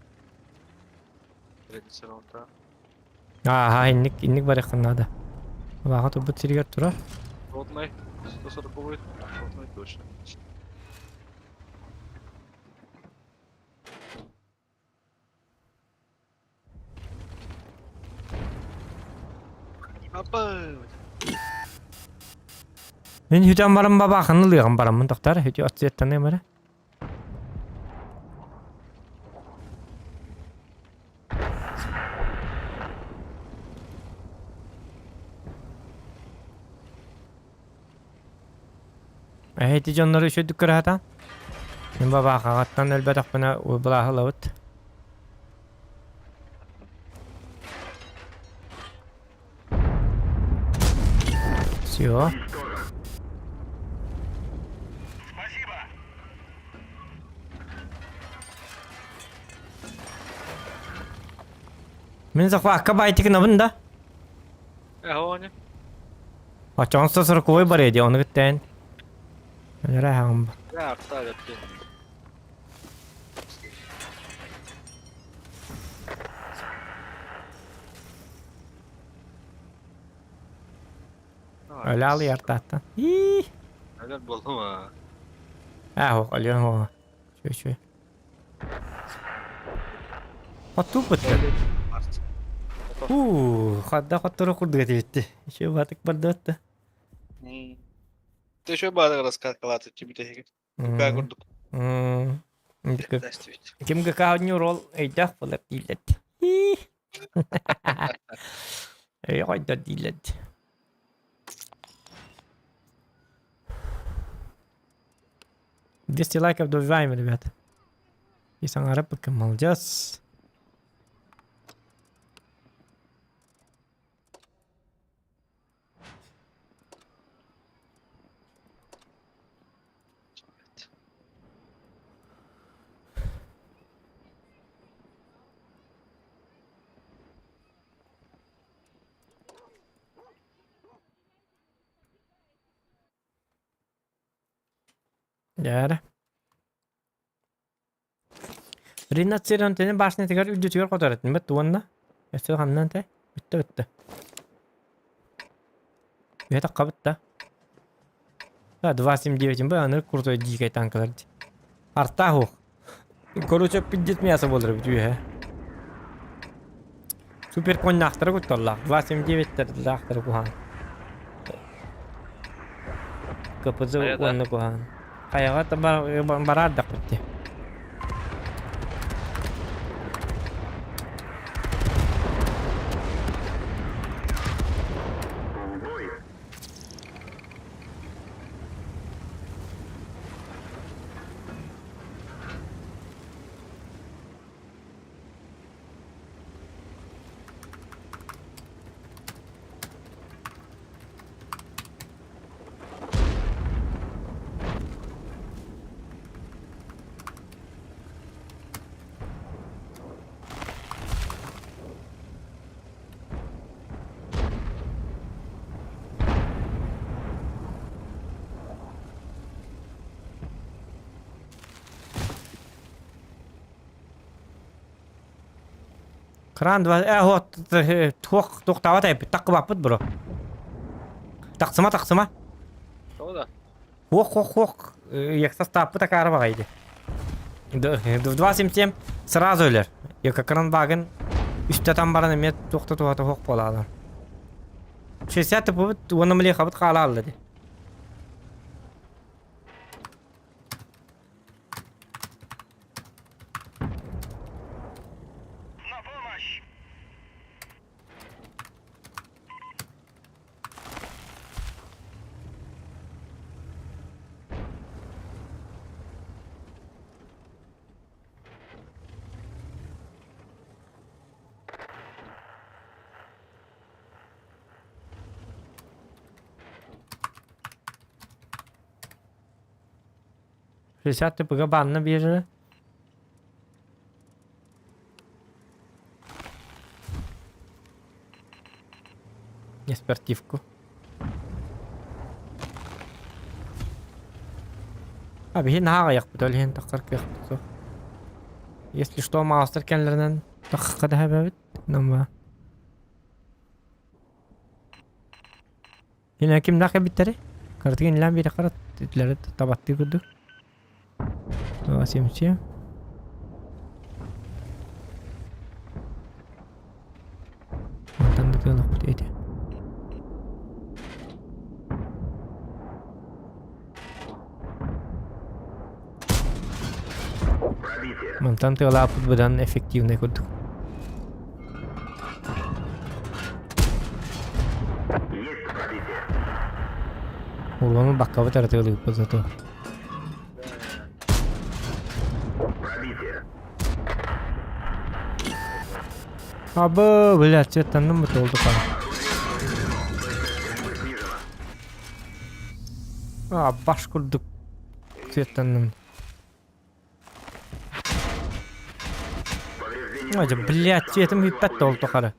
Ааха, инник, инник барыаххын наада. Табааха турбут сиригэр турар. Ротный, 140 Ротный точно. Мин хүтэн баран бабаахын ылыаҕым бараммын тохтар хүтү отсуеттаныам эрэ. Эһэти дьоннору үчүгдүк көрө Мин бабаахаҕаттан өлбөтөхпүнэ былааһы ылабыт. Все. Мин захвакка байтыгынабын да. Э, Оччоҕун сороковой барыа дии, ону кытта Өлөрө аһаҕым Өлө алыйартааттан. Ии. Өлөр буоллум аа. Аа, өлүөн хуоҕа. Үчүгэй, үчүгэй. Оттуу бытта. Уу, хадда хотторо курдук этибитти. Еще батык бардыбатта. Ты еще бары раскаткалаты тибитеһиги. Каа курдук. Ким ГК рол өйдөөх болар дииллэр. Өй ойдор дииллэр. 200 лайков добиваем, ребят. И саңара пока молодец. Дьэ Ринат сирэн башнятыгар үрдүтүгэр хотор этин бэт уонна өссө ханнан тэ бүттэ бүттэ. Бэт аккабыт да. Да 2.79 бы аны крутой дикой танкалар ди. Арта хух. Короче, пиздец мясо болар бит үһэ. Супер коннахтары кутталлах. 2.79 лахтары кухан. КПЗ уонна кухан. Хайаҕа бараардахпыт дии. Кран 2 э вот туох туохтаабат эппит таккыбаппыт бро. Тахсыма тахсыма. Тоҕо да? Хуох хуох хуох якса стааппыт акаары баҕайды. 2.77 сразу өлөр. Яка кран багын үстэтэн баран эмиэ туохта туһата хуох буолаалар. 60 тыпыбыт уонна млехабыт хаалаалла ди. 60 ТПГ банна биэрэрэ. Не спортивку. А биһи наһаа аҕыйахпыт ол иһин тахсар кыахпыт суох. Если что, маастар кэллэринэн тахха дэһэбэбит. Намма. Кинилэр кимнээх кэлбиттэрий? Кыратык иннилээн биэриэххэ итилэри табаттыы курдук. Симчи. Мантан да тыалахпыт эти. Мантан тыалааппыт быдан эффективный курдук. Уруону баккабыт эрэ тыалыыппыт зато. Абы, блядь, цветтанным бу толду қара. А, баш курдук цветтанным. Ой, блядь, цветом бүппэт толду қара.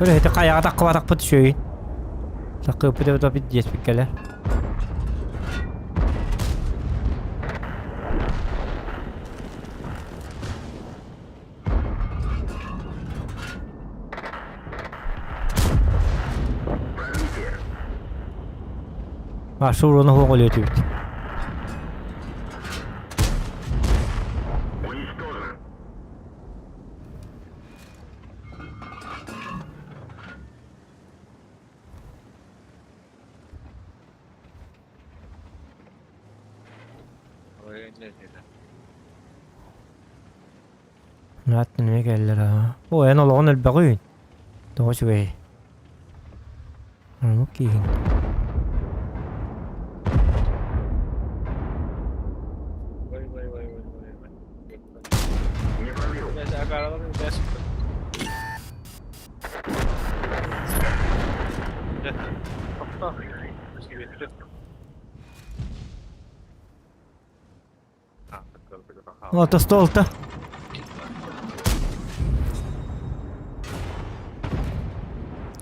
Көрө хайаҕа таххыбатахпыт үчүгэй. Такыыппыт эбит диэспиккэлэр. А шуруну хуох өлүөтүбүт. Нааттан эмиэ кэллэр аа. Оо, эн олоҕун элбэҕин. Тоҕо үчүгэй. Оннук киһин. Вай вай вай вай вай вай. Ото столта.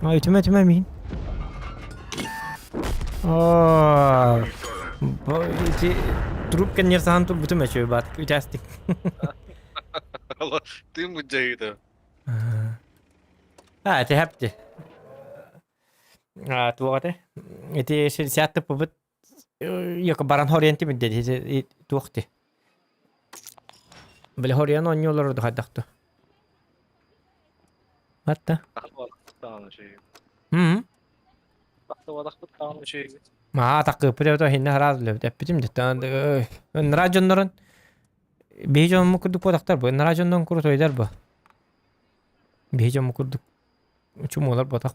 Ой, түмэ түмэ мин. Оо. Ити труп кэннер сахан турбутум эчү бат үтәстик. Ты муддьайыта. А, ити хэпти. А, туох этэ? Ити 60 тыппыбыт Йоко баран хориан тимирдэ туох ти. Били хориан оонньуулар ордук хайдахту. Атта. Хм. Маа такыппыт эбит иһинне хараас билэбит эппитим диттан ыннара дьоннорун биһи дьоммут курдук буолахтар бу ыннара дьоннорун курутуйдар бу биһи дьоммут курдук Чумуулар ботах.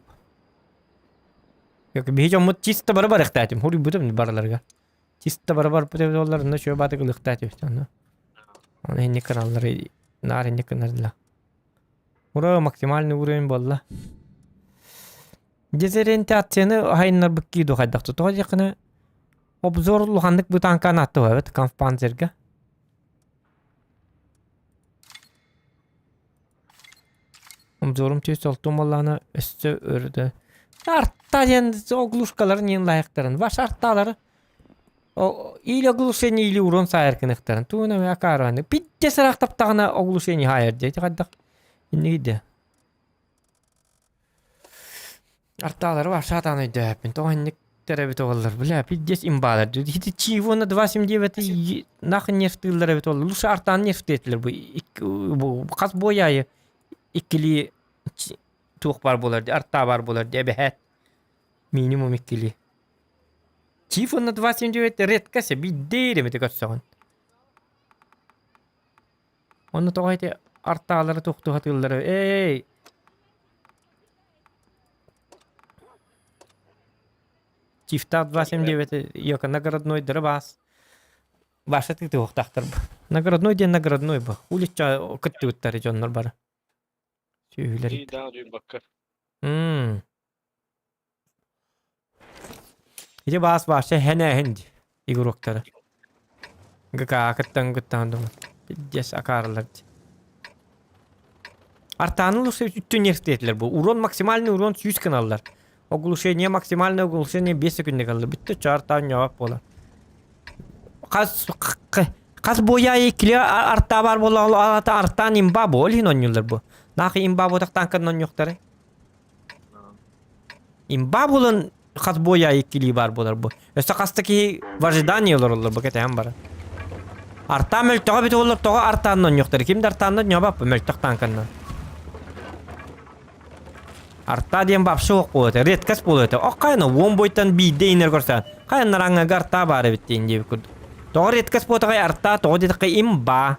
Биһи дьоммут чисто бары барыахтаатым. Хуруйбутум барыларга. Чисто бары барбыт эбит оллар, онно чуо баатык ылыахтаатым. Онно. Оны инник кыналлар, наар инник кынардыла. Ура, максимальный уровень буолла. Дезориентацияны хайыннарбыт кии хайдахты. Тоҕо диэххинэ, Обзор улаханнык бу танканы аттыбабыт Камфпанзерга. Обзорум түс олтум боллаана өссө өрдө. Арта диэн оглушкаларын нен лайықтарын. Ваш арталары или оглушение или урон сайар кынықтарын. Туына мә акараны. Питте сырақ таптағына оглушение хайыр дейді. Қаддақ. Инне Арталары бар шатан өйдөппүн. Тоҕо инник эбит оҕолор. Бля, пиздец имбалар. Хити чивона 279 нахуй нефтыыллар эбит олор. Лучше артаан нефтетилер бу. Бу хас буойаайы иккилии туох бар буолар ди, артаа бар буолар ди эбэһээт. Минимум иккилии. Чифона 279 редкость биддээр эмити көрсөҕүн. Онно тоҕо ити артаалары туохтуһатыыллара эй Чифтаах 279 Йока награднойдара баас. Баша тыытыахтаахтар бу. Наградной диэн наградной бу. Уличча кыттыбыттар дьоннор бары. Сүөһүлэр. И да, бакка. Мм. Ити баас баша хэнээһин ди игроктары. ГК кыттан кыттан думан. Пиздец акаарылар ди. Артааны лучше үттүн нервтетилер бу. Урон максимальный урон 100 гыналлар. Оглушение максимальное оглушение 5 секундка алла. Бүтті чартан жауап бола. Хас хас боя икили арта бар бола алата артан имба бол хин онюлар бу. Нахы имба ботак танкан онюктары. Имба булан хас боя икили бар болар бу. Өссө хаста киһи в ожидании олороллор бу кэтэһэн баран. Артаа мөлтөҕө бит олор тоҕо артаанна онньуохтар ким да артаанна ньобап мөлтөх танканнан. Артаа диэн вообще суох буолуо этэ, редкость буолуо этэ. Ох хайана уон бойтан биирдэ инер көрсөн хайаннар аҥҥага артаа баар эбит диэн диэбит курдук. Тоҕо редкость буотаҕай артаа тоҕо диэтэххэ имба.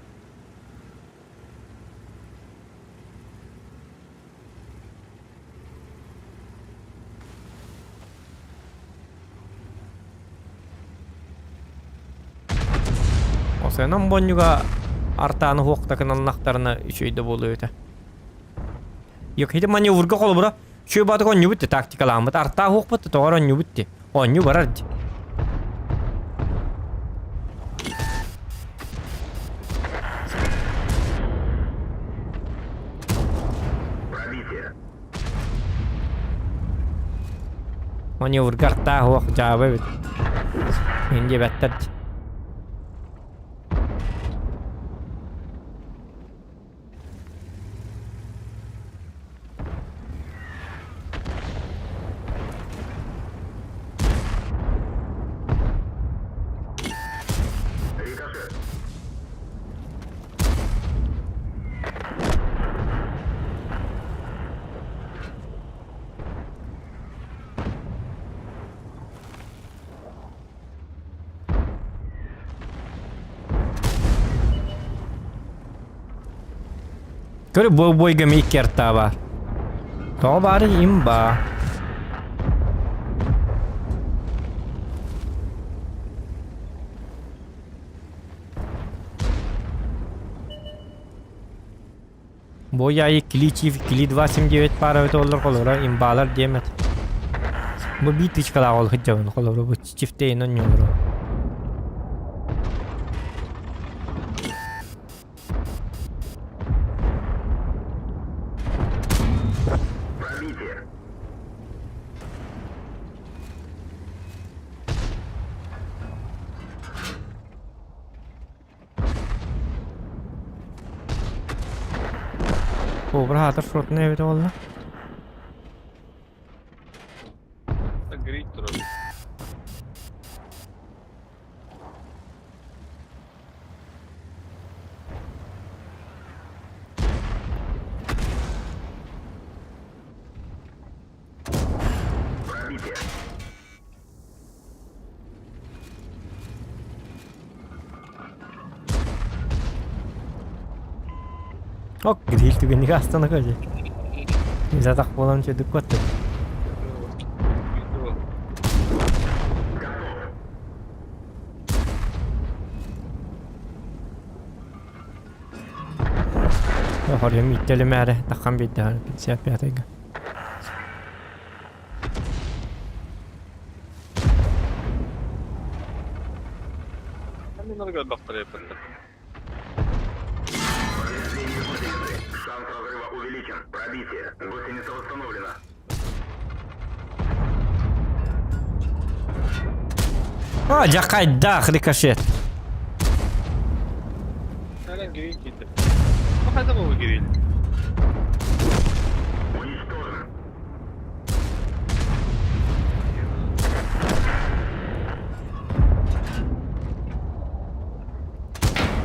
Осенон бонньуга артааны хуохтакыналлахтарына үчүгэй да буолуо этэ. Йок, маневрга холобура үчүгэй баатык онньубут ти тактикалааммыт артаа хуохпут тоҕор онньубут ти онньу барар ди. Маневрга артаа хуох дьаабы эбит. Мин диэбэттэр ди. Көрө бу бойга икки артаа баар. Тоҕо баары имба. Бу айы кили чиф кили 279 пара өтө олор холобура имбалар диэмэт. Бу биир тычкалаах ол сылдьабын холобура бу чифтейин онньууллар. Кобра хаатар шотuna эбит буолла. Грит турар. Ок, гриль түгэниг астана көже. Затах болан чөдүк көттүк. Хорьем иттелемээре таххан биэрдэҕин 55-га. Аннылар көрбөхтөр эппиттэр. Повреждение гусеницы. Шанс разрыва увеличен. Пробитие. Гусеница восстановлена. А, дьакайдаах рикошет. Кэлэн гирин киирдэ. Бу хайда буолу гирин? Уничтожен.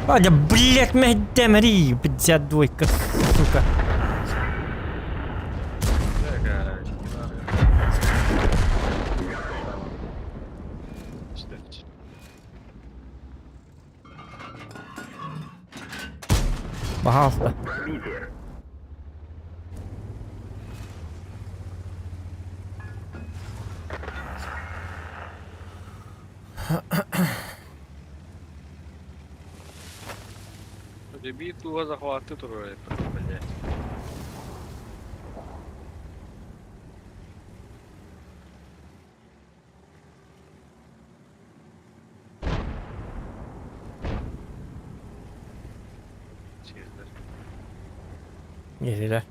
А, да, блядь, мэйдэмэри, 52, сука. Пожалуйста. Пробитие. Биир тууга захватты турар блядь. Сиэллэр. Гелилер.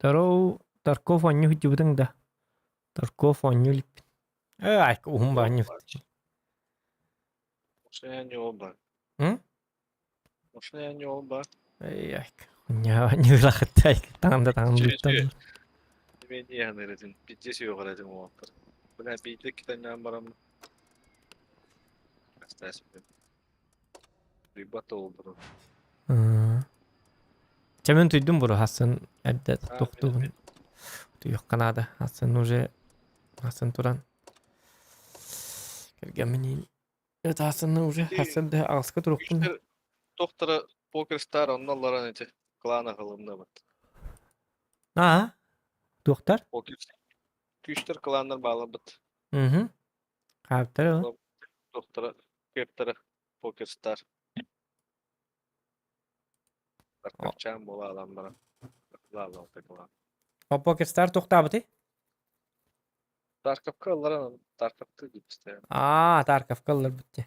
Здорово, Тарков оонньуу сылдьыбытыҥ да? Тарков оонньуу иликпин. Ээ, айка уһун баанньы Машина не оба. М? Машина не оба. Эй, айка. Ньыылахыттай таҥан да таҥан буттан. Мен иһэн пиздец үөҕэр этим уолаттар. Бля, биирдэ китаннаан баран Рыбата олбуру. Чэ мин туйдум буру хасын эрдэ тохтугун. Туйуохха наада. Хасын уже хасын туран. Кэргэмминиин это хасын уже хасын да аҕыска турукпун. Тохтора Покер Стар онно олорон эти клана хылымнабыт. Аа, туохтар? Покер Күүстэр кланнар бааларбыт. Мгм. Хаптар ол. Тохтора кептара Покер Стар. Таркапчаан буола алан баран. Лаалалта клан. О Покер Стар туохтаабытый? Тарковка ылларан Тарковты дип постоянно. Аа, Тарковка ылларбыт дии.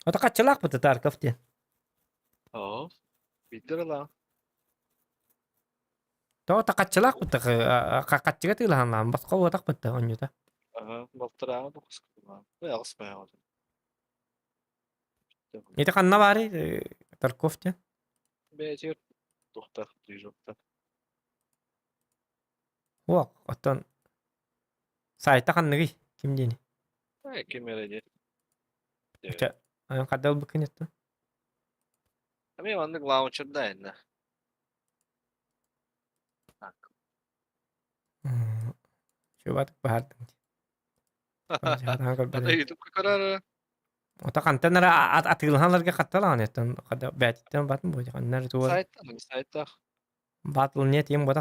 Ото хаччылаах быта Тарков диэн. Оо. Билдер ылаа. Тоҕо хаччылаах быта хаччыга тыылаһаннаан босхо уотах быта онньута. Аха, балтарааҕа бокускулаан. Аҕыс байаҕа. Ити ханна баарый Тарков диэн? Бэйэтигэр туохтаах движоктар. Уох, оттон сайта ханныгый? Ким диэни? Э, ким эрэ диэн. Чэ, хадда ылбыккын еттин? Эмиэ маннык лаунчерда иннэ. Так. Чубатык баһардым. Ата ютубка көрөр. Ото хантан эрэ атыылаһаларга хатталаан еттен бээтиттэн батын буолуох. Аннар туор Сайттан, сайттах. Батл нет им ботах.